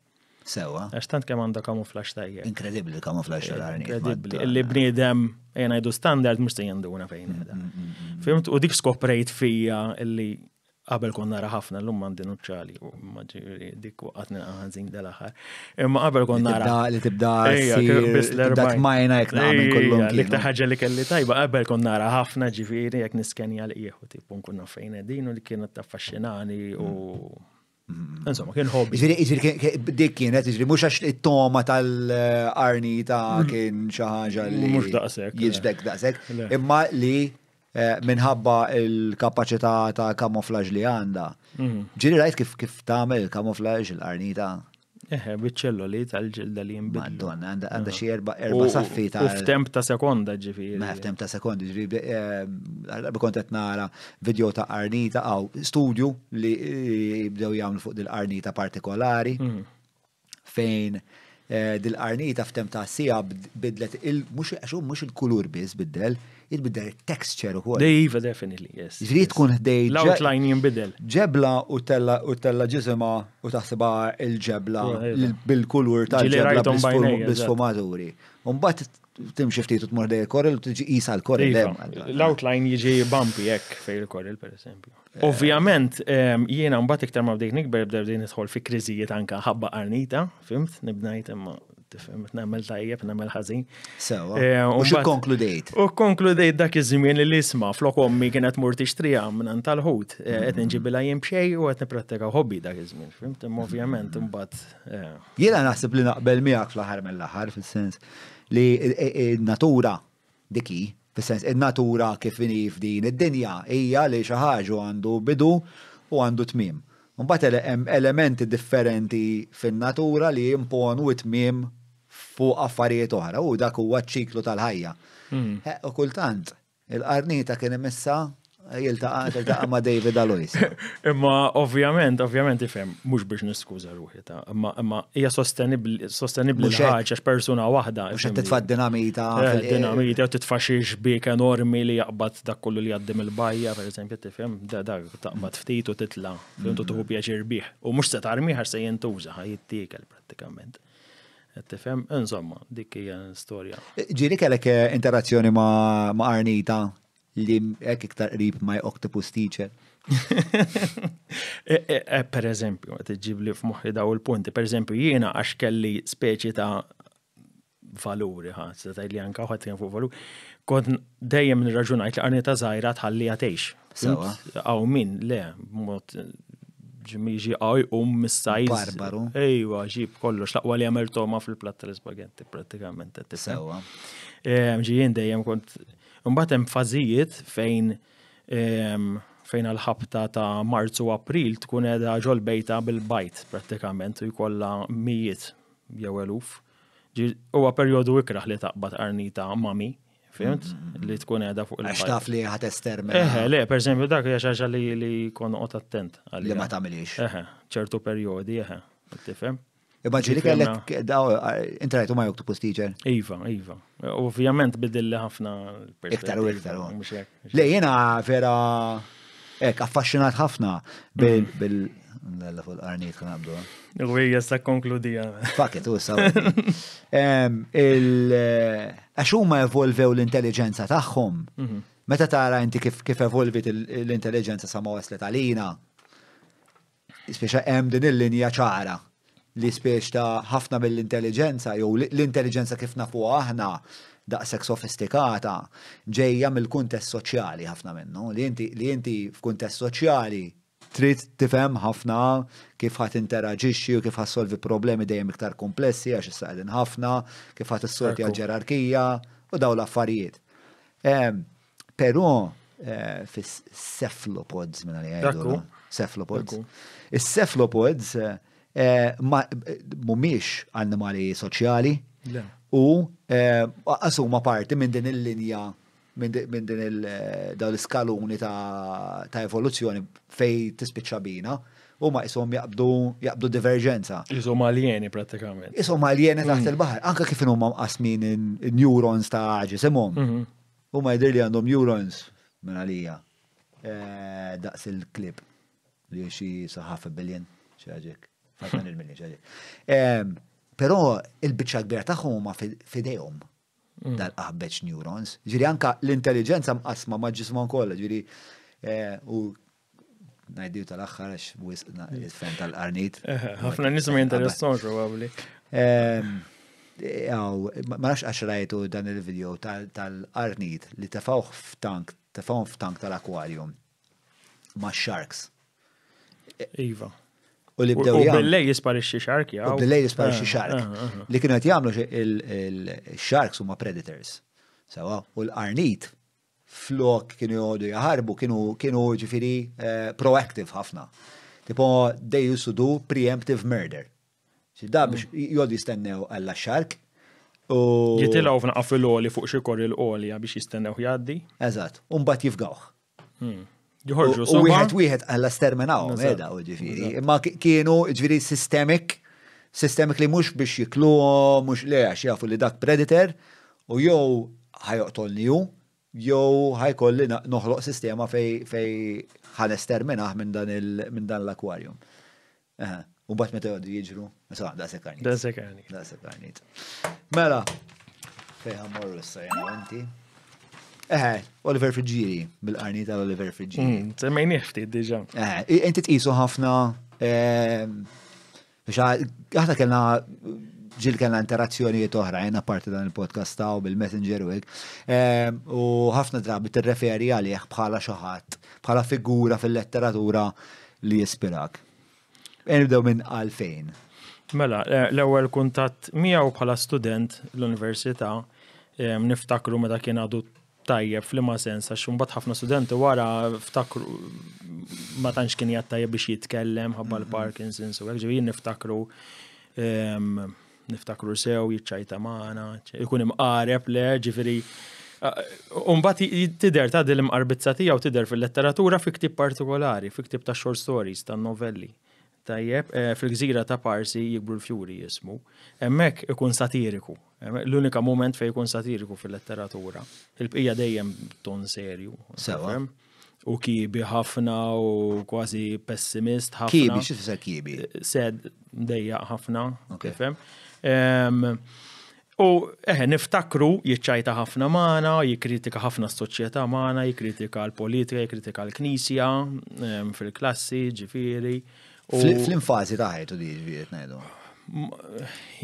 S2: Sewa.
S1: Għax tant kemm għandha kamuflaġġ tajjeb.
S2: Inkredibbli l-kamuflaġġ tal-qarnita.
S1: Inkredibbli. Illi bniedem ejja ngħidu standard mhux se jinduna fejn qiegħda. Mm, mm, mm, Fimt? U dik skoprejt fija illi qabel kont nara ħafna llum għandi nuċċali u ġifieri dik waqgħet ħażin dal-aħħar. Imma qabel kont nara.
S2: Li tibda tibda tmajna jekk nagħmel kollhom.
S1: L-iktar ħaġa li kelli tajba qabel kont nara ħafna ġifieri jekk niskenja l-qiegħ tipo nkun naf fejn qegħdin u li kienet taffaxxinani u mm. Insomma, kien hobby.
S2: Ġifieri dik kienet, ġifieri mhux għax it-toma tal-arnita mm. kien xi ħaġa li.
S1: Mhux daqshekk.
S2: Jiġbek daqshekk. Imma li eh, minħabba il-kapaċità ta' kamuflaġ li għandha. Mm. Ġieli rajt kif kif tagħmel il-kamuflaġ il-qarnita?
S1: Eħe, biċ-ċelloli tal-ġilda li jinbidlu.
S2: Madonna, għandha xi erba' erba' saffi
S1: ta' U f'temp ta' sekonda ġifieri.
S2: Ma f'temp ta' sekonda ġifieri eh, kont qed nara video ta' qarnita għaw studju li bdew jagħmlu fuq dil-qarnita partikolari. Mm. Fejn eh, dil-qarnita f'temp ta' sija bidlet il mhux għax mhux il-kulur biss biddel, jitbiddel il-texture ukoll.
S1: Iva, definitely, yes.
S2: Ġifieri tkun ħdej.
S1: L-outline jinbidel.
S2: Ġebla u tella u tella ġisimha u taħsibha il-ġebla bil-kulur tal-ġebla bl-sfumaturi. U mbagħad timxi ftit u tmur dej il-koril u tiġi qisha l-koril.
S1: Iva, l-outline jiġi bumpy hekk fej il-koril pereżempju. Eh. Ovvjament, jiena mbagħad iktar ma bdejt nikber bdejt nidħol fi kriżijiet anka ħabba qarnita, fimt, nibnajt imma tifhem nagħmel tajjeb, nagħmel ħażin.
S2: Sewa. Eh, u xi konkludejt?
S1: U konkludejt dak iż-żmien li isma' flok ommi kienet mur tixtriha minn tal-ħut, eh, qed nġibilha jien b'xejn u qed nipprattika hobby dak iż-żmien, fimt? Imma ovvjament imbagħad.
S2: Eh. Jiena naħseb li naqbel miegħek fl-aħħar mill-aħħar fis-sens li natura dik hi, fis-sens in-natura kif inhi f'din id-dinja hija li xi ħaġa għandu bidu u għandu tmiem. Mbagħad hemm elementi differenti fin-natura li jimponu t-tmiem fuq affarijiet oħra u dak huwa ċ-ċiklu tal-ħajja. Hmm. U kultant Il-qarnita kien imissa jiltaqa' tiltaqa' ma' David Alois.
S1: Imma ovvjament, ovvjament ifhem, mhux biex niskuża ruħi ta' imma imma hija sostenibbli sostenibbli ħaġa għax persuna waħda.
S2: Mhux qed titfa' dinamita.
S1: Eh, dinamita titfa' xi xbiek enormi li jaqbad dak kollu li jgħaddi mill-bajja, pereżempju, tifhem, da dak taqbad ftit u titla' fimtu tieħu pjaċir bih. U mhux se tarmih għax se jintuża, ħa jittiekel prattikament. Qed tifhem? Insomma, dik hija storja.
S2: Ġieli kellek eh, interazzjoni ma' Arnita li hekk iktar qrib my octopus teacher?
S1: Eh, eh, per eżempju, qed iġġib li f'moħħi daw il-punti. Per eżempju, jiena għax kelli speċi ta' valuri, ħa, se tgħid li anka ħadd kien fuq valuri. Kont dejjem nirraġunajt li qarnita żgħira tħalliha tgħix.
S2: Sewa.
S1: Għaw min, le, mod ġimiġi għaw jqum mis-sajz.
S2: Barbaru.
S1: Ejwa, ġib kollox, laqwa li għamel toma fil-platt tal-ispagetti pratikament.
S2: Sewa.
S1: Ġi jien dejjem kont. Mbagħad hemm fażijiet fejn fejn għal-ħabta ta' Marzu u April tkun qiegħda ġol-bejta bil-bajt prattikament u jkollha mijiet jew eluf. Huwa perjodu ikrah li taqbad qarnita mami Fimt? Li tkun qiegħda fuq
S2: il Għax taf li ħat estermina.
S1: Eħe, le, per eżempju, dak hija xi ħaġa li li kon noqgħod attent.
S2: Li ma tagħmilix.
S1: Eħe, ċertu perjodi, eħe, tifhem.
S2: Imma ġieli kellek daw inti rajtu ma octopus teacher?
S1: Iva, iva. Ovvjament bidilli ħafna.
S2: Iktar u iktar. Le jiena vera hekk affaxxinat ħafna bil mm. Lalla fuq l-qarniet kan għabdu.
S1: U hija sa konkludija.
S2: Fuck it, u sa. Għax huma evolvew l-intelligenza tagħhom. Mhm. Meta tara inti kif kif evolvit l-intelligenza sa ma waslet għalina, speċa hemm din il-linja ċara li spiex ta' ħafna mill-intelligenza jew l-intelligenza kif nafuha aħna daqshekk sofistikata ġejja mill-kuntest soċjali ħafna minnu li inti li inti f'kuntest soċjali Trid tifhem ħafna kif ħa tinteraġixxi u kif ħa ssolvi problemi dejjem iktar komplessi għax issa qegħdin ħafna, kif ħa tissortja l-ġerarkija u dawn l-affarijiet. Ehm, però eh, fis-cephalopods minn għalija jgħidu. Cephalopods. Is-cephalopods eh, mhumiex annimali soċjali u eh, huma parti minn din il-linja minn din il dawn l-iskaluni ta' evoluzzjoni fej tispiċċa bina, huma qishom jaqbdu jaqbdu diverġenza.
S1: Qishom aljeni prattikament.
S2: Qishom aljeni taħt mm. il-baħar, anke kif huma mqasmin in-neurons ta' ġisimhom. Mhm. Huma jidher li għandhom neurons minn għalija eh, daqs il-klib li xi sa half a billion, xi ħaġek, 500 million xi ħaġek. Però il-biċċa kbira tagħhom huma fidejhom. Mm. Dal-qaħbeċ neurons. Ġiri anka l-intelligenza mqasma ma' ġismon kollha, ġiri eh, u ngħidu tal-aħħar għax wisq il-fen tal-qarnit.
S1: Eh, ħafna nies ma jinteressawx probabbli.
S2: Ehm, ma nafx għax rajtu dan il-video tal-qarnit li tefawh f'tank, tefawhom f'tank tal-aquarium ma' sharks.
S1: Iva.
S2: U li bdew
S1: jagħmlu. Billej jisparixxi shark
S2: jew. U billej jisparixxi eh, shark. Eh, eh, li kienu qed jagħmlu il-sharks huma predators. Sewa, u l-qarnit flok kienu jgħodu jaħarbu kienu kienu ġifieri proactive ħafna. Tipo they used to do preemptive murder. Xi da biex mm. jgħodu jistennew għalla shark.
S1: U jitilgħu f'naqa fil-għoli fuq xi koril għolja biex jistennew jgħaddi.
S2: Eżatt, u mbagħad jifgawh.
S1: Hmm. Joħorġu
S2: U wieħed wieħed għalla sterminaw, meda, u ġifieri. Imma kienu ġifieri systemic, systemic li mhux biex jiklu, mhux le għax jafu li dak predator, u jew ħajoqtolni hu, jew ħajkolli noħloq sistema fej fej ħanesterminah minn dan l-aquarium. U mbagħad meta jgħodu jiġru, insomma, daqshekk għarnit.
S1: Daqshekk għarnit.
S2: Daqshekk għarnit. Mela. Fejn ħa mmorru issa jiena u inti? Eħe, Oliver Friggieri, bil-qarni tal-Oliver Friggieri.
S1: Mm, semmejnieh ftit diġà.
S2: Eħe, inti tqisu ħafna ehm, biex aħna kellna ġil kellna interazzjonijiet oħra, jena parti dan il-podcast ta' bil-messenger u hekk. Ehm, u ħafna drabi tirreferi għalih bħala xi ħadd, bħala figura fil-letteratura li jispirak. E nibdew minn għalfejn.
S1: Mela, eh, l-ewwel kuntatt miegħu bħala student l-università eh, niftakru meta kien għadu tajjeb f'liema sens għax imbagħad ħafna studenti wara ftakru ma tantx kien jgħid tajjeb biex jitkellem ħabba mm-hmm. l-Parkinson's u hekk ġifieri niftakru ehm, niftakru sew jiċċajta magħna, ikun imqareb le ġifieri Umbat tider ta' din l-imqarbizza tiegħu tidher fil-letteratura fi ktieb partikolari, fi ktieb ta' short stories, ta' novelli. Tajjeb, eh, fil-gżira ta' Parsi jikbru l-fjuri jismu. Hemmhekk ikun satiriku. L-unika moment fejn ikun satiriku fil-letteratura. Il-bqija dejjem ton serju.
S2: Sewa.
S1: U kibi ħafna u kważi pessimist ħafna.
S2: Kibi, xi tfisser kibi?
S1: Sed dejjaq ħafna, tifhem. U eħe, niftakru jiċċajta ħafna magħna, jikkritika ħafna s-soċjetà magħna, jikkritika l-politika, jikkritika l-knisja fil-klassi, ġifieri.
S2: Fl-infazi ta' ħajtu di ġifieri ngħidu.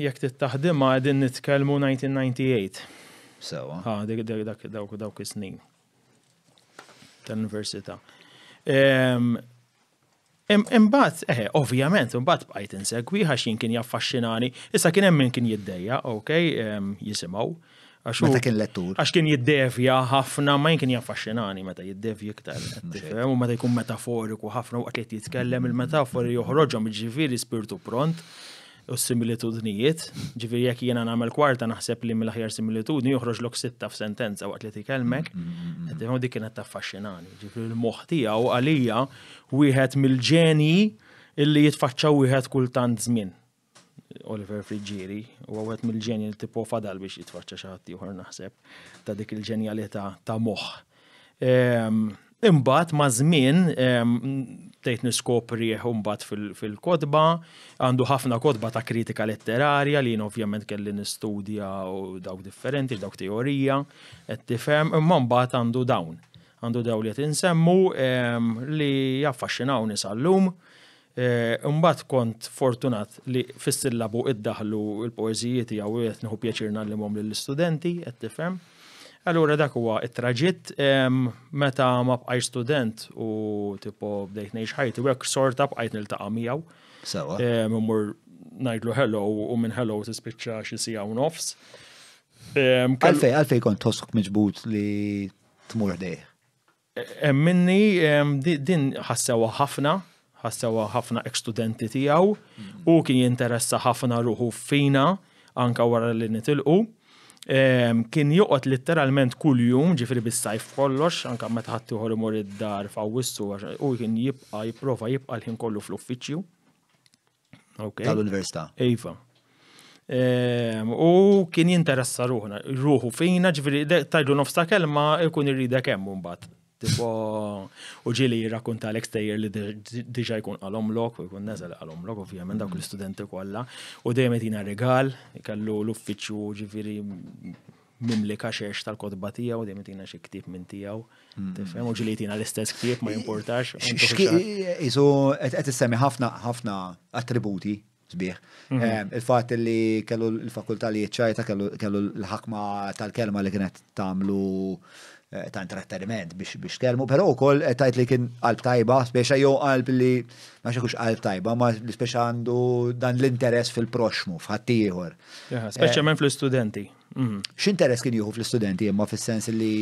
S1: Jekk tittaħdimha qegħdin nitkellmu 1998.
S2: Sewa.
S1: Ha, dak dawk is-snin tal-università. Imbagħad, eħe, ovvjament, imbagħad bqajt insegwi għax jien kien jaffaxxinani. Issa kien hemm min kien jiddejja, ok, jisimgħu.
S2: Għax Meta kien lettur.
S1: Għax kien jiddevja ħafna, ma jien kien jaffaxxinani meta jiddevja iktar. U meta jkun metaforiku ħafna waqt li qed jitkellem il-metafori joħroġhom jiġifieri spirtu pront u s-similitudnijiet, ġifieri jekk jiena nagħmel kwarta naħseb li mill-aħjar similitudni joħroġlok sitta f'sentenza waqt li tikellmek, mm. dik kienet taffaxxinani. Ġifieri l-moħħ tiegħu għalija wieħed mill-ġenji illi jitfaċċaw wieħed kultant żmien. Oliver Friggieri, u wieħed mill-ġenji li tipo fadal biex jitfaċċa xi ħadd ieħor naħseb ta' dik il-ġenjalità ta' moħħ. Ehm, imbagħad maż-żmien ehm, bdejt niskoprih imbagħad fil-kotba, għandu ħafna kotba ta' kritika letterarja li jien ovvjament kelli nistudja u dawk differenti, dawk teorija, qed tifhem, imma mbagħad għandu dawn. Għandu dawn li qed insemmu ehm, li jaffaxxinawni sal-lum. Eh, imbagħad kont fortunat li fis-sillabu iddaħlu l-poeżiji tiegħu u qed nieħu pjaċir ngħallimhom lill-istudenti, qed tifhem. Allura dak huwa it-traġitt meta ma bqajx student u tipo bdejt ngħix ħajti u hekk sorta bqajt niltaqa' miegħu.
S2: Sewa.
S1: Immur ngħidlu hello u minn hello tispiċċa xi siegħa u nofs.
S2: Għalfej, għalfej kont tħossok miġbud li tmur ħdejh?
S1: Minni din ħassewha ħafna, ħassewha ħafna ex-studenti tiegħu u kien jinteressa ħafna ruħu fina anka wara li nitilqu. Kien joqgħod litteralment kuljum, ġifieri bis-sajf kollox, anka meta ħaddieħor imur id-dar f'Awwissu u kien jibqa' jipprova jibqa' l-ħin kollu fl-uffiċċju.
S2: Okay. Tal-università.
S1: Iva. Ehm, u kien jinteressa ruħna, ruħu fina, ġifieri tajdu nofs ta' kelma ikun irridek hemm mbagħad. Tipo, u ġieli jirrakkuntalek stejjer li diġà jkun qalhomlok, u jkun neżel qalhomlok, ovvjament dawk l-istudenti kollha. U dejjem jtina rigal, kellu l-uffiċċju ġifieri mimli kaxex tal-kotba tiegħu, dejjem jtina xi ktieb minn tiegħu. Mm. Tifhem, u ġieli jtina l-istess ktieb ma jimportax.
S2: Isu qed issemmi ħafna ħafna attributi sbieħ. Mhm. Eh, il-fatt li kellu l-fakultà li jiċċajta kellu l-ħakma tal-kelma li kienet tagħmlu eh, ta' intratteniment biex biex kelmu, però wkoll eh, tajt li kien qalb tajba, speċa jew qalb li ma xekux qalb tajba, ma li speċa għandu dan l-interess fil-proxmu, f'ħaddieħor.
S1: Speċjalment fl-istudenti.
S2: Mhm. X'interess kien jieħu fl-istudenti imma fis-sens li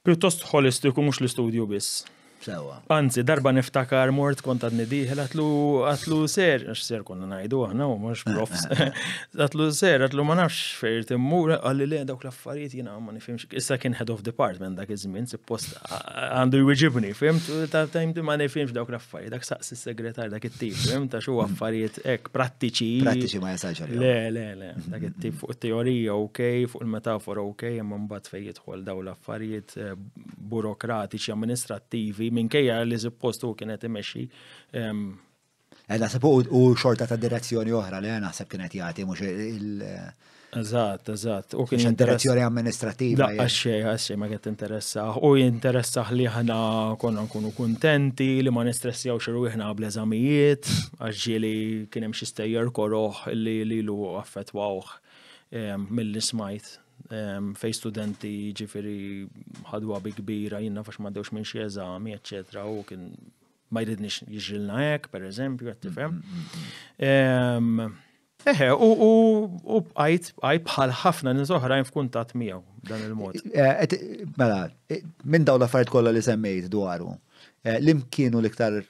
S1: Pjuttost ħolistiku mhux l-istudju biss.
S2: Sewa.
S1: Anzi, darba niftakar mort kont għadni dieħel għatlu għatlu ser, għax ser konna ngħidu aħna u mhux profs. Għatlu ser, għatlu ma nafx fejn timmur, qalli le dawk l-affarijiet jiena ma nifhimx. Issa kien head of department dak iż-żmien, suppost għandu jwiġibni, fimt? Ta' tajm ma nifhimx dawk l-affarijiet, dak saqsi s-segretar dak it-tip, fimt? Għax huwa affarijiet hekk prattiċi.
S2: Prattiċi ma jasalx
S1: għalihom. Le, le, le, dak it-tip fuq it-teorija ok, fuq il-metafora ok, imma mbagħad fejn jidħol dawn l-affarijiet eh, burokratiċi, amministrattivi, minkejja li suppost hu kien qed imexxi. Ehm,
S2: Eh, naħseb u xorta ta' direzzjoni oħra li naħseb kienet jagħti mhux il-
S1: Eżatt, eżatt.
S2: U kien direzzjoni amministrativa.
S1: Għaxxej, għaxxej ma kienet interessah. U jinteressah li ħana konna nkunu kuntenti, li ma nistressjawx irwieħna bl-eżamijiet, għax ġieli kien hemm xi stejjer koroh li lilu affettwawh milli smajt fej studenti ġifieri ħadwa bi kbira jien naf għax m'għaddewx minn xi eżami, eċċetera, u kien ma jridniex jiġrilna hekk, per eżempju, qed tifhem. Eħe, u bqajt bqajt bħal ħafna nies oħrajn f'kuntatt miegħu dan il-mod.
S2: Eh, mela, eh, minn dawn l-affarijiet kollha li semmejt dwaru, eh, lim kienu l-iktar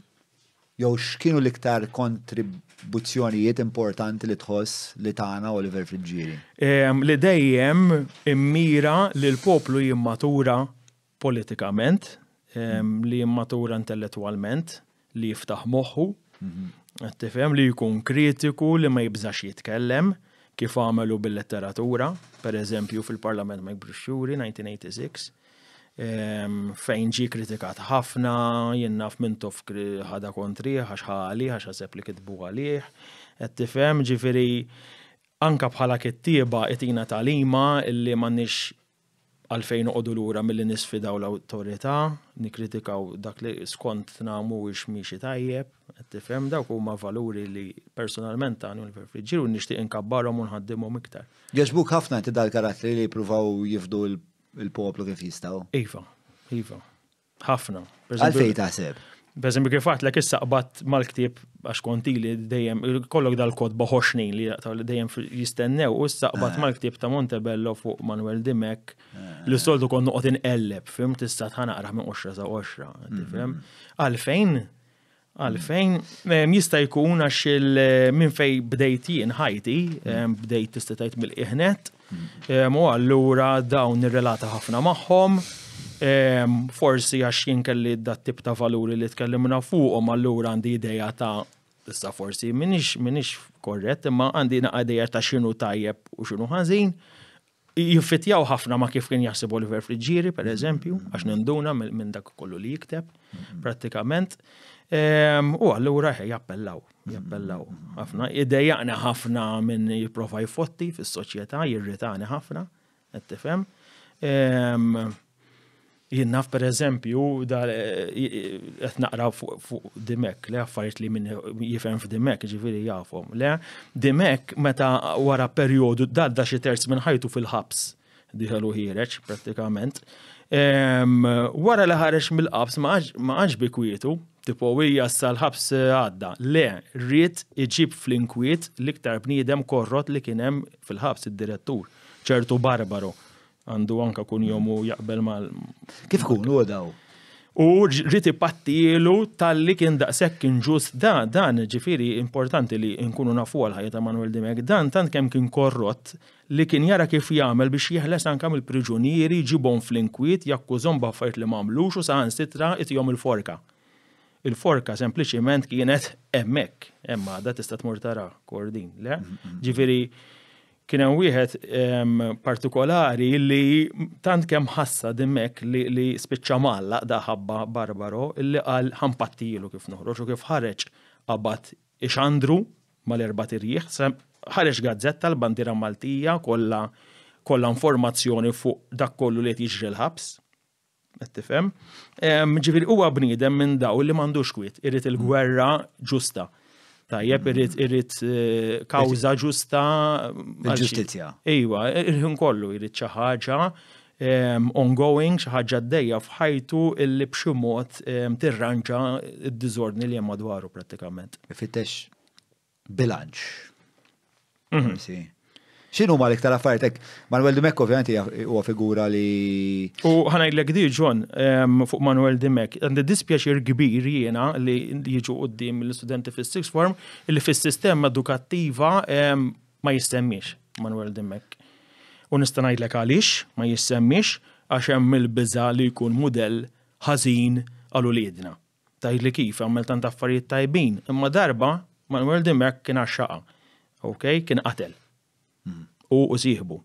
S2: jew x'kienu l-iktar kontribuzzjonijiet importanti li tħoss li tagħna Oliver Friggieri?
S1: Li dejjem immira li l-poplu jimmatura politikament, li jimmatura intellettwalment, li jiftaħ moħħu, qed tifhem li jkun kritiku, li ma jibżax jitkellem, kif għamelu bil-letteratura, per eżempju fil-Parlament Mike Brixxuri 1986, fejn ġie kritikat ħafna, jien naf Mintoff ħadha kontrih għax ħa għalih, għax ħaseb li kitbu għalih, qed tifhem, ġifieri anke bħala kittieba itina tagħlima illi m'għandniex Għalfejn noqogħdu lura milli nisfidaw l-awtorità, nikkritikaw dak li skontna mhuwiex miexi tajjeb, qed tifhem? Dawk huma valuri li personalment tani Oliver Friggieri u nixtieq inkabbarhom u nħaddimhom iktar.
S2: Jogħġbuk ħafna inti dal-karattri li jippruvaw jifdu l-poplu kif jistgħu?
S1: Iva, iva. Ħafna.
S2: Għalfejn taħseb?
S1: Per eżempju, kif għatlek issa qbadt mal-ktieb għax kont ili dejjem kollok dal-kotba ħoxnin li dejjem jistennew u issa qbadt ah. mal-ktieb ta' Montebello fuq Manuel Dimek ah. li soltu kont noqgħod inqelleb, fim tista' tħanaqraħ minn qoxra sa qoxra, tifhem? Mm. Għalfejn Għalfejn, jista' jkun għax minn fej bdejt jien ħajti, bdejt tista' tgħid mill-qiegħ nett, u allura dawn nirrelata ħafna magħhom. Forsi għax jien kelli dat tip ta' valuri li tkellimna fuqhom allura għandi idea ta' issa forsi minix minix korrett imma għandi naqa' idea ta' x'inhu tajjeb u x'inhu ħażin. Jiffittjaw ħafna ma' kif kien jaħseb Oliver Friggieri, per eżempju, għax ninduna minn dak kollu li jikteb, prattikament. Ehm, u allura jappellaw, jappellaw ħafna. Idejjaqni ħafna minn jipprova jfotti fis-soċjetà, jirritani ħafna, qed tifhem. Ehm, Jien naf per eżempju, qed naqra fuq Dimek, le affarijiet li min jifhem f'Dimek, ġifieri jafhom. Le, Dimek meta wara perjodu dadda xi terz minn ħajtu fil-ħabs, dieħel u ħiereġ prattikament. Wara li ħareġ mill-qabs ma qagħadx bi kwietu, tipo hija issa l-ħabs għadda. Le, ried iġib fl-inkwiet l-iktar bniedem korrott li kien hemm fil-ħabs, id-direttur, ċertu Barbaro. Għandu anka kunjomu jaqbel mal.
S2: Kif ikunu daw?
S1: U rrid ipattilu talli kien daqshekk inġust da dan ġifieri importanti li nkunu nafu għal ħajja ta' Manuel Dimech dan tant kemm kien korrott li kien jara kif jagħmel biex jeħles anka mill-priġunieri jġibhom fl-inkwiet jakkużhom b'affarijiet li m'għamlux u saħansitra itihom il-forka. Il-forka sempliċiment kienet hemmhekk, hemm għadha tista' tmur tara Kordin, le? Ġifieri Kien hemm wieħed partikolari li tant kemm ħassa Dimech li, li spiċċa mgħallaq da ħabba Barbaro illi qal ħampattilu kif noħroġ u kif ħareġ qabad ixandru mal-erbat irjieħ, ħareġ gazzetta l-bandiera Maltija kollha kollha informazzjoni fuq dak kollu li qed jiġri l-ħabs. Qed tifhem? Ġifieri huwa bniedem minn daw li m'għandux kwiet, irid il-gwerra ġusta. Tajjeb, irid irid eh, kawża ġusta.
S2: Il-ġustizzja.
S1: Iva, il-ħin kollu irid xi ħaġa ongoing, xi ħaġa għaddejja f'ħajtu illi b'xi mod tirranġa d-diżordni li hemm madwaru prattikament.
S2: Ifittex bilanċ. Mhm. Forsi. X'inhu ma l-iktar affarijiet hekk? Manuel Dimech ovvjament huwa figura li.
S1: U ħanajdlek di John fuq Manuel Dimech, għandi dispjaċir kbir jiena li jiġu quddiem l-istudenti fis-sixth form li fis-sistema edukattiva ma jissemmix Manuel Dimech. U nista' ngħidlek għaliex ma jissemmix għax hemm il-biża' li jkun mudell ħażin għal uliedna. Tgħidli kif, għamel tant affarijiet tajbin. Imma darba Manuel Dimech kien għaxxaqha. Ok, kien qatel. Hu u sieħbu.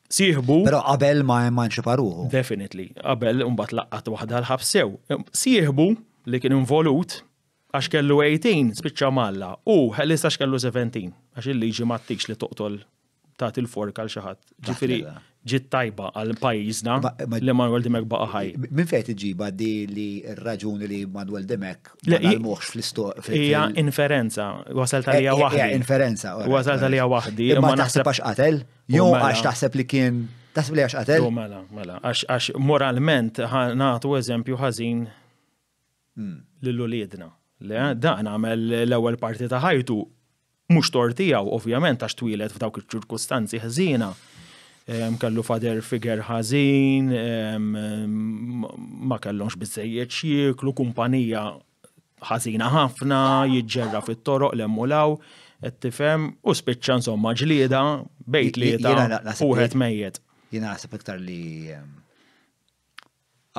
S1: Sieħbu.
S2: Però qabel ma emanċipa ruħu.
S1: Definitely. Qabel mbagħad laqqat waħda l-ħabs sew. Sieħbu li kien involut. Għax kellu 18 spiċċa malla u ħelis għax kellu 17 għax il-liġi ma ttikx li toqtol tagħti l-fork għal xi ħadd. Ġifieri ġiet tajba għal pajjiżna li Manuel Dimech baqa' ħaj.
S2: Minn fejn tiġiba di li r-raġuni li Manuel Dimech ma nagħlmuhx fl-istorja?
S1: Hija inferenza, wasalt għalija eh, waħdi.
S2: Hija inferenza.
S1: Wasalt għalija waħdi.
S2: Imma naħseb għax qatel, jew għax taħseb li kien taħseb li għax qatel?
S1: Mela, mela, għax moralment nagħtu eżempju ħażin lil uliedna. Le, dan għamel l-ewwel parti ta' ħajtu mhux tort tiegħu ovvjament għax twieled f'dawk iċ-ċirkustanzi ħżiena. Kellu father figure ħażin, ma kellhomx biżejjed x'jieklu, kumpanija ħażina ħafna, jiġġerra fit-toroq l hemm u 'l hawn, qed tifhem, u spiċċa insomma ġlieda bejn tlieta u wieħed mejjet.
S2: Jiena naħseb iktar li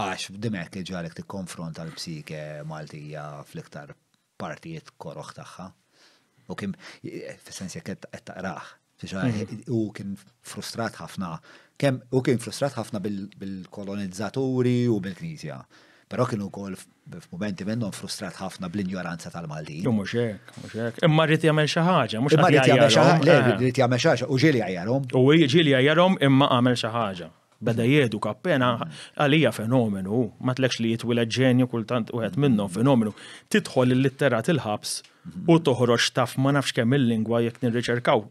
S2: Għax Dimech iġagħlek tikkonfronta l-psike Maltija fl-iktar partijiet koroh tagħha. U kien, fis-sens jekk qed taqrah, u kien frustrat ħafna, kemm u kien frustrat ħafna bil-kolonizzaturi u bil-Knisja. Però kien ukoll f'mumenti minnhom frustrat ħafna bl-injoranza tal-Maltin.
S1: U mhux hekk, mhux hekk. Imma rrid jagħmel xi ħaġa, mhux
S2: Imma rrid jagħmel xi ħaġa, le, rrid jagħmel xi ħaġa u ġieli għajjarhom.
S1: U ġieli għajjarhom imma għamel xi ħaġa. Beda jeduka appena, għalija fenomenu, ma tlekx li jitwiled ġenju kultant wieħed minnhom fenomenu. Tidħol il-litterat il-ħabs u toħroġ taf ma nafx kemm il-lingwa jekk nirriċerkaw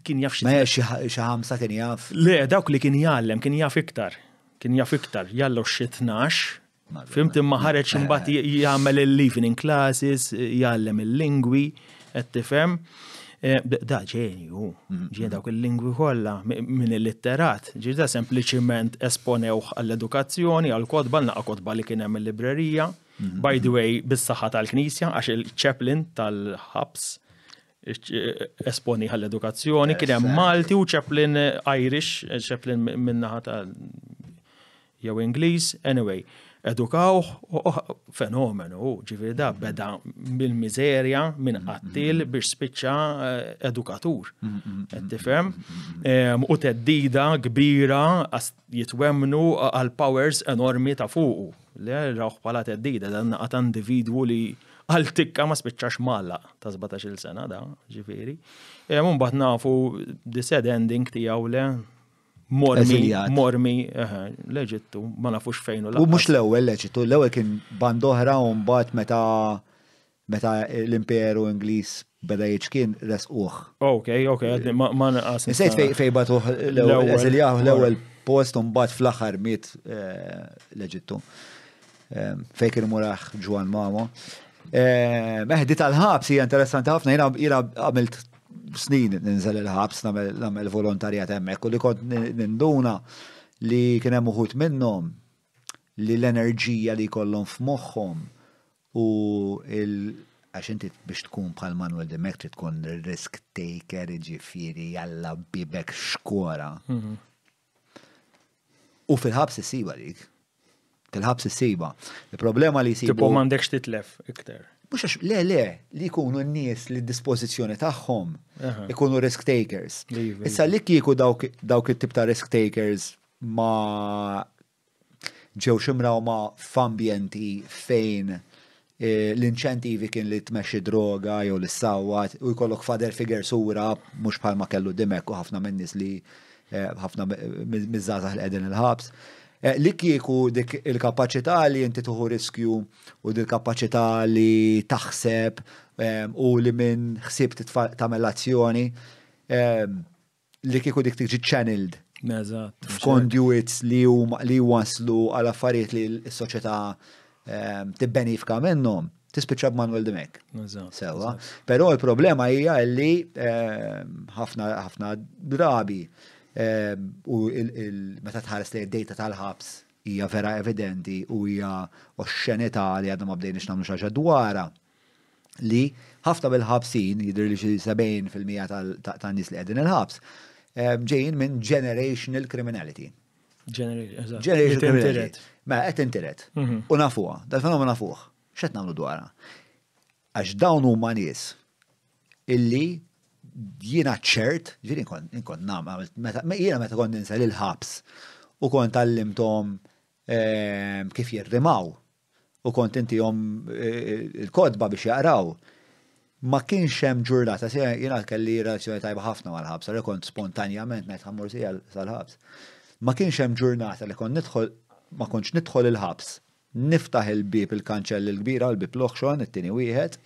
S1: kien jaf
S2: xi. Ma xi ħamsa kien jaf.
S1: Le, dawk li kien jgħallem kien jaf iktar. Kien jaf iktar, jallu xi 12. Fimt imma ħareġ imbagħad jagħmel il-evening classes, jgħallem il-lingwi, qed tifhem. Eh, da ġenju, ġenju dawk il-lingwi kollha minn il-litterat. Ġifieri da sempliċiment esponewh għall-edukazzjoni, għall-kotba, naqa' kotba li kien hemm il-librerija. By the way, bis-saħħa tal-Knisja, għax il-chaplain tal-ħabs esponi għall-edukazzjoni, kien hemm Malti u chaplain Irish, chaplain min-naħa tal jew Ingliż, anyway, edukawh, fenomenu, ġifieri da beda mill-miżerja, minn qattil biex spiċċa eh, edukatur. Qed tifhem? U teddida kbira jitwemmnu għal powers enormi ta' fuqu. Le rawh bħala teddida dan naqata individwu li għal tikka ma spiċċax malla ta' 17-il sena da, ġifieri. Mbagħad nafu the sad ending tiegħu le Mormi, mormi, l-Eġittu, ma nafux fejn
S2: u mhux l-ewwel l-Eġittu, l-ewwel kien band oħra u mbagħad meta meta l-Imperu Ingliż beda jiċkien resquh.
S1: Ok, ok, ma naqas.
S2: Insejt fej batuh l-ewwel eżiljaw l-ewwel post u mbagħad fl-aħħar miet eh, l-Eġittu. Eh, fej kien muraħ Ġwan Mamo. Eh, Meħdi tal-ħabs hija interessanti ħafna, jiena għamilt snin ninżel il-ħabs nagħmel volontarjat hemmhekk u li kont ninduna li kien hemm uħud minnhom li l-enerġija li jkollhom f'moħħhom u il għax inti biex tkun bħal Manuel Dimech trid tkun risk taker, ġifieri jalla bibek xkora. Mhm. U fil-ħabs issiba dik. Fil-ħabs issiba. Il-problema li jsibu.
S1: Tipo m'għandekx titlef iktar.
S2: Mhux għax le le li jkunu n-nies li d-dispożizzjoni tagħhom ikunu risk takers. Iva, Issa iva. li kieku dawk it-tip ta' risk takers ma ġewx imrawma f'ambjenti fejn eh, l-inċentivi kien li tmexxi droga jew li ssawwat u jkollok father figure sura mhux bħalma kellu Dimech u ħafna minn nies li eh, ħafna miż-żgħażagħ li qegħdin il-ħabs. Eh, li kieku dik il-kapaċità li inti tuħu riskju u dik il-kapaċità li taħseb u li minn ħsieb tagħmel azzjoni, li kieku dik tiġi channeled f'conduits li huma li waslu għal affarijiet li s-soċjetà ehm, tibbenifika minnhom, tispiċċa b'Manuel Dimech. Sewa. Però l-problema hija li ehm, ħafna ħafna drabi ehm, u meta tħares li d-data tal-ħabs hija vera evidenti u hija oxxenità li għadna ma bdejniex nagħmlu xi ħaġa dwarha. li ħafna mill-ħabsin, jidher li xi 70% tan-nies li qegħdin il-ħabs, ġejjin minn generational criminality.
S1: Generational
S2: criminality. Mela qed tintiret. Mhm. U nafuha, dal-fenomenu nafuh. X'qed nagħmlu dwarha? Għax dawn huma nies illi jiena ċert, ġifieri nkun nagħmel, jiena meta kont ninsa il-ħabs u kont għallimthom kif jirrimaw. u kont intihom il-kotba biex jaqraw, ma kienx hemm ġurnata, jiena kelli relazzjoni tajba ħafna mal-ħabs, għalhekk kont spontanjament ngħid ħa mmur sija sal-ħabs. Ma kienx hemm ġurnata li kont nidħol, ma kontx nidħol il-ħabs, niftaħ il-bieb il-kanċell il-kbira, il-bieb l-oħxon, it-tieni wieħed,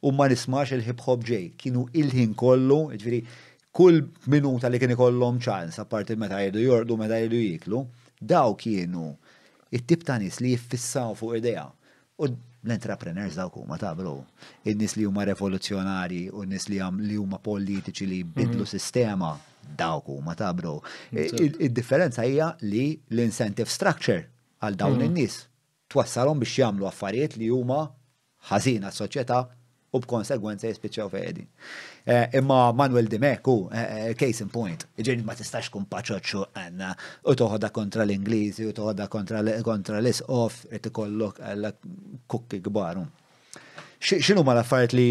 S2: u ma nismax il-hip hop ġej. Kienu il-ħin kollu, jiġifieri kull minuta li kien ikollhom ċans, apparti meta jridu jorqdu, meta jridu jieklu, daw kienu it-tip ta' nies li jiffissaw fuq idea. U l-entrepreneurs dawk huma ta' bro. In-nies li huma revoluzzjonarji u n-nies li li huma politiċi li jbidlu sistema, dawk huma ta' bro. Id-differenza hija li l-incentive structure għal dawn in-nies twassalhom biex jagħmlu affarijiet li huma ħażin għas-soċjetà u b'konsegwenza jispiċċaw fejn qegħdin. Eh, imma Manuel Dimech hu eh, eh, case in point. Ġifieri ma tistax tkun paċoċċu għandna u toħodha kontra l-Ingliżi u toħodha kontra l-isqof qed ikollok kukki kbar. X'inhuma l-affarijiet li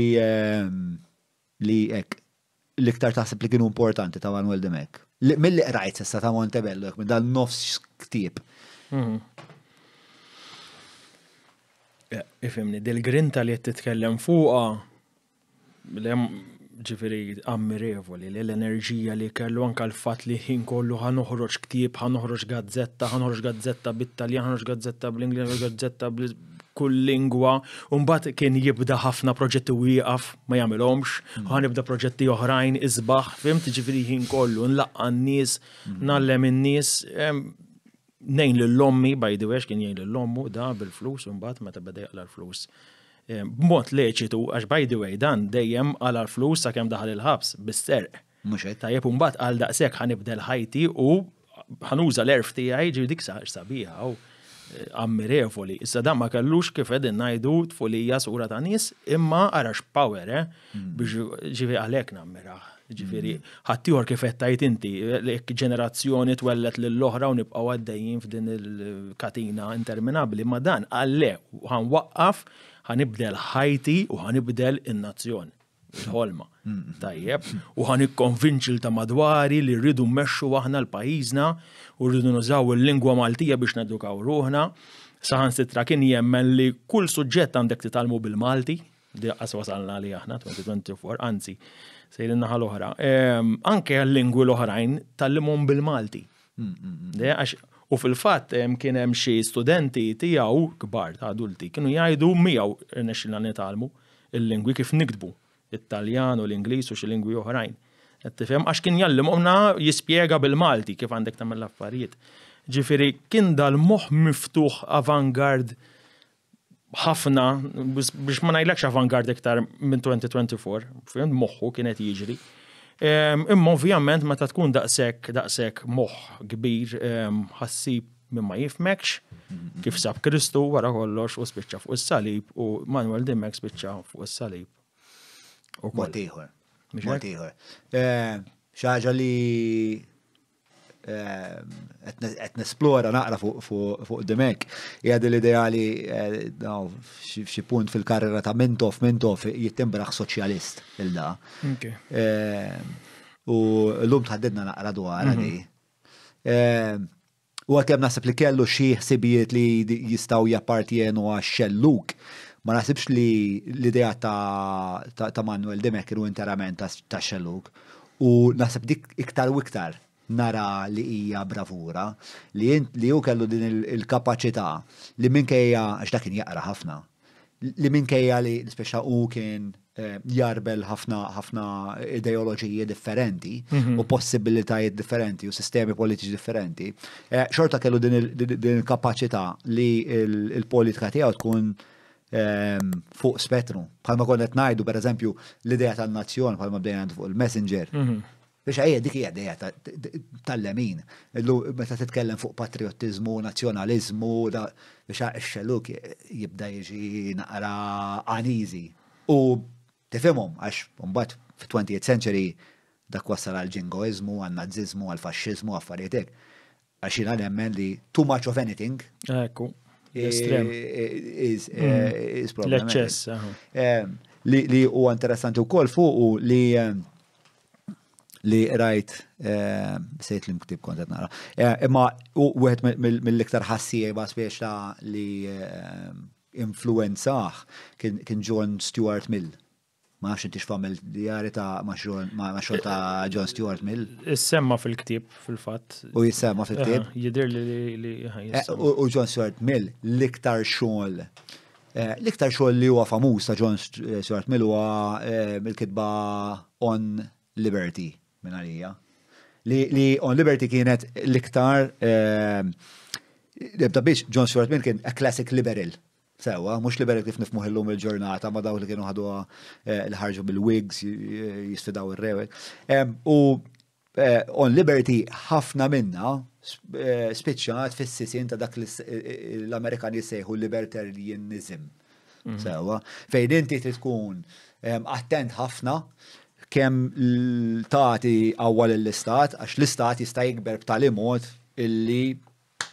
S2: li hekk l-iktar taħseb li kienu importanti ta' Manuel Dimech? Milli qrajt s'issa ta' Montebello, minn dan nofs ktieb. Mhm.
S1: Eh, ifimni, dil-grinta li qed titkellem fuqha li ġifieri ammirevoli li l-enerġija li kellu anka l-fatt li ħin kollu ħa noħroġ ktieb, ħa noħroġ gazzetta, ħa noħroġ gazzetta bit-Taljan, ħa noħroġ gazzetta bl-Ingliż, ħa noħroġ gazzetta kull lingwa, u mbagħad kien jibda ħafna proġetti u jieqaf ma jagħmilhomx, mm. ħa nibda proġetti oħrajn isbaħ, fimt ġifieri ħin kollu, nlaqqa n-nies, mm. nallem in-nies, nejn lill-ommi, by the way, kien jgħin lill-ommu da bil-flus, u mbagħad meta beda jaqla l-flus. B'mod leċitu, għax by the way, dan dejjem għala l-flus sakemm daħal il-ħabs bis-serq.
S2: Mhux hekk.
S1: Tajjeb u mbagħad għal daqshekk ħa nibdel ħajti u ħa nuża l-għerf tiegħi, ġifieri dik sabiħa u eh, ammirevoli. Issa dan ma kellux kif qegħdin ngħidu tfulija sura ta' nies, imma ara x'power, eh? Mm. Biex ġifieri għalhekk nammirah. Ġifieri mm. ħaddieħor kif qed tgħid inti, jekk ġenerazzjoni twellet lill-oħra u nibqgħu għaddejjin f'din il-katina interminabbli, ma dan għal le ħanwaqqaf, ħanibdel ħajti u ħanibdel in-nazzjon. il-ħolma. Tajjeb, u ħan ikkonvinċi ta' madwari li rridu mmexxu aħna l-pajjiżna u rridu nużaw il-lingwa Maltija biex nedukaw ruħna. Saħansitra kien jemmen li kull suġġett għandek titgħallmu bil-Malti, di qas wasalna li aħna 2024, anzi, sejrin naħa l-oħra. Ehm, anke l-lingwi l-oħrajn tallimhom bil-Malti. U fil-fatt kien hemm xi studenti tiegħu kbar ta' adulti kienu jgħidu miegħu rnexxilna nitgħallmu il-lingwi kif niktbu, it-Taljan u l-Ingliż u xi lingwi oħrajn. Qed tifhem għax kien jgħallimhomna jispjega bil-Malti kif għandek tagħmel l-affarijiet. Ġifieri kien dal-moħħ miftuħ avangard ħafna biex ma ngħidlekx avangard iktar minn 2024, fhimt moħħu kien qed jiġri. Ehm, imma ovvjament meta tkun daqshekk daqshekk moħħ kbir ehm, ħassib min ma jifmekx, kif sab Kristu wara kollox u spiċċa fuq is-salib u Manuel Dimech spiċċa fuq is-salib.
S2: U mod ieħor. Mod ieħor. Eh, xi ħaġa li eh, qed nesplora naqra fuq Dimech hija din l-idea li eh, f'xi punt fil-karriera ta' Mintoff Mintoff jittimbraħ soċjalist il-da. U l-lum tħaddidna naqra dwar mhm. di. Ehm, u għalkemm naħseb li kellu xi ħsibijiet li jistgħu jappartjenu għax-xellug, ma naħsibx li l-idea ta', ta, ta Manuel Dimech kienu interament ta' xellug. U naħseb dik iktar u iktar nara li hija bravura li li hu kellu din il-kapaċità li minkejja għax dak kien jaqra ħafna li minkejja li speċa hu kien eh, jarbel ħafna ħafna ideoloġiji differenti mhm. u possibilitajiet differenti u sistemi politiċi differenti, eh, xorta kellu din il-kapaċità li il-politika tiegħu tkun ehm, fuq spettru. Bħalma konna qed ngħidu pereżempju l-idea tan-nazzjon bħalma bdejna fuq il-messenger. Mhm. Biex ejja dik hija idea tal-lemin. Meta titkellem fuq patriottiżmu, nazzjonaliżmu, biex ix-xellug jibda jiġi naqra uneasy. U tifhimhom għax mbagħad fit-20th century dak wassal għal ġingoiżmu, għal naziżmu, għal faxxiżmu, affarijiet hekk. Għax jiena nemmen li too much of anything.
S1: Ekku.
S2: L-estrem. Is mm.
S1: problematic. L-eċċess.
S2: Eh, li huwa interessanti wkoll fuq li eh, li rajt eh, sejt li mktib kont qed nara. Imma u wieħed mill-iktar ħassieba spiex ta' li influwenzah kien John Stuart Mill. Ma nafx intix familjari ta' ma' xogħol ta' John Stuart Mill.
S1: Issemma fil-ktieb fil-fatt.
S2: U jissemma fil-ktieb?
S1: Jidher li
S2: eh, U John Stuart Mill l-iktar xogħol eh, l-iktar xogħol li huwa famuż ta' John Stuart Mill huwa eh, mill-kitba On Liberty minn għalija. Li On Liberty kienet l-iktar Ebda biex John Stuart Mill kien a classic liberal. Sewwa, mhux liberal kif nifhmuh illum il-ġurnata ma' dawk li kienu ħaduha eh, li ħarġu bil-wigs jisfidaw ir-rewel. U eh, on Liberty ħafna minna eh, spiċċat fis-sisien ta' dak li l-Amerikani jsejħu libertarianism. Mhm. Sewwa, fejn inti trid tkun attent ħafna kemm tagħti qawwa lill-istat, għax l-istat jista' jikber b'tali mod illi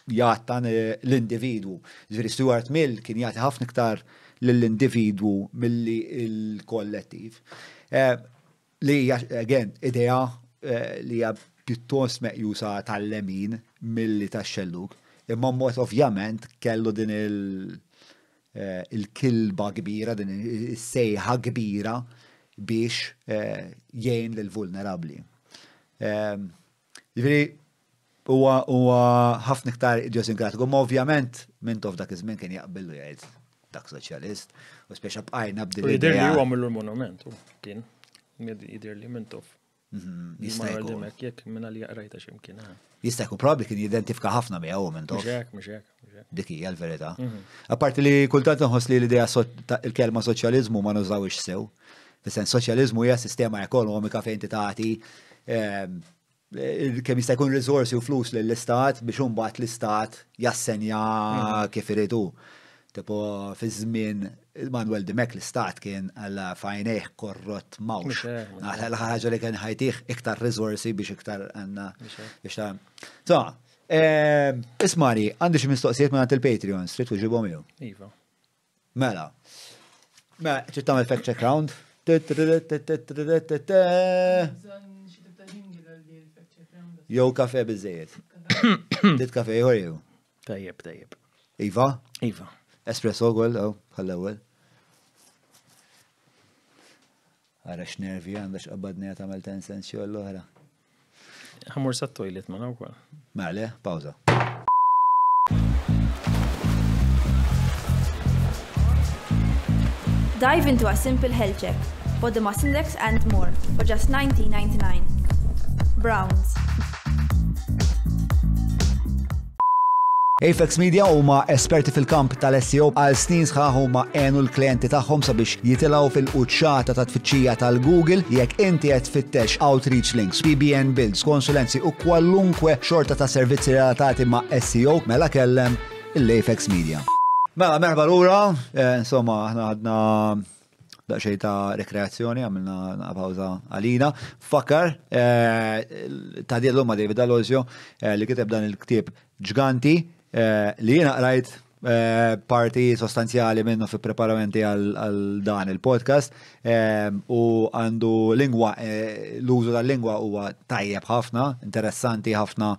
S2: jgħattan l-individwu. Ġifieri Stuart Mill kien jagħti ħafna iktar lill-individwu milli l-kollettiv. Eh, li hija, again, idea eh, li hija pjuttost meqjusa tal-lemin milli tax-xellug. Imma mod ovvjament kellu din il- eh, il-kilba kbira, din is-sejħa kbira biex jgħin lill-vulnerabbli. Ġifieri huwa huwa ħafna iktar idiosinkratiku, ma ovvjament Mintoff dak iż-żmien kien jaqbillu jgħid dak soċjalist, u speċa bqajna b'din.
S1: U jidher li huwa għamillu l-monument, kien jidher li Mintoff.
S2: Mhm, jista' jkun.
S1: Jekk minn għalija qrajta x'imkien. Eh.
S2: Jista' jkun probabbli kien jidentifika ħafna miegħu Mintoff.
S1: Mhux hekk, mhux hekk.
S2: Dik hija l-verità. Mhm. Apparti li kultant nħoss li l-idea il-kelma soċjaliżmu ma nużawix sew. Fis-sens soċjaliżmu hija sistema ekonomika fejn tagħti ehm, kemm jista' jkun riżorsi u flus lill-istat biex imbagħad l-istat jassenja mhm. kif irid hu. Tipo fi żmien Manuel Dimech l-istat kien għalla fajnejh korrott mawx. L ħaġa li kien ħajtih iktar riżorsi biex iktar għandna biex ta' So, ehm, ismani, għandi xi mistoqsijiet minn il-Patreons, trid tuġibhom jew?
S1: Iva.
S2: Mela. Mela, trid tagħmel fact check round? Jew kafe biżejjed. Trid kafe ieħor jew?
S1: Tajjeb, tajjeb.
S2: Iva?
S1: Iva.
S2: Espresso wkoll, oh, bħall-ewwel. Ara x'nervi għandha x'qabbadni tagħmel 10 cents xogħol l-oħra.
S1: Ħamur sa toilet ma wkoll.
S2: Mela, pawża.
S5: Dive into a simple health check, body mass index and more for just 19.99. Browns.
S2: Apex Media huma esperti fil-kamp tal-SEO għal snin sħaħ huma għenu l-klijenti tagħhom sabiex jitilgħu fil-quċċata ta' tfittxija tal-Google jekk inti qed tfittex outreach links, PBN builds, konsulenzi u kwalunkwe xorta ta' servizzi relatati ma' SEO mela kellem l-Apex Media. Mela, merħba lura, eh, insomma, aħna għadna daqsxejn ta' rekreazzjoni, għamilna naqa' pawża għalina. Fakkar, eh, ta' dialog ma' David Alosio eh, li kiteb dan il-ktieb ġganti eh, li jiena qrajt parti sostanzjali minnu fi preparamenti għal dan il-podcast u għandu lingwa, l-użu tal-lingwa huwa tajjeb ħafna, interessanti ħafna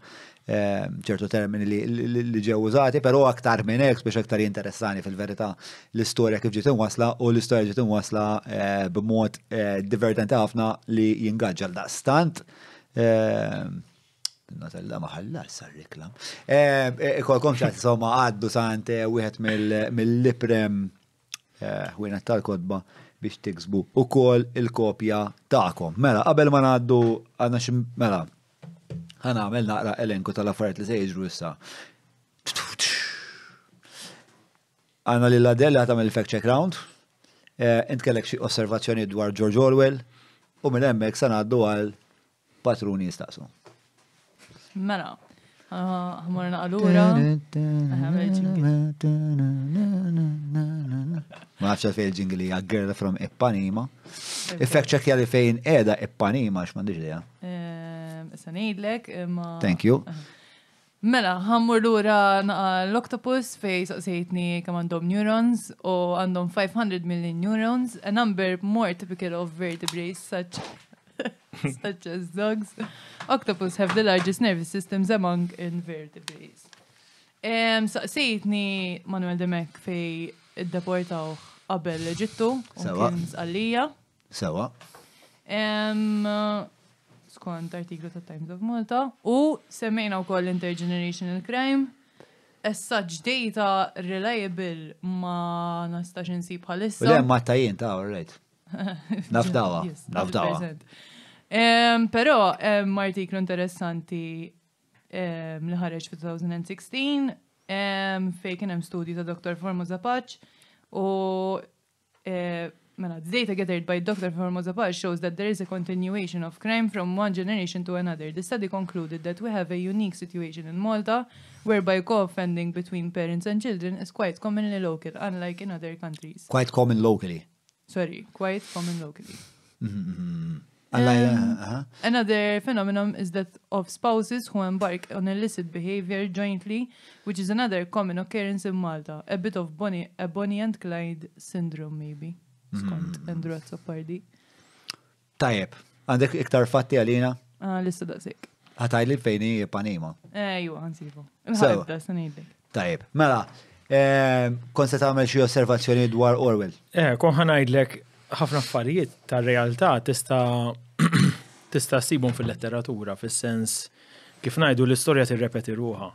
S2: Ehm, ċertu termini li ġew użati, però aktar minn hekk biex aktar jinteressani fil-verità l-istorja kif ġiet imwasla u l-istorja ġiet imwasla eh, b'mod eh, divertenti ħafna li jingaġġa l-daqstant. Ehm, Natella ma ħallas sar-reklam. Ehm, eh, ikolkom ċat insomma għaddu sant wieħed mill-iprem ħwienet tal-kotba biex tiksbu ukoll il-kopja tagħkom. Mela, qabel ma ngħaddu għandna xi mela ħa nagħmel naqra elenku tal-affarijiet li se jiġru issa. Għandna lil Adele ħa tagħmel il-fact check round. Eh, int kellek xi osservazzjoni dwar George Orwell u minn hemmhekk se ngħaddu għal Patruni jistaqsu.
S6: Mela, ħmorna għalura.
S2: Ma nafx fejn il-ġingli hija Girl from Ipanema. Effect check li fejn qiegħda Ipanema għax m'għandix idea.
S6: Ehm, issa ngħidlek imma.
S2: Thank you.
S6: Mela, ħammur lura naqa l-octopus fej saqsejtni kemm għandhom neurons u għandhom 500 million neurons, a number more typical of vertebrates such such as dogs. Octopus have the largest nervous systems among invertebrates. Saqsejtni Manuel Demek fej iddeportawh qabel l-Eġittu u kien Sqallija.
S2: Sewa.
S6: Skont artiklu ta' Times of Malta. U semmejna wkoll intergenerational crime. As such data reliable ma nistax insib bħalissa.
S2: Le ma tajjin ta' all right. Nafdawa, nafdawa.
S6: Però hemm artiklu interessanti li ħareġ fi 2016 fej kien hemm studju ta' Dr. Formosa Pace u eh, mela, the data gathered by Dr. Formosa Pace shows that there is a continuation of crime from one generation to another. The study concluded that we have a unique situation in Malta whereby co-offending between parents and children is quite commonly local, unlike in other countries.
S2: Quite common locally.
S6: Sorry, quite common locally.
S2: Um,
S6: another phenomenon is that of spouses who embark on illicit behavior jointly, which is another common occurrence in Malta. A bit of Bonnie, a Bonnie and Clyde syndrome, maybe. Skont mm. Andrew Azzopardi.
S2: Tajjeb, għandek iktar fatti għalina?
S6: Ah, lista daqsik.
S2: Għatajli fejn hi Panima.
S6: Ejwa, għansibu. Nħabda, sanidek.
S2: Tajjeb, mela, eh, kont se tagħmel xi osservazzjoni dwar Orwell.
S1: Eh, kon ħanajdlek ħafna affarijiet tar-realtà tista' tista' ssibhom fil-letteratura, fis-sens kif ngħidu l-istorja tirrepeti ruħha.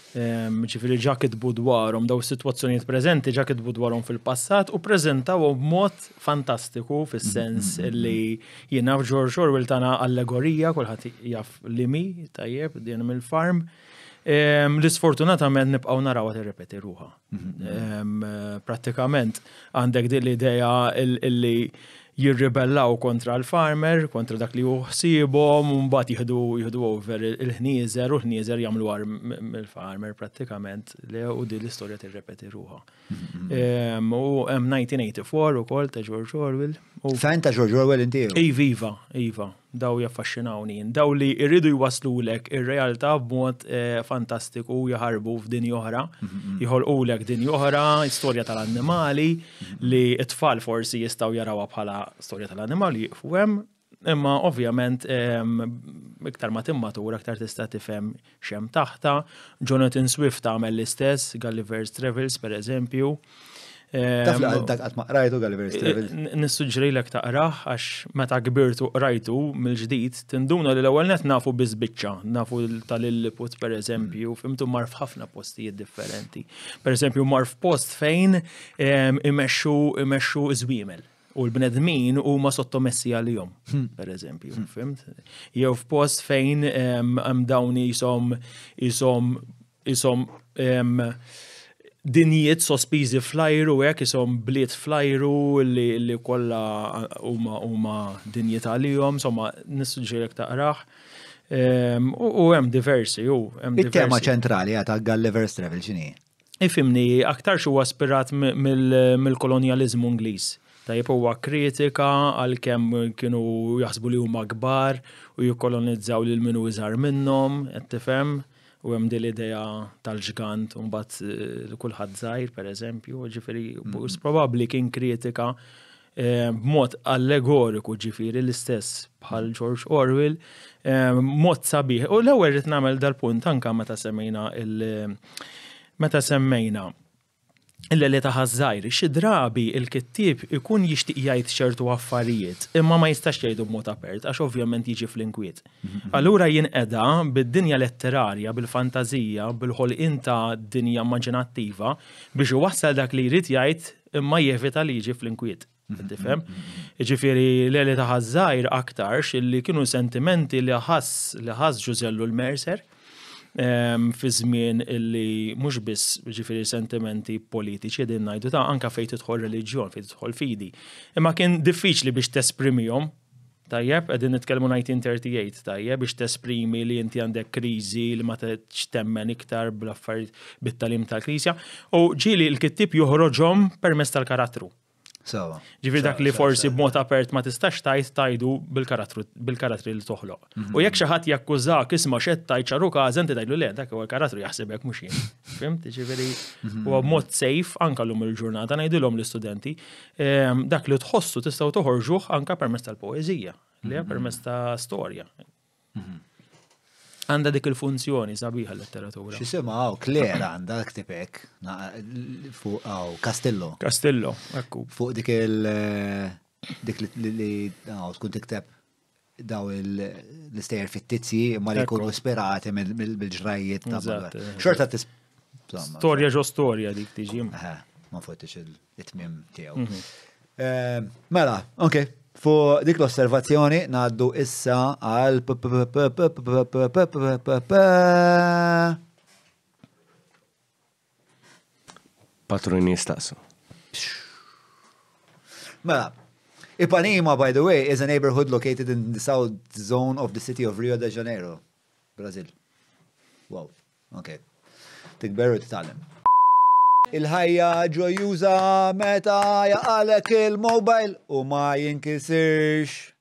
S1: Ġifieri ġa kitbu dwarhom daw is-sitwazzjonijiet preżenti ġa kitbu dwarhom fil-passat u preżentawhom b'mod fantastiku fis-sens li jien naf George Orwell tana allegorija kulħadd jaf li mi tajjeb The Animal Farm. Li sfortunatament nibqgħu narawha tirrepeti ruħha. Prattikament għandek din l-idea illi jirribellaw kontra l-farmer, kontra dak li hu ħsiebhom, u mbagħad jieħdu jieħdu over il-ħnieżer u l-ħnieżer jagħmlu agħar mill-farmer prattikament li u din l-istorja tirrepeti ruħha. U hemm 1984 ukoll ta' George Orwell.
S2: Fan ta' George Orwell inti?
S1: Iva, iva, iva. Daw jaffaxxinawni jien. Daw li jridu jwasslulek ir-realtà b'mod eh, fantastiku jaħarbu f'dinja oħra, jħolqulek dinja oħra, storja tal-annimali li t-tfal forsi jistgħu jarawha bħala storja tal-annimali jieqfu hemm, imma ovvjament iktar ma timmatura iktar tista' tifhem x'hemm taħtha. Jonathan Swift għamel l-istess, Gulliver's Travels per eżempju.
S2: Taf li dak qatt ma qrajtu Gulliver's eh, Travels.
S1: Nissuġġerilek taqrah għax meta kbirtu qrajtu mill-ġdid tinduna li l-ewwel net nafu biss biċċa, nafu tal-Lilliput per eżempju, fimtu mar f'ħafna postijiet differenti. Per eżempju mar f'post fejn imexxu imexxu żwiemel. U l-bnedmin huma sottomessi għalihom, hmm. per eżempju, hmm. fimt? Jew f'post fejn hemm dawn jisom jisom jisom dinjiet sospiżi fl-ajru hekk isom bliet fl-ajru li, li kollha huma huma dinjiet għalihom, insomma nissuġġerek taqrah. U hemm diversi, u hemm
S2: diversi. Il-tema ċentrali ta' Gulliver's Travel x'inhi?
S1: Ifhimni, aktarx huwa spirat mill-kolonjaliżmu Ingliż. Tajjeb huwa kritika għal kemm kienu jaħsbu li huma kbar u jikkolonizzaw lil min hu iżgħar minnhom, qed tifhem? U hemm din l-idea tal-ġgant u mbagħad kulħadd żgħir, pereżempju, ġifieri probabbli kien kritika eh, b'mod allegoriku ġifieri l-istess bħal George Orwell, eh, mod sabiħ. U l-ewwel rrid nagħmel dal-punt anka meta semmejna il- meta semmejna il-li ta' ħażżajr, xi drabi il-kittieb ikun jixtieq jgħid ċertu affarijiet, imma ma jistax jgħidu b'mod apert għax ovvjament jiġi fl-inkwiet. Allura jinqeda bid-dinja letterarja, bil-fantażija, bil-ħolqien ta' dinja immaġinattiva biex iwassal dak li jrid jgħid imma jevita li jiġi fl-inkwiet. Tifhem? Ġifieri l-eli ta' ħażżajr aktarx illi kienu sentimenti li ħass li ħass Ġużellu l-Mercer ehm, fi żmien illi mhux biss ġifieri sentimenti politiċi din ngħidu ta' anka fejn tidħol reliġjon, fejn tidħol fidi. Imma kien diffiċli biex tesprimihom Tajjeb, qegħdin nitkellmu 1938, tajjeb, biex tesprimi li inti għandek kriżi li ma tgħidx temmen iktar bl-affarijiet bit-tagħlim tal-Knisja. U ġieli l-kittieb joħroġhom permezz tal-karattru.
S2: Sewa.
S1: Ġifieri dak li forsi b'mod apert ma tistax tgħid tgħidu bil-karattru bil-karattri li toħloq. Mhm. U jekk xi ħadd jakkużak isma' x'qed tgħid xaru każ inti tgħidlu le dak huwa l-karattru jaħsibek mhux jien. Fimt? Ġifieri mhm. huwa b'mod safe anke llum il-ġurnata ngħidilhom l-istudenti Ehm, dak li tħossu tistgħu toħorġuh anka permezz tal-poeżija, li hija permezz ta' storja.
S2: Mhm.
S1: Għandha dik il-funzjoni sabiħa l-letteratura.
S2: X'jisimha hawn Claire għandha ktieb hekk fuq hawn Castillo.
S1: Castillo, ekku.
S2: Fuq dik il dik li tkun tikteb daw l-istejjer fittizji imma li jkunu ispirati mill-ġrajjiet ta' Xorta tis.
S1: Storja ġo storja dik tiġi.
S2: Ma fottix it-tmiem tiegħu. Mhm. Eh, mela, ok. Fu dik l-osservazzjoni ngħaddu issa għal
S3: Patruni jistaqsu.
S2: Mela, Ipanema, by the way, is a neighborhood located in the south zone of the city of Rio de Janeiro, Brazil. Wow, ok. Tikber u titgħallem. Il-ħajja ġojuża meta jaqalek il-mobile u ma jinkisirx.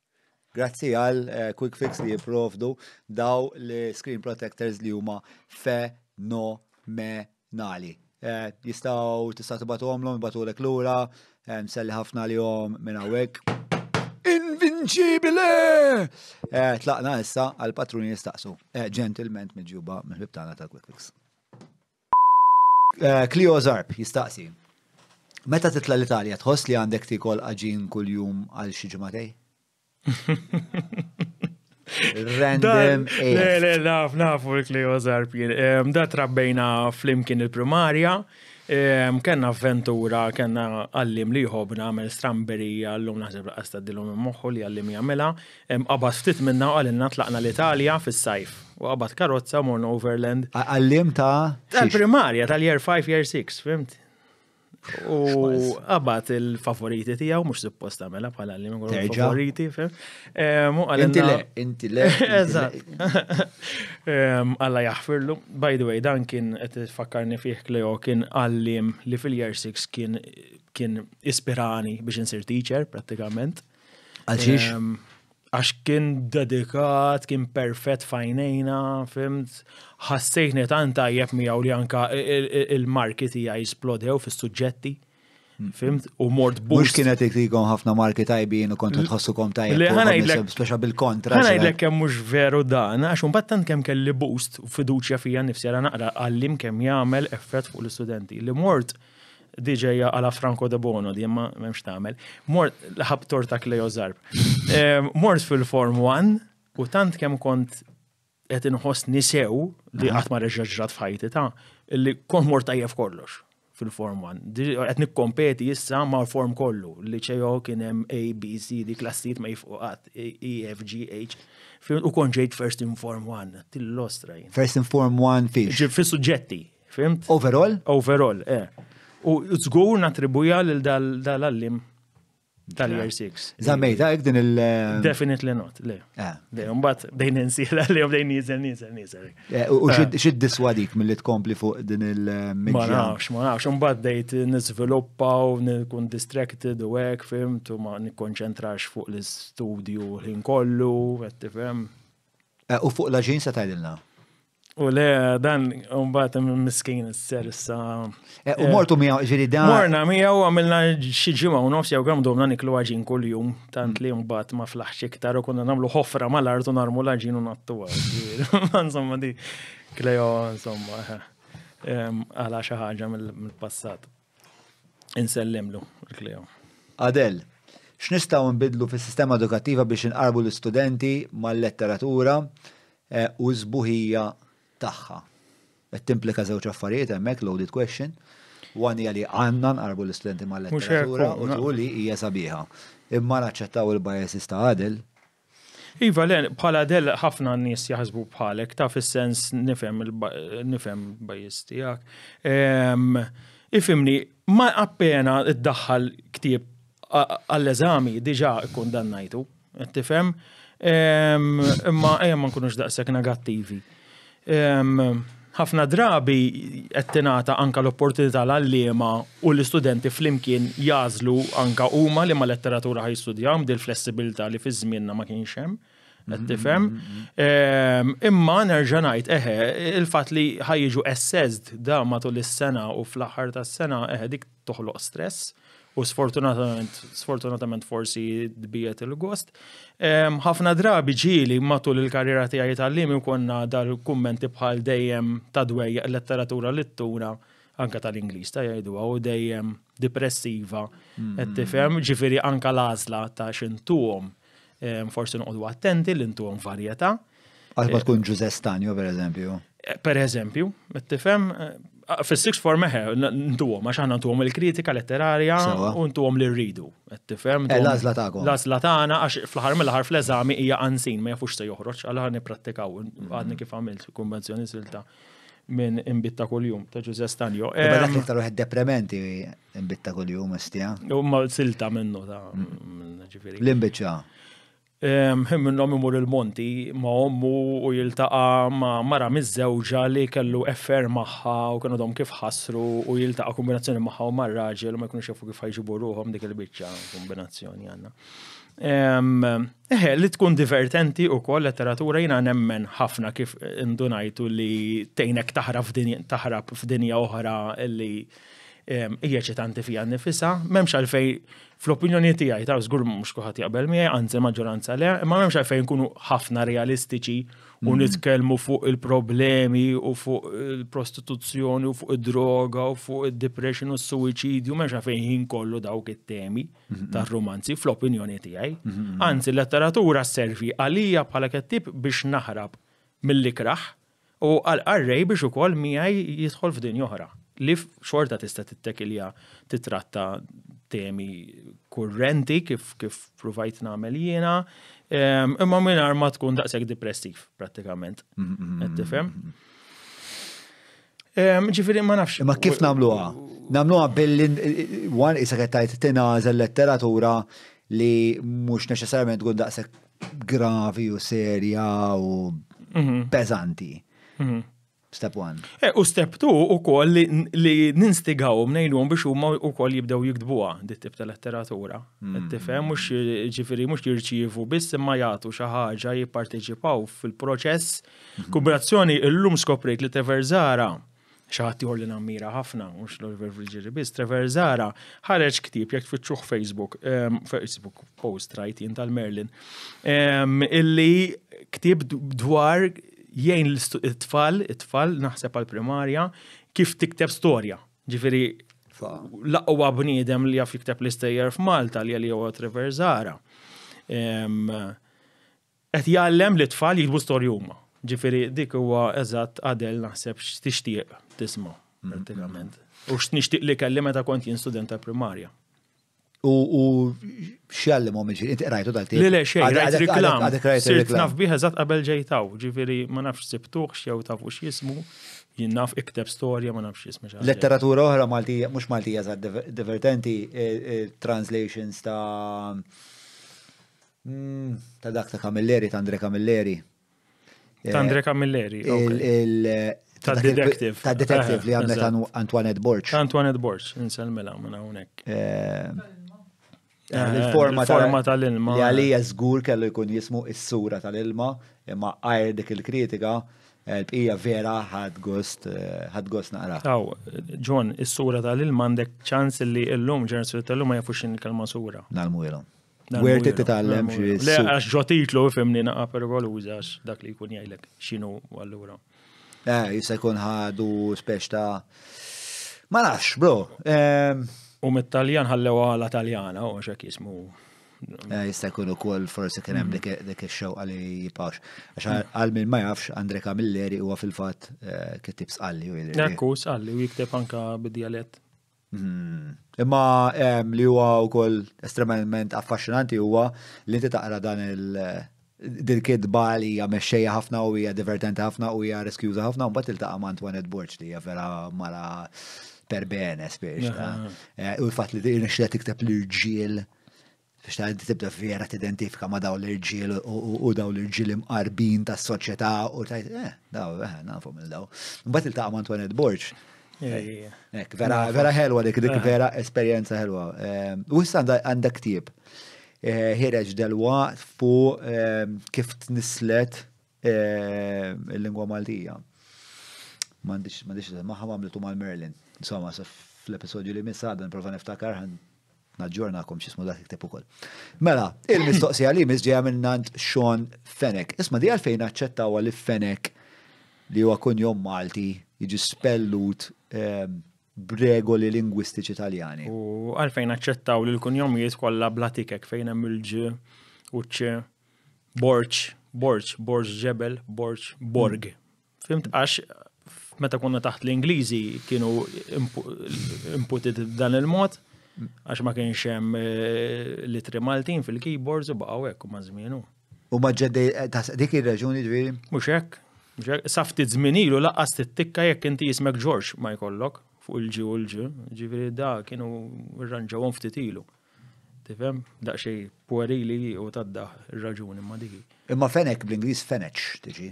S2: Grazzi għal eh, quick fix li jipprovdu daw li screen protectors li huma fenomenali. Eh, jistaw tista' tibatuhomlhom, jibatulek lura, eh, mselli ħafna li jom minn hawnhekk. Invincibile! Eh, tlaqna issa għal patruni jistaqsu. Gentilment miġjuba mill-ħbib tagħna ta' Quick Fix. Clio Zarb jistaqsi. Meta titla l-Italja tħoss li għandek tikol għaġin kuljum għal xi ġimagħtej? Random
S1: Le, le, naf, nafu l-Clio Zarb jien. Da trabbejna flimkien il-primarja. Kenna avventura, kenna għallim li jħobna għamel stramberija, l-lum naħseb laqas taddilhom minn moħħu li għallim jagħmilha. Qabad ftit minna u qalilna tlaqna l-Italja fis-sajf. U qabad karozza morna overland.
S2: Għallim ta'
S1: Tal-primarja, tal-year 5, year 6, fimt? U qabad il-favoriti tiegħu mhux suppost tagħmilha bħala li minn favoriti, fim.
S2: Inti le, inti le.
S1: Eżatt. Alla jaħfirlu. By the way, dan kien qed tfakkarni fih Cleo kien għallim li fil-year 6 kien kien ispirani biex insir teacher prattikament.
S2: Għal xiex?
S1: Għax kien dedikat, kien perfett fajnejna, fimt? Ħassejtni tant tajjeb miegħu li anka il-marki tiegħi splodew fis-suġġetti. Fimt? U mort
S2: boost. Mhux kienet iktikom ħafna marki tajbin u kontu tħossukom tajjeb.
S1: Le ħanajdlek.
S2: Speċa bil-kontra.
S1: Ħanajdlek kemm mhux veru dan, għax imbagħad tant kemm kelli boost u fiduċja fija nnifsi ara naqra għallim kemm jagħmel effett fuq l-istudenti. Li mort Di ġejja għala Franco de Bono, di imma m'hemmx tagħmel. Mort ħab torta Cleo Zarb. Mort fil-Form 1 u tant kemm kont qed inħossni sew li qatt ma reġa' ġrat f'ħajti ta' li kont mort tajjeb kollox fil-Form 1. Qed nikkompeti issa mal-form kollu. Li ċejo kien hemm A, B, C, D klassijiet ma jifqu qatt, E, F, G, H. U kont ġejt first in Form 1, till-ostra jien.
S2: First in Form 1 fiex?
S1: Fis-suġġetti. Fimt?
S2: Overall?
S1: Overall, eh. U żgur natribuja lil dal-għallim tal-year 6.
S2: Zammejta hekk din il- eh,
S1: Definitely not, le. Eh. Le, mbagħad bdejn insiela li bdejn nieżel, nieżel, nieżel.
S2: Eh, u eh. xi diswadik milli tkompli fuq din il-mixja?
S1: Ma nafx, ma nafx, mbagħad bdejt niżviluppa u nkun distracted u hekk, fimt, u ma nikkonċentrax fuq l-istudju l-ħin kollu, qed tifhem.
S2: U fuq l-aġin se tgħidilna?
S1: U le, dan, mbagħad miskin s-ser issa.
S2: Eh, u mortu miegħu ġiri dan.
S1: Morna miegħu għamilna xi ġimgħa u nofs jew kemm domna niklu għaġin kuljum, tant li mbagħad ma flaħx iktar u konna nagħmlu ħofra mal-art u narmu l-għaġin u nattuha. Insomma di Kleo insomma eh, għala xi ħaġa mill-passat. Insellimlu il-Kleo.
S2: Adel, x'nistgħu nbiddlu fis-sistema edukattiva biex inqarrbu l-istudenti mal-letteratura eh, u s-sbuħija tagħha? Qed timplika żewġ affarijiet hemmhekk loaded question. One hija li għandna nqarrbu l-istudenti mal-letteratura u tu li hija sabiħa. Imma naċċettaw il-biases ta' Adel.
S1: Iva, le, bħala Adel ħafna nies jaħsbu bħalek, ta' fis-sens nifhem nifhem bias tiegħek. Ifhimni, ma appena iddaħħal ktieb għall-eżami diġà kkundannajtu, qed tifhem? Imma ejja ma nkunux daqshekk negattivi. Ħafna drabi qed tingħata anke l-opportunità l-għalliema u l-istudenti flimkien jagħżlu anke huma liema letteratura ħa jistudjaw dil-flessibilità li fi żmienna ma kienx hemm. Qed tifhem? Imma nerġa' ngħid, eħe, il-fatt li ħa jiġu assessed da matul is-sena u fl-aħħar tas-sena, eħe, dik toħloq stress. U sfortunatament, sfortunatament forsi tbiet il-gost. Ħafna drabi ġieli matul il-karriera tiegħi tal-limi konna dal-kummenti bħal dejjem ta' dwejja letteratura li ttuna anka tal-Ingliż ta' jgħiduha u dejjem depressiva. Qed tifhem, ġifieri anka l-għażla ta' x'intuhom forsi noqogħdu attenti li ntuhom varjetà.
S2: Għax ma tkun Ġuże Stanjo, per eżempju.
S1: Eh, per eżempju, tifhem, eh, fis-sixth form eħe, ntuhom, għax aħna ntuhom il-kritika letterarja u ntuhom li rridu. Tifhem?
S2: Eh, l-għażla tagħkom.
S1: L-għażla tagħna għax fl-aħħar mill-aħħar fl-eżami hija ansin ma jafux se joħroġ, għal ħan nipprattikaw għadni kif għamilt konvenzjoni silta minn imbitta kuljum ta' Ġuże Stanjo.
S2: Dak l-iktar wieħed deprementi imbitta kuljum istja.
S1: U ma silta minnu ta' mm.
S2: ġifieri. L-imbiċċa.
S1: Minnhom imur il-monti ma' ommu u jiltaqa' ma' mara miżżewġa li kellu affair magħha u kienu għadhom kif ħassru u jiltaqa' kombinazzjoni magħha u mar-raġel u ma jkunux jafu kif ħajġibu ruħhom dik il-biċċa kombinazzjoni għandna. Eħe, li tkun divertenti u koll letteratura jina nemmen ħafna kif indunajtu li tgħinek taħrab f'dinja oħra li hija eċitanti fija nnifisha, m'hemmx għalfejn fl-opinjoni tiegħi ta' żgur mhux kulħadd jaqbel miegħi, anzi maġġoranza le, imma m'hemmx għalfejn nkunu ħafna realistiċi u mm. nitkellmu fuq il-problemi u fuq il-prostituzzjoni u fuq id-droga u fuq id-depression u s-suwiċidju, m'hemmx għalfejn ħin kollu dawk it-temi mm-hmm. tar-romanzi fl-opinjoni tiegħi. Mm-hmm. Anzi, l-letteratura sservi għalija bħala kettib biex naħrab mill-ikraħ U għall-qarrej biex ukoll miegħi jidħol f'dinja oħra li xorta tista' tittekilja titratta temi kurrenti kif kif provajt nagħmel jiena, imma mingħajr ma tkun daqshekk depressiv prattikament. Qed tifhem? Ġifieri ma nafx.
S2: Imma kif nagħmluha? Nagħmluha billi one isa qed tgħid tingħażel letteratura li mhux neċessarjament tkun daqshekk gravi u serja u mhm. peżanti. Mhm. Step one.
S1: E, u step two u koll li, li ninstigawhom ngħinuhom biex huma wkoll jibdew jiktbuha dit tip ta' letteratura. Mm. Tifhem mhux ġifieri mhux jirċievu biss imma jagħtu xi ħaġa jipparteċipaw fil-proċess. Mhm. Kombinazzjoni illum skoprejt li Trevor Zara xi ħadd ieħor li nammira ħafna, mhux l-Oliver Friggieri biss, Trevor Zara ħareġ ktieb jekk tfittxuh Facebook, ehm, Facebook post rajt jien tal-Merlin, ehm, illi ktieb dwar jgħin l-tfal, it-tfal naħseb għal-primarja, kif tikteb storja. Ġifieri l-aqwa bniedem li jaf jikteb l-istejjer f'Malta li għalli huwa Trevor Zara. Ehm, Qed jgħallem lit-tfal jiktbu storji huma. Ġifieri dik huwa eżatt Adele naħseb x'tixtieq tisma' prattikament. U x'nixtieq li kelli meta kont jien student tal-primarja.
S2: U u x'jgħallimhom jiġifieri? Inti qrajtu dal-ktieb?
S1: Le le xejn, rajt riklam. Sirt naf bih eżatt qabel ġejt hawn, ġifieri ma nafx sibtuhx jew tafu x'jismu, jien naf ikteb storja ma nafx x'jismu xi
S2: ħaġa. Letteratura oħra Maltija, mhux Maltija eżatt divertenti, translations ta' Mm, ta' dak ta' Camilleri, ta' Andre Camilleri.
S1: Ta' Andre Camilleri. Ta' detective.
S2: Ta' detective li għamlet eh, Antoinette Borg.
S1: Ta' Antoinette Borg, inselmela minn hawnhekk.
S2: Eh, eh, il-forma
S1: tal-ilma.
S2: Li għalija żgur kellu jkun jismu is-sura tal-ilma, imma għajr dik il-kritika, l-bqija vera ħad gost, ħad gost naqra.
S1: Aw, John, is-sura tal-ilma għandek ċans li l-lum ġenerazzjoni tal-lum ma jafux il-kelma sura.
S2: Nalmu ilhom. Where trid titgħallem xi.
S1: Le, għax ġo titlu fimni naqa perikoluża għax dak li jkun jgħidlek x'inhu allura.
S2: Eh, jista' jkun ħadu spex ta' Ma nafx, bro. Ehm,
S1: u mit-Taljan ħallew għala Taljana u xek jismu.
S2: Eh, jista' jkun ukoll forsi kien hemm mm. dik ix-xewqa li jibqax. Għax mm. għal min ma jafx Andre Camilleri huwa fil-fatt eh, kitib sqalli
S1: u jidher. Ekku sqalli u jikteb anka bid-dialett.
S2: Hmm. Imma li huwa wkoll estremament affaxxinanti huwa li inti taqra dan il dil-kitba li hija mexxejja ħafna u hija divertenti ħafna u hija riskjuża ħafna u mbagħad tiltaqa' ma' Antoinette Borg li hija vera mara per bene spiex. Eh, u l-fatt li tirnexxilha tikteb l-irġiel Biex ta' inti tibda vera tidentifika ma' dawn l-irġiel u dawn l-irġiel imqarbin tas-soċjetà u tajt, eh, daw, eh, nafu mill daw. Mbagħad iltaqa' ma' Antoinette Borg. Ek, vera, vera ħelwa dik, dik vera esperjenza ħelwa. Ehm, u issa għandek ktieb. Eh, ħireġ delwa fuq ehm, kif tnislet ehm, il-lingwa Maltija. M'għandix, m'għandix, maħħa għamlitu mal-Merlin. Insomma, fl-episodju li missa għadha nipprova niftakar. Naġġornakom x'ismu dak il-ktieb ukoll. Mela, il-mistoqsija li jmiss ġejja minn għand Sean Fenech. Isma' di għalfejn aċċettawha li Fenech li huwa kunjom Malti jiġi spellut ehm, b'regoli lingwistiċi Taljani.
S1: U għalfejn aċċettaw li l-kunjomijiet kollha bla tikek fejn hemm il-ġ u ċ, Borġ, Borġ, Borġ Ġebel, Borġ, Borg. Fimt għax meta konna taħt l-Ingliżi kienu inputed b'dan il-mod għax ma kienx hemm eh, litri Maltin fil-keyboards u baqgħu hekk u ma' żmienu.
S2: U ma ġeddej, eh, dik ir-raġuni ġifieri?
S1: Mhux hekk. Sa ftit żmien ilu laqqas tittikka jekk inti jismek Ġorġ ma jkollok fuq il-ġi u l-ġi, ġifieri da kienu rranġawhom ftit ilu. Tifhem? Daqsxejn puerili u tadda ir-raġuni ma dik.
S2: Imma fenek bl-Ingliż feneċ tiġi.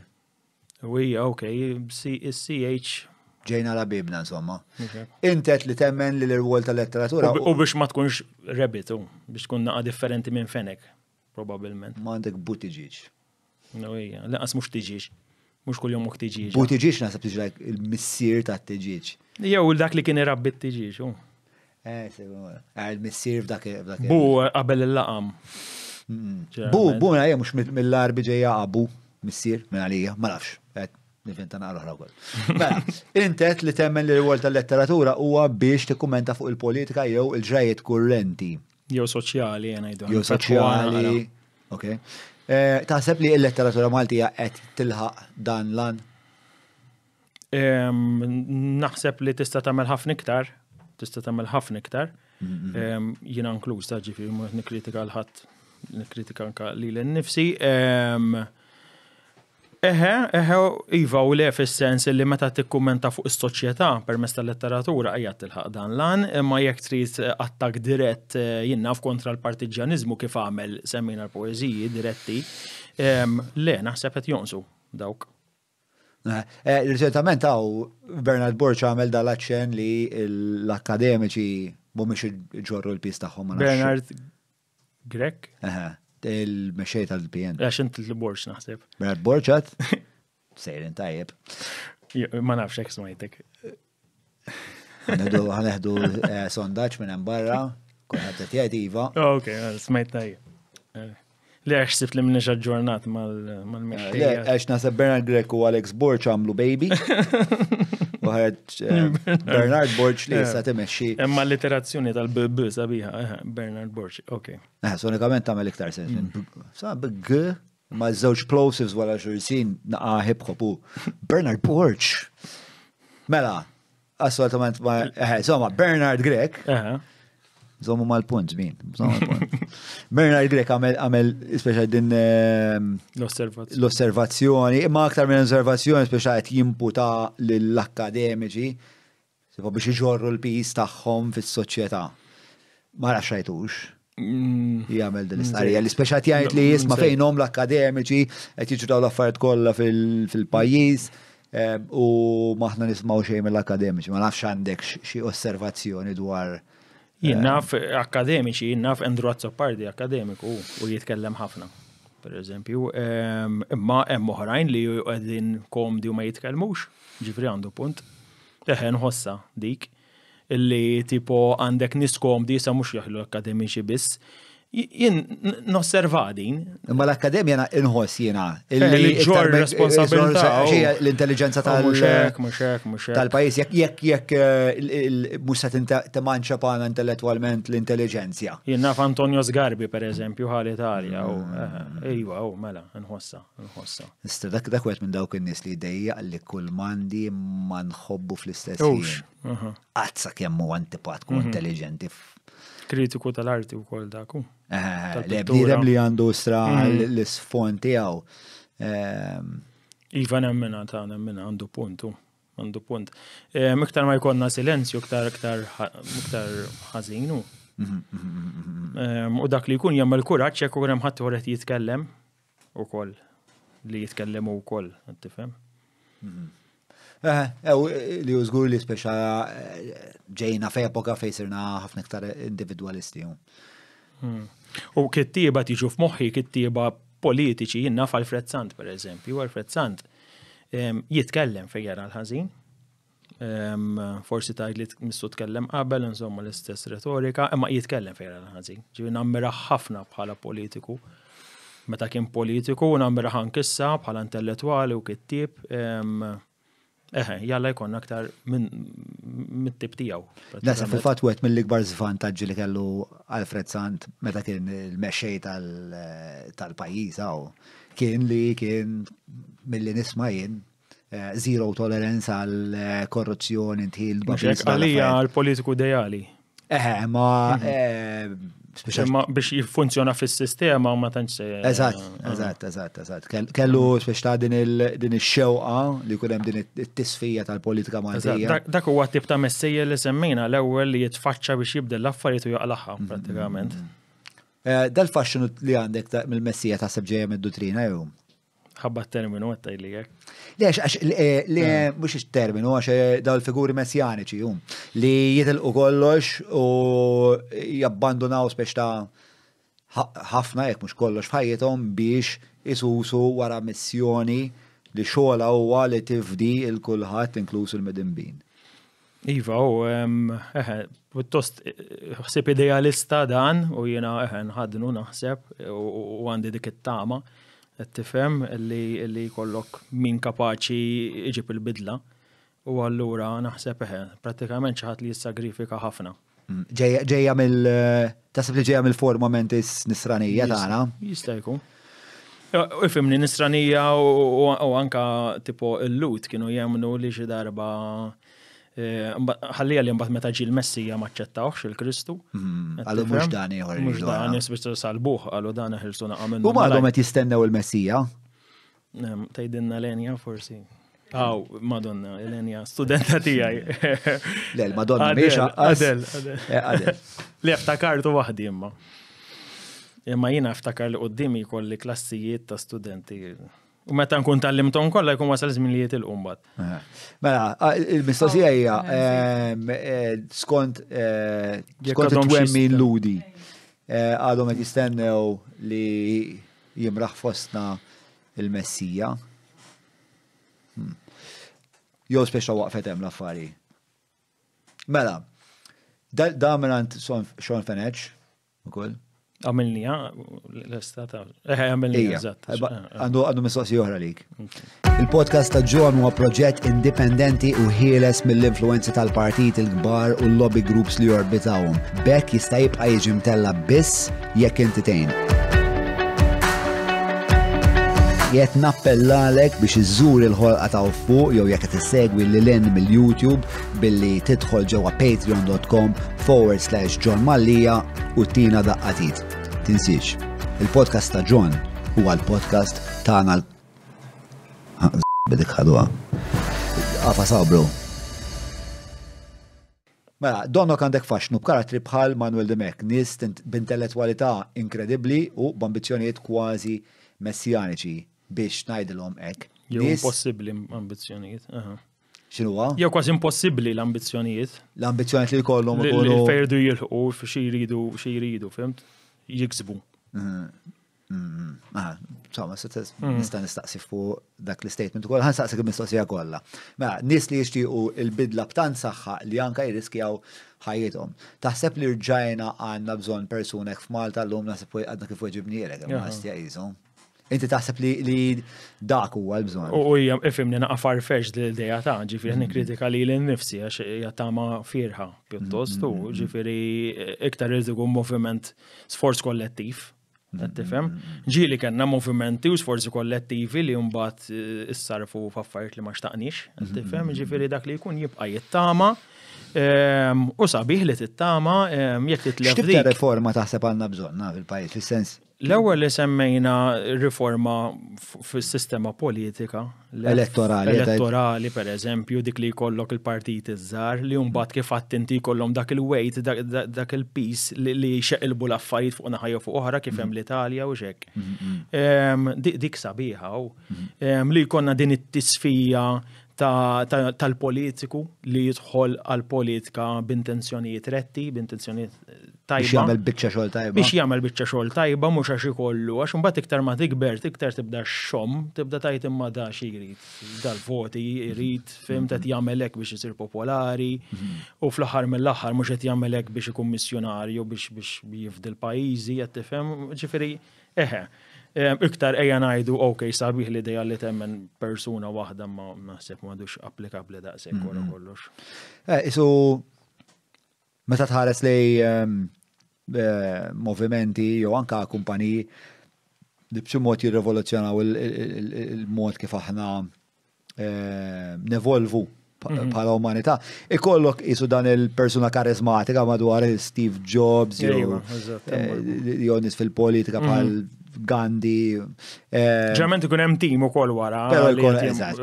S1: U hija ok, CH.
S2: Ġejna la bibna insomma. Intet li temmen li l-irwol tal-letteratura.
S1: U biex ma tkunx rabbit, biex tkun naqa differenti minn fenek, probabilment.
S2: Ma għandek butiġiġ.
S1: No hija, lanqas mhux tiġiġ. Mhux kull jom tiġiġ.
S2: Butiġiġ naħseb tiġi like il-missier ta' tiġiġ.
S1: Jew dak li kien irabbi t-tiġiġ.
S2: Eh, eh, il-missier f'dak.
S1: Bu qabel il-laqam.
S2: Bu, bu minn għalija mhux mill-arbi ġejja abu, missier minn għalija, ma nafx. Niventa naqra oħra wkoll. Mela, intet li temmen li l-rwol tal-letteratura huwa biex tikkumenta fuq il-politika jew il-ġrajiet kurrenti.
S1: Jew soċjali, jena jgħidu.
S2: Jew soċjali. Ok. Eh, taħseb li l-letteratura Maltija qed tilħaq dan lan?
S1: Naħseb li tista' tagħmel ħafna iktar, tista' tagħmel ħafna iktar. Jiena inkluż ta' ġifieri mhux nikkritika l ħadd, nikkritika anka lili nnifsi. Eħe, eħe, iva u le fis-sens li meta tikkummenta fuq is-soċjetà permezz tal-letteratura ejja tilħaq dan l-għan, imma jekk trid attakk dirett eh, jien naf kontra l-partiġġjaniżmu kif għamel semmejna l-poeżiji diretti, le naħseb qed jonqsu dawk.
S2: Eh, Reċentament għaw Bernard Borg għamel dal-aċċen li l-akademiċi mhumiex iġorru l-pis tagħhom.
S1: Bernard Grek?
S2: Il-mexxej tal-PN.
S1: Għax inti l-Borg naħseb.
S2: Bernard Borg għad? Sejrin tajjeb.
S1: Ma nafx hekk smajtek.
S2: Ħaneħdu eh, sondaġġ minn hemm barra, kulħadd qed jgħid iva.
S1: Oh, ok, eh, smajt tajjeb. Eh, le għax sibt li minix aġġornat mal-mexxejja.
S2: Le, għax naħseb Bernard Grech u Alex Borg għamlu baby. U ħareġ Bernard Borg li issa timexxi.
S1: Imma l-iterazzjoni tal-BB sabiħa, Bernard Borg, ok.
S2: Eh, sonikament tagħmel iktar sens. Mm. Sa B-G ma żewġ plosives wara xulxin naqa' hip hop u Bernard Borg. Mela, assolutament ma, eh, insomma, Bernard Grech. Żommu mal-punt, min. Bernard Grech għamel għamel speċa din ehm, l-osservazzjoni, imma aktar minn osservazzjoni speċa qed jimputa lill-akademiċi Tipo biex iġorru l-piż tagħhom fis-soċjetà. Ma nafx rajtux. Mm. Jagħmel din l-istqarrija li speċa jgħid li jisma' fejnhom l-akkademiċi qed jiġu dawn l-affarijiet kollha fil-pajjiż eh, u maħna nismgħu xejn mill-akkademiċi. Ma nafx għandek xi osservazzjoni dwar
S1: Jien eh, naf akademiċi, jien naf Andrew Azzopardi akademiku u jitkellem ħafna, per eżempju. Ehm, imma hemm oħrajn li qegħdin komdi u ma jitkellmux, ġifri għandu punt. Eħe nħossha dik illi tipo għandek nies komdi issa mhux jaħlu akademiċi biss. Jien nosserva din.
S2: Imma l-akkademja inħoss jiena
S1: eh, illi ġor responsabilità.
S2: L-intelligenza tal tal-pajjiż jekk jekk jekk eh, mhux se timanċa pana intellettwalment l-intelligenza.
S1: Jien naf Antonio Sgarbi pereżempju ħal Italja u mm. eh, iva u mela nħossa nħossa.
S2: Nista dak dak wieħed minn dawk in-nies li jdejjaq li kull mandi ma nħobbu fl-istess ħin. Qatt sakemm hu antipatku mhm. intelligenti.
S1: Kritiku tal-arti wkoll dak hu.
S2: Eh, le bniedem li għandu stra mhm. l-isfond tiegħu. Ehm,
S1: iva nemmena ta' nemmena għandu puntu. Għandu punt. Ehm, iktar ma jkollna silenzju, iktar iktar iktar ħażinu. Mhm, ehm, u dak li jkun jagħmel kuraġġ jekk ukoll hemm ħadd qed jitkellem ukoll li jitkellem ukoll, tifhem?
S2: Mhm. Eh, eh, li użgur li speċa eh, ġejna f'epoka fejn sirna ħafna iktar individwalisti.
S1: Hmm. U kittieba tiġu f'moħħi kittieba politiċi, jien naf Alfred Sant per eżempju, Alfred Sant jitkellem fejn jara l-ħażin. Forsi tgħid li missu tkellem qabel, insomma l-istess retorika, imma jitkellem fejn ħażin. Ġifieri nammira ħafna bħala politiku. Meta kien politiku, nammira anke issa bħala intellettwali u kittieb. Eħe, jalla jkollna aktar minn mit-tip tiegħu.
S2: Naħseb fil-fatt wieħed mill-ikbar żvantaġġi li kellu Alfred Sant meta kien il-mexxej tal-pajjiż hawn kien li kien milli nisma' jien eh, zero tolerance għal eh, korruzzjoni, ntħil,
S1: tbabiż. Għalija l-politiku ideali.
S2: Eħe, ma mhm. eh,
S1: Imma biex jiffunzjona fis-sistema ma tantx se.
S2: Eżatt, eh, eżatt, eżatt, eżatt. Kellu biex ta' din ix-xewqa li jkun hemm din it-tisfija tal-politika Maltija.
S1: Dak huwa tip ta' messejja li semmejna l-ewwel li jitfaċċa biex jibdel l-affarijiet u jaqlaħħa mhm. prattikament.
S2: Eh, dal-faxxinu li għandek mill-messija taħseb ġejja mid-dutrina jew?
S1: Ħabba terminu għed tgħidli hekk.
S2: Le, għax le eh. mhux it-terminu għax eh, daw il-figuri messjaniċi hum li jitilqu kollox u jabbandunaw spex ta' ħafna jekk mhux kollox f'ħajjithom biex isusu wara missjoni li xogħla huwa li tifdi il kulħadd inkluż il-midinbin.
S1: Iva, u eħe, pjuttost ħsieb idealista dan u jiena eħe nħadnu naħseb u għandi dik it-tama qed tifhem li jkollok min kapaċi iġib il-bidla. U allura naħseb eħe, prattikament xi ħadd li jissagrifika ħafna.
S2: Mm, ġejja mill taħseb li ġejja mill-forma mentis nisranija tagħna?
S1: Jista' jkun. Ifimni nisranija u anka tipo il-lut kienu jemnu li xi darba eh, ħallija li mbagħad meta ġie l-Messija ma ċċettawx il-Kristu.
S2: Mm, għallu mhux dan ieħor.
S1: Mhux dan biex salbuh għalu dan ħilsu naqa'
S2: minnu. Huma għadhom qed jistennew il-Messija.
S1: Tgħidilna Lenja forsi. Aw, Madonna, Elenja, studenta tiegħi.
S2: Le, Madonna miex
S1: Adel, Adel. Eh, Adel. Le, ftakartu waħdi imma. Imma jiena ftakar li qudiemi jkolli klassijiet ta' studenti. U meta nkun tallimthom kollha jkun wasal żmien li jitilqu mbagħad.
S2: Eh. Mela, il-mistoqsija hija ehm, eh, skont eh, skont it-twemmin ludi għadhom qed jistennew li jimraħ fostna il-Messija. Hmm. Jew speċa waqfet hemm l-affari. Mela, da mingħand Sean Fenech ukoll.
S1: Għamilnija, l-esta ta' eh, għamilnija, eżatt. Eh,
S2: eh. Għandu għandu mistoqsija oħra lik. Il-podcast ta' John huwa proġett indipendenti u ħieles mill-influenzi tal-partit il-kbar u l-lobby groups li jorbitawhom. Bekk jista' jibqa' jiġi mtella biss jekk inti tgħin. Jett nappellalek biex iżżur il-ħolqa ta' fuq jew jekk qed issegwi lil hinn mill-YouTube billi tidħol ġewwa patreon.com forward slash John Mallia u tina daqqatit. Tinsiex, il-podcast ta' John huwa l-podcast tagħna l ħadwa. Għafa sabru. Mela, donnok għandek faxxnu b'karattri bħal Manuel Dimech, nies b'intellettwalità inkredibbli u b'ambizzjonijiet kważi messjaniċi biex ngħidilhom hekk.
S1: Jew impossibbli ambizzjonijiet.
S2: X'inhuwa?
S1: Jew kważi impossibbli l-ambizzjonijiet.
S2: L-ambizzjonijiet li jkollhom
S1: ikunu. Li fejn jridu jilħqu xi jridu xi jridu, fimt? Jiksbu.
S2: Mhm. Ah, insomma, mm. nista' nistaqsi fuq dak l-statement ukoll, ħan staqsik il-mistoqsija kollha. Mela, nies li jixtiequ il-bidla b'tant saħħa li anka jirriskjaw ħajjithom. Taħseb li rġajna għandna bżonn persuna hekk f'Malta llum naħseb għadna kif weġibnielek, imma ostja qisu. Inti taħseb li dak huwa l-bżonn.
S1: U hija ifhimni naqa' farfetched l-idea ta' ġifieri mm. nikkritika lili nnifsi għax hija tama firħa pjuttost u mm, mm, ġifieri iktar irid ikun moviment sforz kollettiv. Qed tifhem? Ġieli kellna movimenti u sforzi kollettivi li mbagħad eh, issarfu f'affarijiet li ma xtaqniex, qed tifhem? Ġifieri dak li jkun jibqa' jittama ehm, u sabiħ li tittama ehm, jekk titlef
S2: X'tip ta' riforma taħseb għandna bżonna fil-pajjiż, fis-sens
S1: L-ewwel li semmejna riforma fis-sistema politika.
S2: Elettorali.
S1: Elettorali, per eżempju, dik li jkollok il-partiti żgħar li mbagħad kif għadt inti jkollhom dak il-weight, dak il-piż li jxeqilbu l-affarijiet fuq naħa jew fuq oħra kif hemm l-Italja u xek. Ehm, dik sabiħa u ehm, li jkollna din it-tisfija tal-politiku li jidħol għal-politika b'intenzjonijiet retti, b'intenzjonijiet eh, tajba.
S2: Biex jagħmel biċċa xogħol tajba.
S1: Biex jagħmel biċċa xogħol tajba mhux għax ikollu, għax imbagħad iktar ma tikber, iktar tibda xom, tibda tajt imma da xi jrid, dal-voti jrid, fim qed jagħmel hekk biex isir popolari u fl-aħħar mill-aħħar mhux qed jagħmel hekk biex ikun missjonarju biex biex jifdi l-pajjiżi qed tifhem, ġifieri eħe. Iktar ejja ngħidu ok sabiħ l-idea li temmen persuna waħda ma naħseb m'għadux applikabbli daqshekk wara mhm. kollox.
S2: Eh, isu meta tħares li ehm, eh, movimenti jew anka kumpaniji li b'xi mod jirrivoluzzjonaw il-mod kif aħna eh, nevolvu mhm. bħala umanità. Ikollok isu dan il-persuna karizmatika madwar Steve Jobs, jew eh, nies fil-politika mhm. bħal Gandhi.
S1: Eh, Ġerment ikun hemm tim ukoll wara.
S2: Però jkun eżatt,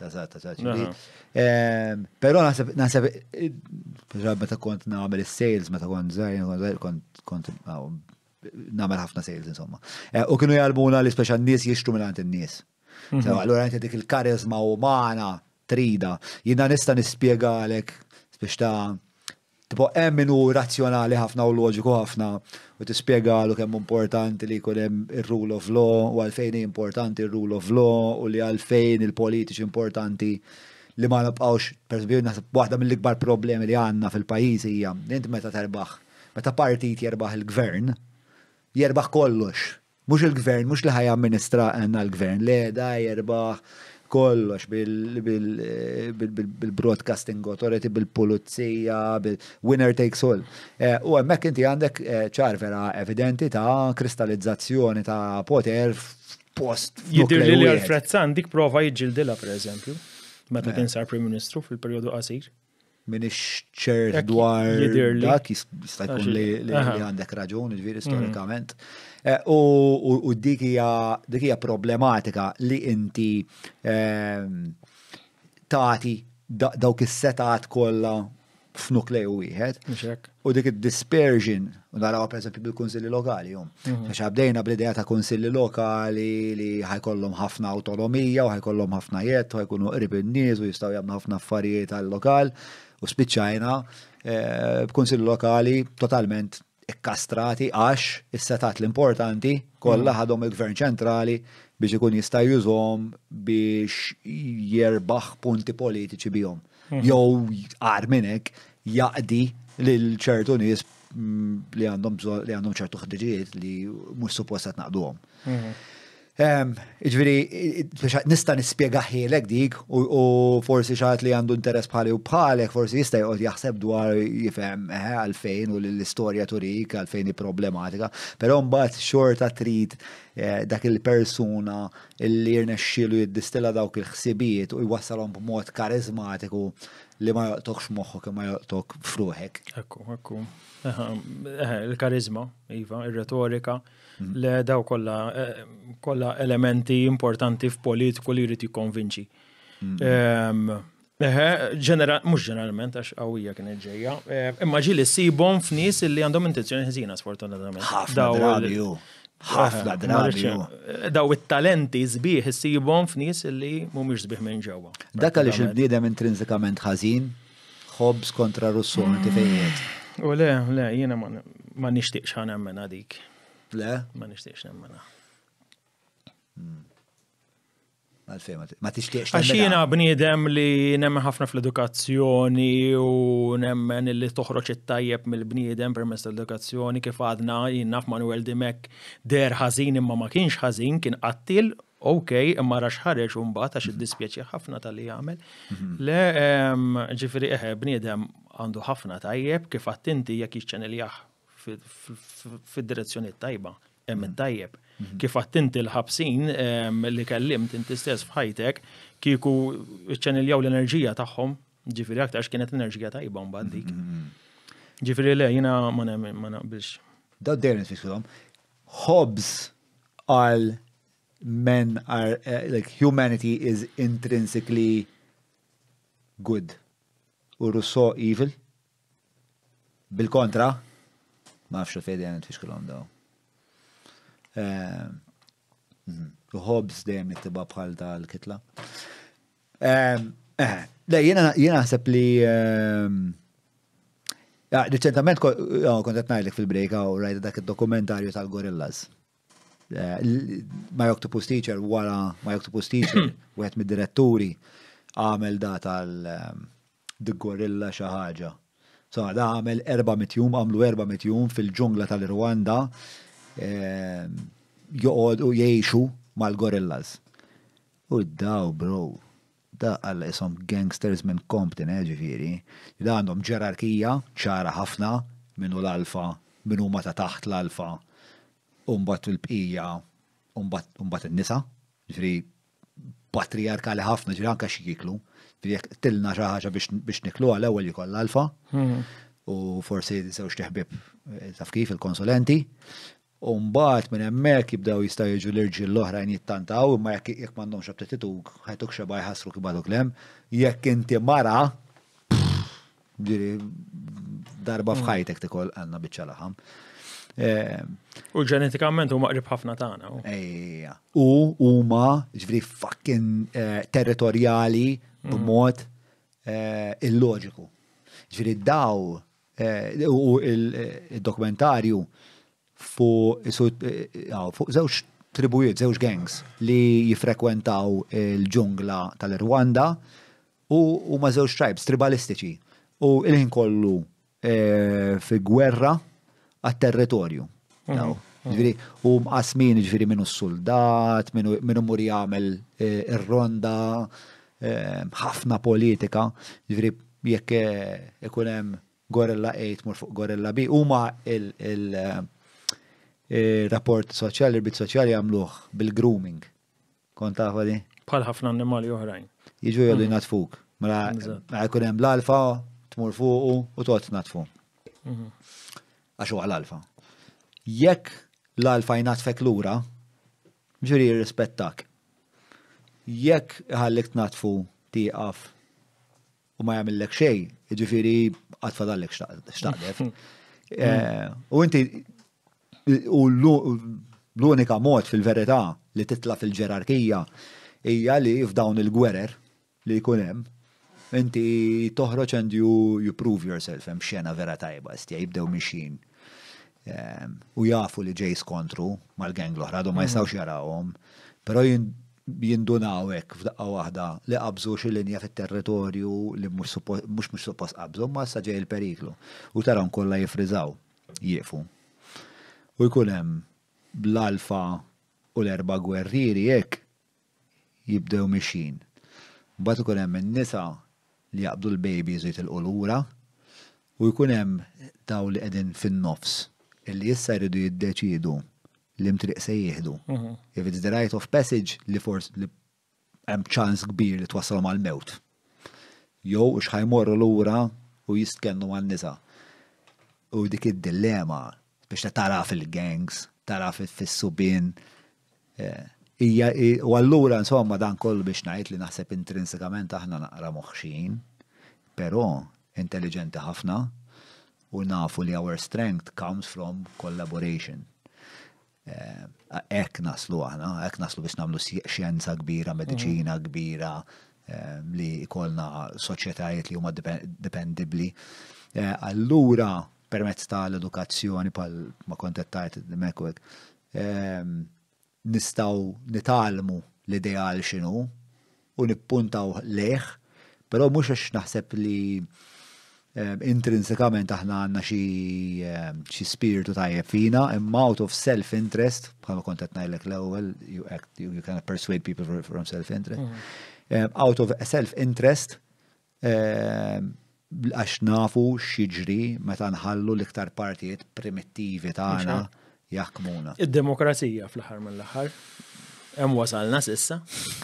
S2: eżatt, eżatt, eżatt. Però naħseb naħseb meta kont nagħmel is-sales, meta kont żgħir, kont kont nagħmel ħafna sales insomma. U kienu jgħallmuna li speċa n-nies jixtru minn in-nies. Mhm. Sewa, allura inti dik il-karizma umana trida. Jiena nista' nispjegalek biex ta' tipo hemm min hu razzjonali ħafna u loġiku ħafna u tispjegalu kemm importanti li jkun hemm ir-rule of law u għalfejn hi importanti r-rule of law u li għalfejn il-politiċi importanti li ma nibqgħux, pereżempju naħseb waħda mill-ikbar problemi li għandna fil-pajjiż hija li inti meta terbaħ, meta partit jerbaħ il-gvern, jerbaħ kollox. Mhux il-gvern, mhux li ħa jamministra għandna l-gvern, le da jerbaħ kollox bil-Broadcasting Authority, bil-pulizija, bil-winner takes all. Eh, u hemmhekk inti għandek eh, ċar vera evidenti ta' kristallizzazzjoni ta' poter f'post.
S1: Jidir li Alfred Sant dik prova jiġġildilha pereżempju, meta eh. kien sar Prim Ministru fil-perjodu qasir.
S2: Minix ċert dwar dak, jista' jkun li għandek raġun, ġifieri mhm. storikament. Eh, u dik hija problematika li inti ehm, tagħti dawk is-setat kollha f'nukleju wieħed. U dik id-dispersion, u naraw per eżempju bil-kunsilli lokali jum. Mhm. Għax bdejna bl-idea ta' kunsilli lokali li ħajkollhom ħafna autonomija u ħajkollhom ħafna jett u ħajkunu qrib in-nies u jistgħu jagħmlu ħafna affarijiet għal-lokal u spiċċajna eh, b'kunsilli lokali totalment ikkastrati għax is-setat l-importanti kollha mhm. ħadhom il-gvern ċentrali biex ikun jista' jużhom biex jerbaħ punti politiċi bihom. Mhm. Jew agħar minn hekk jaqdi lil ċertu nies mm, li għandhom li għandhom ċertu ħdiġijiet li mhux suppost qed naqduhom. Mhm. Ġifieri, nista' nispjega ħielek dik u forsi xi li għandu interess bħali u bħalek forsi jista' joqgħod jaħseb dwar jifhem eh, għalfejn u l-istorja turik għalfejn hi problematika, però mbagħad xorta trid eh, dak il-persuna li jirnexxielu jiddistilla dawk il-ħsibijiet u jwassalhom b'mod karizmatiku li ma joqtokx moħħok imma joqtok f'ruħek.
S1: Ekku, ekku. Il-karizma, iva, ir-retorika, mm. le daw kollha eh, kollha elementi importanti f'politiku li jrid jikkonvinċi. Mm. Eħe, ġenera, mhux ġeneralment għax qawwija kienet ġejja, eh, imma ġieli ssibhom f'nies li għandhom intenzjoni ħażina sfortunatament.
S2: Ħafna drabi hu. Ħafna drabi hu.
S1: Eh, daw it-talenti sbieħ issibhom f'nies li mhumiex sbieħ minn ġewwa.
S2: Dak għaliex il-bniedem intrinsikament ħażin, Hobbes kontra Rousseau, inti fejn
S1: U le, le, jiena ma nixtieqx ħa nemmen dik.
S2: Le?
S1: Ma nixtieqx nemmena.
S2: Hmm. Għalfejn ma tixtieqx.
S1: Għax jiena bniedem li nemmen ħafna fl-edukazzjoni u nemmen li toħroġ it-tajjeb mill-bniedem permezz tal-edukazzjoni kif għadna jien naf Manuel Dimek der ħażin imma ma kienx ħażin kien qattil ok, imma rax ħareġ u mbagħad għax iddispjaċi ħafna tal-li jagħmel. Mhm. Le, ġifieri eħe bniedem għandu ħafna tajjeb kif għattinti jekk jiċċeniljah fid-direzzjoni tajba, hemm mm. it-tajjeb. Mhm. Kif għadt inti l-ħabsin li kellimt inti stess f'ħajtek, kieku ċċeniljaw l-enerġija tagħhom, ġifieri aktarx kienet enerġija tajba mbagħad dik. Mhm. Ġifieri le, jiena ma naqbilx.
S2: Daw dejjem nfixilhom. Hobbes għal men are eh, like humanity is intrinsically good u Rousseau evil. Bil-kontra, ma nafx fejn dejjem tfixkilhom daw. Ehm, mhm. U Hobbes dejjem niktibha bħal tal-kitla. Ehm, eh, le, jiena naħseb li ehm, Reċentament kont qed ngħidlek fil-break u rajt dak id-dokumentarju tal-Gorillas. Eh, My Octopus Teacher wara My Octopus Teacher, wieħed mid-diretturi għamel da tal ehm, The Gorilla xi ħaġa. So, da għamel 400 jum, għamlu 400 jum fil-ġungla tal-Rwanda ehm, joqogħdu jgħixu mal-gorillas. U daw, bro, da għalla isom gangsters minn Compton, eh, ġifieri. Da għandhom ġerarkija ċara ħafna minnu l-alfa, minnu ma ta' taħt l-alfa, u mbagħad il-bqija, u mbagħad in-nisa, ġifieri patrijarkali ħafna, ġifieri anke x'jieklu. Ġifieri jekk tilna xi ħaġa biex nikluha l-ewwel jkoll l-alfa u forsi żewġ teħbib eh, taf kif il-konsulenti. U mbagħad minn hemmhekk jibdew jistgħu jiġu l-irġiel l-oħrajn jittantaw, imma jekk jekk m'għandhomx aptitituk, ħajtuk xeba jħassruk jibagħtuk lem. Jekk inti mara, ġieri darba f'ħajtek tikol għandna biċċa laħam.
S1: Eh, u ġenetikament huma qrib ħafna tagħna.
S2: Ejja. U huma ġifieri fucking eh, territorjali mm. b'mod eh, illoġiku. Ġifieri daw u il-dokumentarju fuq fuq żewġ tribujiet, żewġ gangs li jifrekwentaw il-ġungla tal-Rwanda u huma żewġ tribes tribalistiċi u il-ħin kollu eh, fi gwerra għat-territorju. Mhm. Ġifieri, u mqasmin ġifieri minnu s-soldat, minnu mur jagħmel eh, ir-ronda, eh, ħafna politika, ġifieri jekk ikun hemm gorilla A tmur fuq gorilla B, huma il-rapport soċjali, il-bit soċjali jagħmluh bil-grooming. Kont tafa di?
S1: Bħal ħafna annimali oħrajn.
S2: Jiġu jgħodu mhm. jnatfuk. Mela, mela jkun hemm l-alfa, tmur fuqu u toqgħod tnatfu. Mhm. Għax huwa l-alfa. Jekk l-alfa jnatfek lura, ġuri jirrispettak. Jekk iħallik tnatfu tieqaf u ma jagħmillek xejn, jiġifieri qatt fadallek x'taqdef. Eh, u inti u l-unika mod fil-verità li titla' fil-ġerarkija hija li f'dawn il-gwerer li jkun hemm inti toħroġ and you, you prove yourself hemm xena vera tajba, stja jibdew mixjin. Eh, u jafu li ġej skontru mal-gang l-oħra, ma jistgħux jarawhom, però jindunaw hekk f'daqqa waħda li qabżu xi linja fit-territorju li mhux mhux suppost qabżu, imma issa ġej il-periklu. U tarahom kollha jiffriżaw, jieqfu. U jkun hemm l-alfa u l-erba' gwerrieri hekk jibdew mixjin. Mbagħad ikun hemm in-nisa li jaqbdu l-babies u jitilqu lura u jkun hemm dawn li qegħdin fin-nofs illi issa jridu jiddeċiedu li mtriq se jieħdu. Mhm. If it's the right of passage li fors li hemm ċans kbir li twassalhom għal mewt. Jew x'ħajmorru lura u jistkennu man-nisa. U dik id-dilemma biex ta' tara fil-gangs, tara fis-subien. Eh, hija u allura insomma dan kollu biex ngħid li naħseb intrinsikament aħna naqra moħxin, però intelligenti ħafna u nafu li our strength comes from collaboration. Eh, hekk naslu aħna, hekk naslu biex nagħmlu xjenza kbira, mediċina mm. kbira, eh, li jkollna soċjetajiet li huma dependibli. Eh, allura, permezz tal-edukazzjoni pal ma kontettajt mekwek, nistgħu nitgħallmu l-ideal x'inhu u nippuntaw lejh, però mhux għax naħseb li ehm, intrinsikament aħna għandna xi spiritu tajjeb fina, imma out of self-interest, bħalma kont qed ngħidlek l-ewwel, you act, you, you cannot persuade people from self-interest. Mm. Um, out of self-interest, ehm, għax nafu x'jiġri meta nħallu l-iktar partijiet primittivi tagħna jaħkmuna.
S1: Id-demokrazija fl-aħħar mill-aħħar. Hemm wasalna sissa.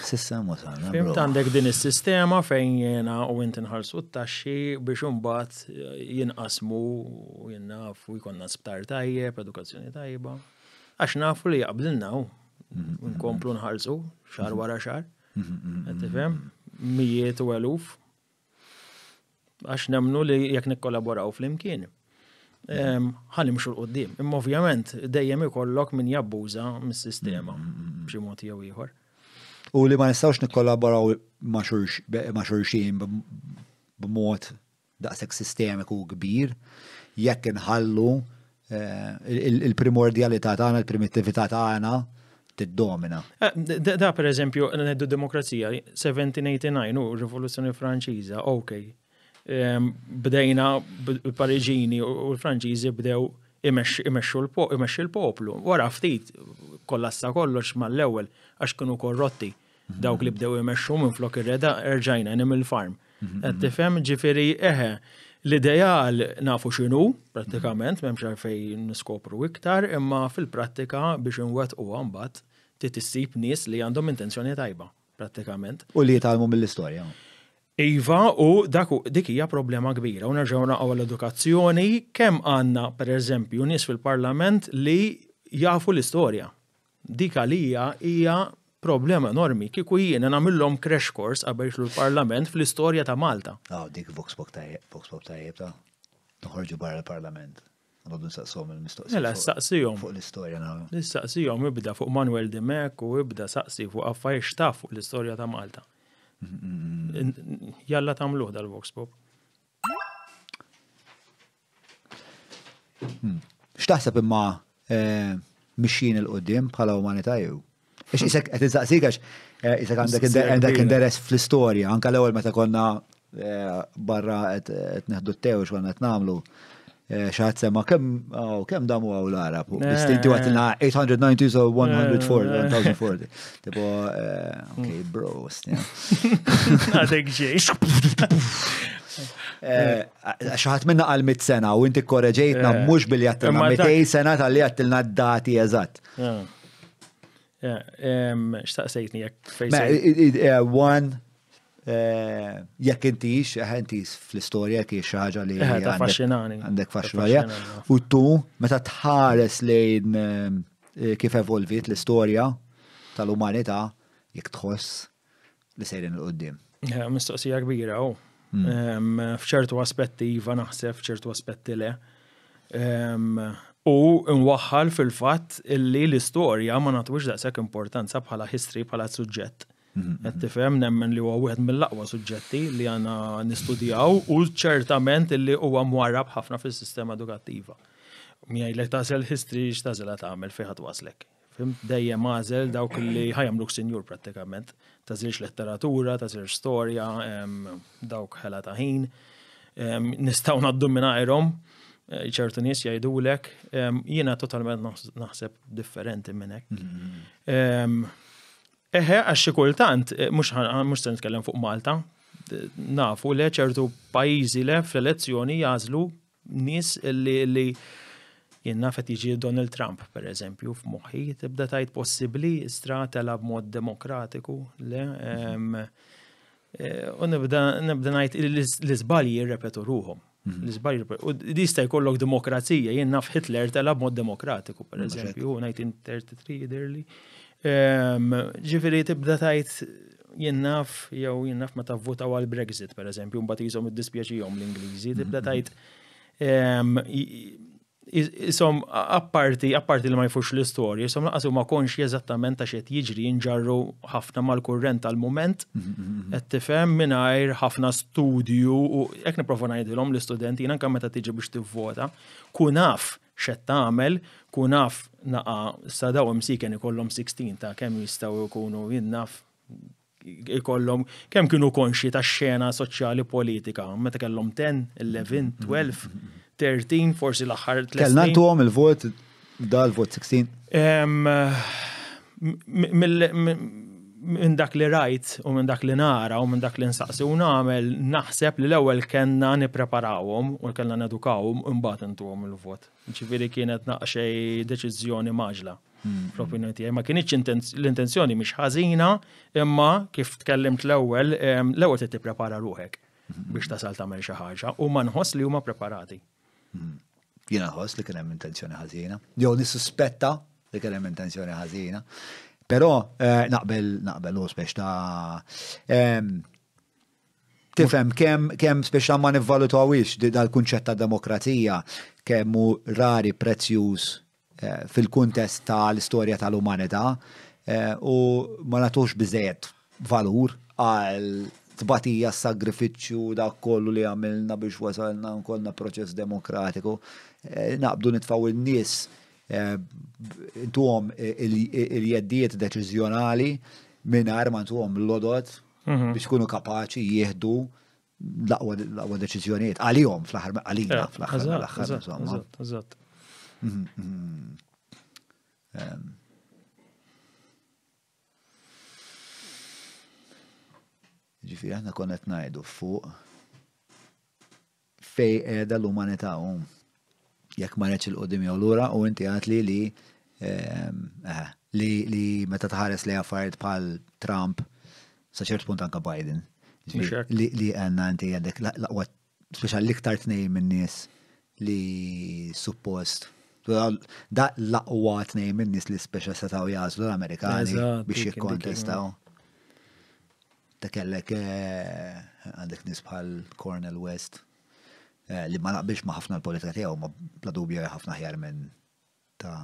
S2: Sissa hemm wasalna.
S1: Fimt għandek din is-sistema fejn jiena u inti nħallsu t-taxxi biex imbagħad jinqasmu u jien nafu jkollna sptar tajjeb, edukazzjoni tajba. Għax nafu li jaqblilna u nkomplu nħallsu xahar wara xahar. Qed tifhem? Mijiet u eluf. Għax nemnu li jekk nikkolaboraw flimkien, ħa nimxu 'l quddiem. Imma ovvjament dejjem ikollok min jabbuża mis-sistema b'xi mod jew ieħor.
S2: U li ma nistgħux nikkollaboraw ma' xulxin b'mod daqshekk sistemiku kbir jekk inħallu eh, il-primordjalità tagħna, il-primittività tagħna tiddomina.
S1: Eh, da per eżempju, neddu demokrazija, 1789 u rivoluzzjoni Franċiża, ok. Bdejna Pariġini u l-Franċiżi bdew imexxu l-poplu. Wara ftit kollassa kollox mal-ewwel għax kienu korrotti. Dawk li bdew imexxu minn flok ir-reda erġajna Animal Farm. Mhm. Qed tifhem ġifieri eħe l-ideal nafu x'inhu prattikament m'hemmx għalfejn niskopru iktar, imma fil-prattika biex inwettquha mbagħad trid issib nies li għandhom intenzjoni tajba prattikament.
S2: U li jitgħallmu mill-istorja.
S1: Iva, u dak dik hija problema kbira. U nerġgħu naqgħu l-edukazzjoni kemm għandna pereżempju nies fil-Parlament li jafu l-istorja. Dik għalija hija problema enormi. Kieku jiena nagħmilhom crash course qabel jidħlu l-Parlament fl-istorja ta' Malta.
S2: Ah, dik vox pop tajjeb, vox pop tajjeb ta' noħorġu barra l-Parlament. Noqogħdu nsaqsuhom il-mistoqsijiet.
S1: Mela, saqsihom.
S2: Fuq l-istorja nagħmlu.
S1: Nistaqsihom ibda fuq Manuel Dimech u ibda saqsi fuq affarijiet x'taf fuq l-istorja ta' Malta. Jalla tagħmluh dal-vox pop.
S2: Hmm. X'taħseb imma eh, mixjin il-qoddim bħala umanità jew? Ix isek qed insaqsik għax eh, isek għandek għandek interess fl-istorja, anke l-ewwel meta konna eh, barra qed neħdu t-tew x'konna qed nagħmlu. Xaħat sema kemm oh, kemm damu għaw l-Arab. Istinti għatilna 890 so 140, 1040. Tipo, ok, bro.
S1: Għadek ġej.
S2: Eh, xaħat minna għal mit sena u inti korreġejtna eh. mux billi għattilna 200 sena tal-li għattilna dati eżatt.
S1: Xtaqsejtni jekk
S2: fejn. One, eh, jekk intix, intix fl-istorja jekk xi ħaġa li
S1: taffaxxinani.
S2: Għandek faxxinani. U tu, meta tħares lejn kif evolvit l-istorja tal-umanità, jekk tħoss li sejrin il-qoddim?
S1: Eh, mistoqsija kbira, u. Hmm. F'ċertu aspetti iva naħseb, f'ċertu aspetti le. U nwaħħal fil-fatt illi l-istorja ma nagħtuhiex daqshekk importanza bħala history, bħala suġġett. Hmm. Qed tifhem nemmen li huwa wieħed mill-aqwa suġġetti li għandna nistudjaw u ċertament illi huwa mwarrab ħafna fis-sistema edukattiva. Min jgħidlek tagħżel history x'tagħżilha tagħmel fejn ħadd waslek. Fhimt? Dejjem għażel dawk li ħajamluk sinjur prattikament. Tażilx letteratura, tażilx storja, dawk ħela ta' ħin. Nistgħu ngħaddu mingħajrhom, eh, ċertu nies jgħidulek, jiena totalment naħseb differenti minn hekk. Mm-hmm. Eħe, għax xi kultant, eh, mhux se nitkellem fuq Malta, nafu le ċertu pajjiżi le fl-elezzjoni jażlu Nies li li jien naf qed jiġi Donald Trump, per eżempju, f'moħħi, tibda tgħid possibbli istra tela b'mod demokratiku, le? Eh, u nibda nibda ngħid l-iżbalji jirrepetu ruhom. Mhm. L-iżbalji u jista' jkollok demokrazija, jien naf Hitler tela b'mod demokratiku, per eżempju, 1933 jidhirli. Ġifieri tibda tgħid jien naf jew jien naf meta vvutaw għal Brexit pereżempju, mbagħad jisom iddispjaċihom l-Ingliżi, tibda tgħid isom apparti apparti li ma jfux l-istorja, isom laqas huma konxji eżattament ta' x'qed jiġri jinġarru ħafna mal-kurrent tal-mument, qed tifhem mingħajr ħafna studju u hekk nipprova ngħidilhom l-istudenti jien anke meta tiġi biex tivvota, kun af x'qed tagħmel, kun af naqa' sa daw imsiken ikollhom 16 ta' kemm jistgħu jkunu jien naf ikollhom kemm kienu konxji tax-xena soċjali politika meta kellhom 10, 11, 12, 13, forsi l-aħħar
S2: tliet Kellna ntuhom il-vot dal-vot 16?
S1: Minn dak li rajt u minn dak li nara u minn dak li nsaqsi u nagħmel naħseb li l-ewwel kellna nippreparawhom u kellna nedukawhom u mbagħad intuhom il-vot. Ġifieri kienet naqxej deċiżjoni mgħaġġla fl-opinjoni tiegħi. Ma kinitx l-intenzjoni mhix ħażina, imma kif tkellimt l-ewwel, l-ewwel trid tipprepara ruħek biex tasal tagħmel xi ħaġa u ma nħoss li huma preparati.
S2: Jiena nħoss li kien hemm intenzjoni ħażina. Jew nissuspetta li kien hemm intenzjoni ħażina. Però eh, naqbel naqbel u spex ta' ehm, tifhem kemm kemm spex ma nivvalutawix dal-kunċett ta' demokrazija kemm hu rari prezzjuż eh, fil-kuntest tal-istorja tal-umanità. U ma nagħtux biżejjed valur għal tbatija, sagrifiċċju dak kollu li għamilna biex wasalna nkollna proċess demokratiku. Naqbdu nitfgħu in-nies intuhom il-jeddijiet deċiżjonali mingħajr ma ntuhom l-għodod biex ikunu kapaċi jieħdu l-aqwa deċiżjonijiet għalihom fl-aħħar għalina fl-aħħar mill-aħħar insomma.
S1: Eżatt.
S2: Ġifieri aħna konna qed ngħidu fuq fej qiegħda l-umanità u jekk marretx 'il quddiem jew lura u inti għedtli li ehm, eh, li, li meta tħares li affarijiet bħal Trump sa ċert punt anka Biden. Li, li għanna inti għandek l-aqwa speċa l-iktar tnejn minn nies li suppost da l-aqwa tnejn minn nies li speċa setaw jagħżlu l-Amerikani biex jikkontestaw. Ta' kellek eh, għandek nies bħal Cornel West eh, li ma naqbilx ma' ħafna l-politika tiegħu ma bla dubju ħafna ħjar minn ta'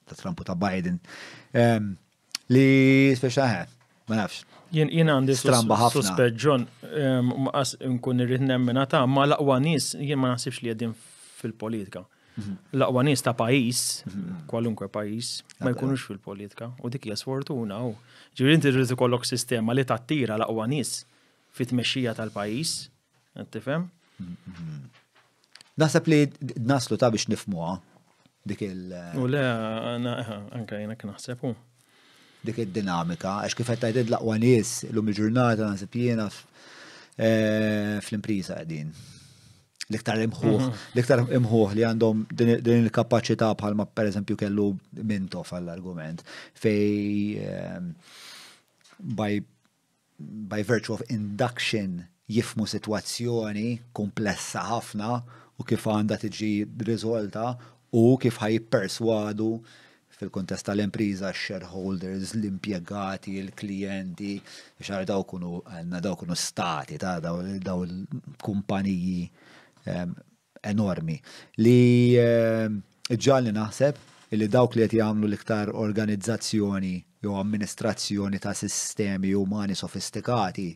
S2: ta' Trump u ta' Biden. Ehm, li speċa eh, ma nafx.
S1: Jien għandi suspett John, ehm, nkun irrid nemmena ta' ma l-aqwa nies jien ma naħsibx li qegħdin fil-politika. L-aqwa nies ta' pajjiż, kwalunkwe pajjiż, ma jkunux fil-politika u dik hija sfortuna u. Ġifieri inti trid ikollok sistema li tattira l-aqwa nies fit-tmexxija tal-pajjiż, qed tifhem?
S2: Naħseb li naslu ta' biex nifmuha dik il-
S1: U le, anke jiena naħseb hu.
S2: Dik id-dinamika, għax kif qed tgħid l-aqwa nies illum il-ġurnata naħseb jiena eh, fl-impriża qegħdin. L-iktar imħuħ, mhm. l-iktar imħuħ li għandhom din il-kapaċità bħalma pereżempju kellu Mintoff għall-argument fej ehm, by, by virtue of induction jifmu sitwazzjoni komplessa ħafna u kif għandha tiġi riżolta u kif ħaj jipperswadu fil-kuntest tal-impriża, x-shareholders, l-impjegati, il-klijenti, biex għara daw kunu għandna daw kunu stati ta' daw il-kumpaniji ehm, enormi li ehm, ġalli naħseb li dawk li qed jagħmlu l-iktar organizzazzjoni jew amministrazzjoni ta' sistemi umani sofistikati,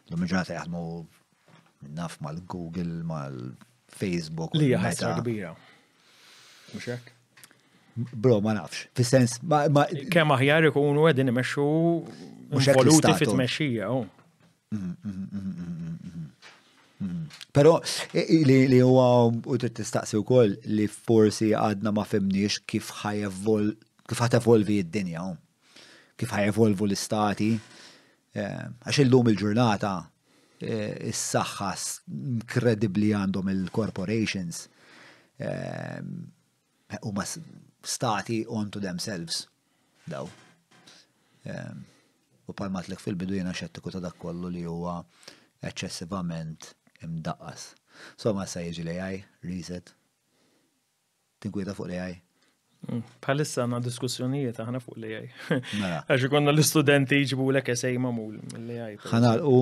S2: l-lum il-ġurnata jaħdmu naf mal-Google, mal-Facebook.
S1: Li hija ħasra kbira. Mhux hekk?
S2: Bro, ma nafx. Fis-sens, ma.
S1: Kemm aħjar ikunu qegħdin imexxu involuti fit-tmexxija. Oh. Mm,
S2: mm, mm, Però li huwa u trid tistaqsi wkoll li forsi għadna ma fimniex kif ħajevol kif ħatevolvi d-dinja. Oh. Kif ħajevolvu l-istati. Eh, għax illum il-ġurnata eh, is-saħħa inkredibbli għandhom il-corporations eh, huma stati onto themselves daw. U palmatlek fil-bidu jena xettiku ta' dak kollu li huwa eċċessivament imdaqqas. Somma sa jiġi l-AI, reset, Tinkwieta fuq l-AI?
S1: Mm, bħalissa għandna diskussjonijiet aħna fuq l-AI. Mela. Għax ikonna l-istudenti jġibu l esej mamul mill-AI.
S2: Ħanalqu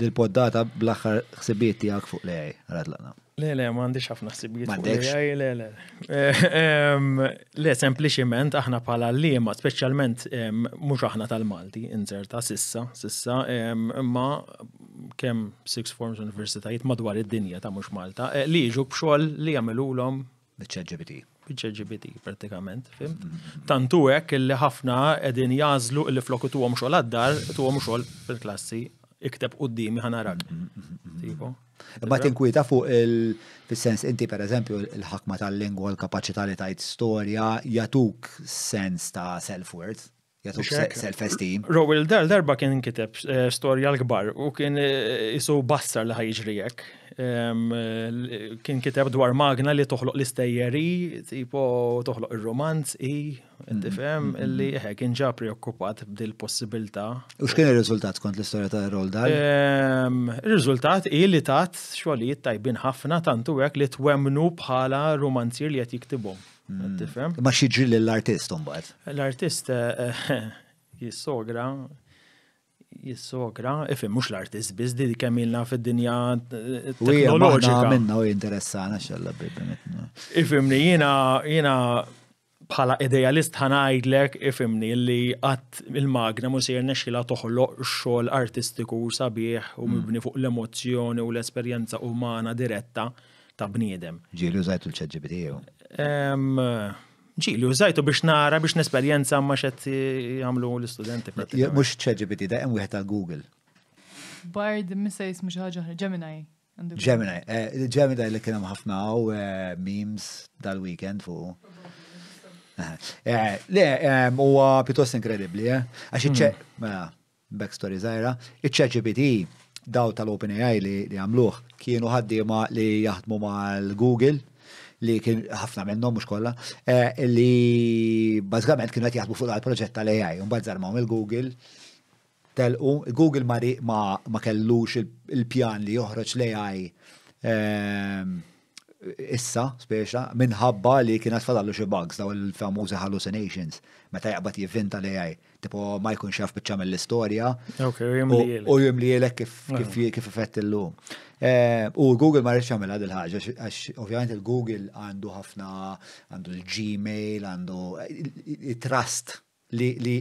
S2: dil-poddata bl-aħħar ħsibijiet tiegħek fuq l-AI, għarat
S1: Le, le, ma għandix ħafna ħsibijiet fuq l-AI, le, le. Eh, le, sempliċiment aħna bħala liema, speċjalment mhux aħna tal-Malti, inzerta sissa, sissa, imma kemm six forms universitajiet madwar id-dinja ta' mhux Malta, eh, li jiġu b'xogħol li jagħmilulhom
S2: Biċ-ChatGPT.
S1: Biċ-ChatGPT prattikament, fimt? Mm-hmm. Tantu hekk li ħafna qegħdin jażlu li flok tuhom xogħol għad-dar, tuhom xogħol fil-klassi, ikteb quddiemi ħanarak. Mm-hmm.
S2: Tipo. Ma tinkwieta fuq il fis-sens inti pereżempju il-ħakma tal-lingwa l-kapaċità li tajt storja jatuk sens ta' self-worth. Jagħtuk self-esteem.
S1: Roald Dahl darba kien kiteb eh, storja l-kbar u kien eh, isu bassar li ħajġri hekk. Kien kiteb dwar magna li toħloq l-istejjeri, tipo toħloq ir-romanz, i, mm-hmm. tifhem, mm-hmm. li eh, kien ġa preokkupat b'dil possibilità.
S2: U x'kien ir-riżultat skont l-istorja ta' Roald Dahl?
S1: Ir-riżultat hi li tat xogħlijiet tajbin ħafna tantu hekk li twemnu bħala romanzier li qed jiktibhom. Mm. Tifhem?
S2: Ma x'jiġri lill-artist imbagħad?
S1: L-artist eh, eh, jissogra jissogra, ifhem mhux l-artist biss di kemm ilna fid-dinja eh, teknoloġika.
S2: Minna u jinteressana xella
S1: Ifhimni jiena jiena Bħala idealist ħa ngħidlek, ifhimni, li qatt il-magna mhu se jirnexxilha toħloq xogħol artistiku sabiħ u mibni fuq l-emozzjoni u l-esperjenza umana diretta ta' bniedem.
S2: Ġieli użajtu l-ChatGPT jew?
S1: Ġieli użajtu biex nara biex nesperjenza ma xed jagħmlu l-istudenti
S2: prattikament. Mhux ChatGPT, da hemm wieħed ta' Google.
S6: Bard missa jismu xi ħaġa oħra, Gemini.
S2: Gemini, eh, Gemini li kien hemm ħafna eh, memes dal-weekend fuq. Eh, le, huwa pjuttost inkredibbli, eh? Għax iċ hmm. mela, backstory żgħira, iċ-ChatGPT daw tal-OpenAI li għamluh kienu ħaddiema li jaħdmu mal-Google li kien ħafna minnhom mhux kollha, li bażikament kienu qed jaħdmu fuq dal-proġett tal-AI, u mbagħad żarmawhom il-Google telqu, Google ma ma, ma kellux il-pjan li joħroġ l-AI ehm, issa, speċa, minħabba li kien fadallu xi bugs daw il-famużi hallucinations, meta jaqbad jivvinta l-AI, tipo ma jkunx jaf biċċa mill-istorja. U jimlielek kif kif kif effettillu. Eh, u Google ma rridx jagħmilha dil ħaġa għax ovvjament il-Google għandu ħafna għandu l-Gmail, għandu il-trust li li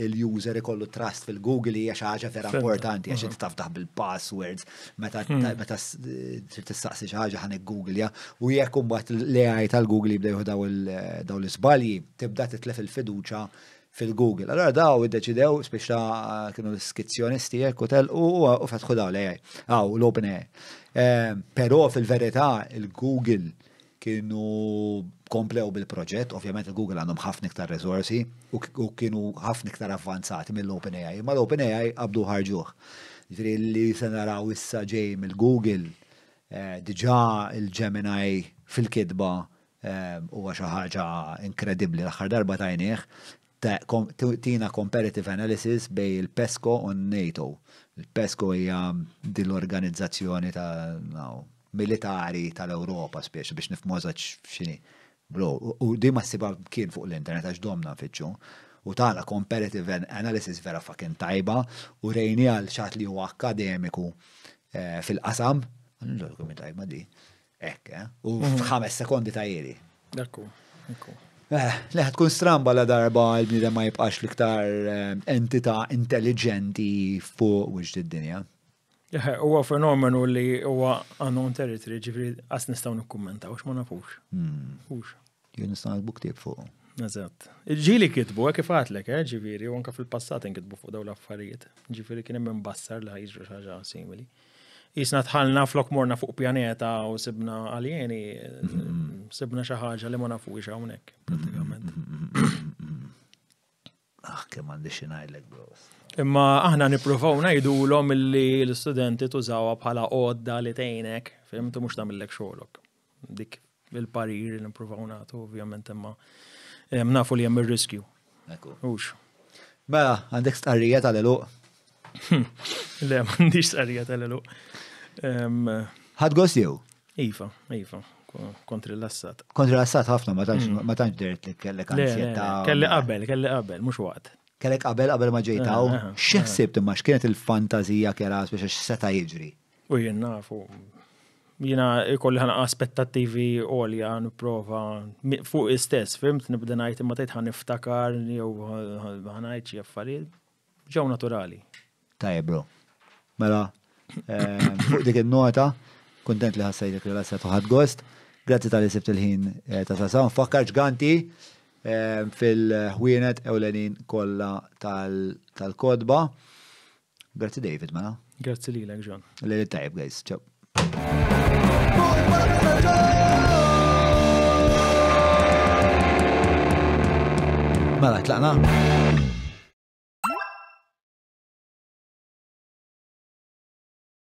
S2: l-user ikollu trust fil-Google hija xi ħaġa vera importanti għax inti taftaħ bil-passwords meta hmm. meta trid tistaqsi xi ħaġa ħan Google u jekk imbagħad l-AI tal-Google jibda jieħu daw l-iżbalji tibda titlef il-fiduċa fil-Google. Allora daw iddeċidew speċa kienu l-iskizzjonisti hekk u telqu u fetħu daw l-AI. Aw l-OpenAI. Eh, però fil-verità il-Google kienu komplew bil-proġett, ovvjament il-Google għandhom ħafna iktar riżorsi u kienu ħafna iktar avvanzati mill-OpenAI, imma l-OpenAI qabdu ħarġuh. Ġifieri li se naraw issa ġej mill-Google, eh, diġà il-Gemini fil-kitba eh, huwa xi ħaġa inkredibbli l-aħħar darba tajnieh tina comparative analysis bej il-PESCO u n-NATO. Il-PESCO hija din l-organizzazzjoni ta' militari tal-Ewropa spiex biex nifhmu eżatt x'inhi. Bro, u di ma ssibha kien fuq l-internet għax domna nfittxu. U tagħna comparative analysis vera fucking tajba u rejni għal xatt li huwa akkademiku eh, fil-qasam. Kemm tajba di. Hekk, eh? U mhm. f'ħames sekondi ta' jiri.
S1: Ekku, ekku.
S2: Eh, le tkun stramba la darba l-bniedem ma jibqax l-iktar eh, entità intelligenti fuq wiċċ id-dinja.
S1: Huwa fenomenu li huwa unknown territory, ġifri qas nistgħu nikkummentaw ma nafux.
S2: Hmm. Hux. Jien nista' nikbu ktieb fuq.
S1: Eżatt. Ġieli kitbu, eh, kif għatlek, eh, ġifieri, u anke fil-passat inkitbu fuq dawn l-affarijiet. Ġifieri kien hemm imbassar li ħajġru xi ħaġa simili. Jisna tħallna flok morna fuq pjaneta u sibna aljeni, mm-hmm. sibna xi ħaġa li ma nafux hawnhekk, pratikament.
S2: Mm-hmm. Ah, kemm għandi xi ngħidlek, bros.
S1: Imma aħna nippruvaw ngħidulhom illi l-istudenti tużawha bħala għodda li tgħinek, fimtu mhux tagħmillek xogħlok. Dik il-parir li nippruvaw nagħtu ovvjament imma nafu li hemm ir-riskju.
S2: Ekku. Hux. Mela, għandek stqarrija tal-eluq?
S1: Le, m'għandix stqarrija tal-eluq.
S2: Ħadd gost jew?
S1: Iva, iva. Kont rilassat.
S2: Kont rilassat ħafna, ma tantx mm. ma tantx dert li kellek ansjetà.
S1: Kelli qabel, kelli qabel, mhux waqt.
S2: Kellek qabel qabel ma ġejt hawn. Eh, eh, eh. Xi ħsibt imma x'kienet il-fantażija kera biex seta' jiġri?
S1: U jien nafu. Jiena ikolli ħana aspettattivi għolja nipprova fuq istess, fimt nibda ngħid imma tgħid ħa niftakar jew ħa ngħid xi affarijiet. Ġew naturali.
S2: Tajjeb bro. Mela, eh, fuq dik il-nota, kontent li ħassajtek rilassat u ħadd gost. Grazzi tal-li sibt il-ħin eh, ta' sasa. Nfakkar ġganti eh, fil-ħwienet ewlenin kollha tal-kodba. Grazzi David, mela.
S1: Grazzi lilek, John.
S2: Lejl tajjeb, guys. Ciao. Mela, tlaqna?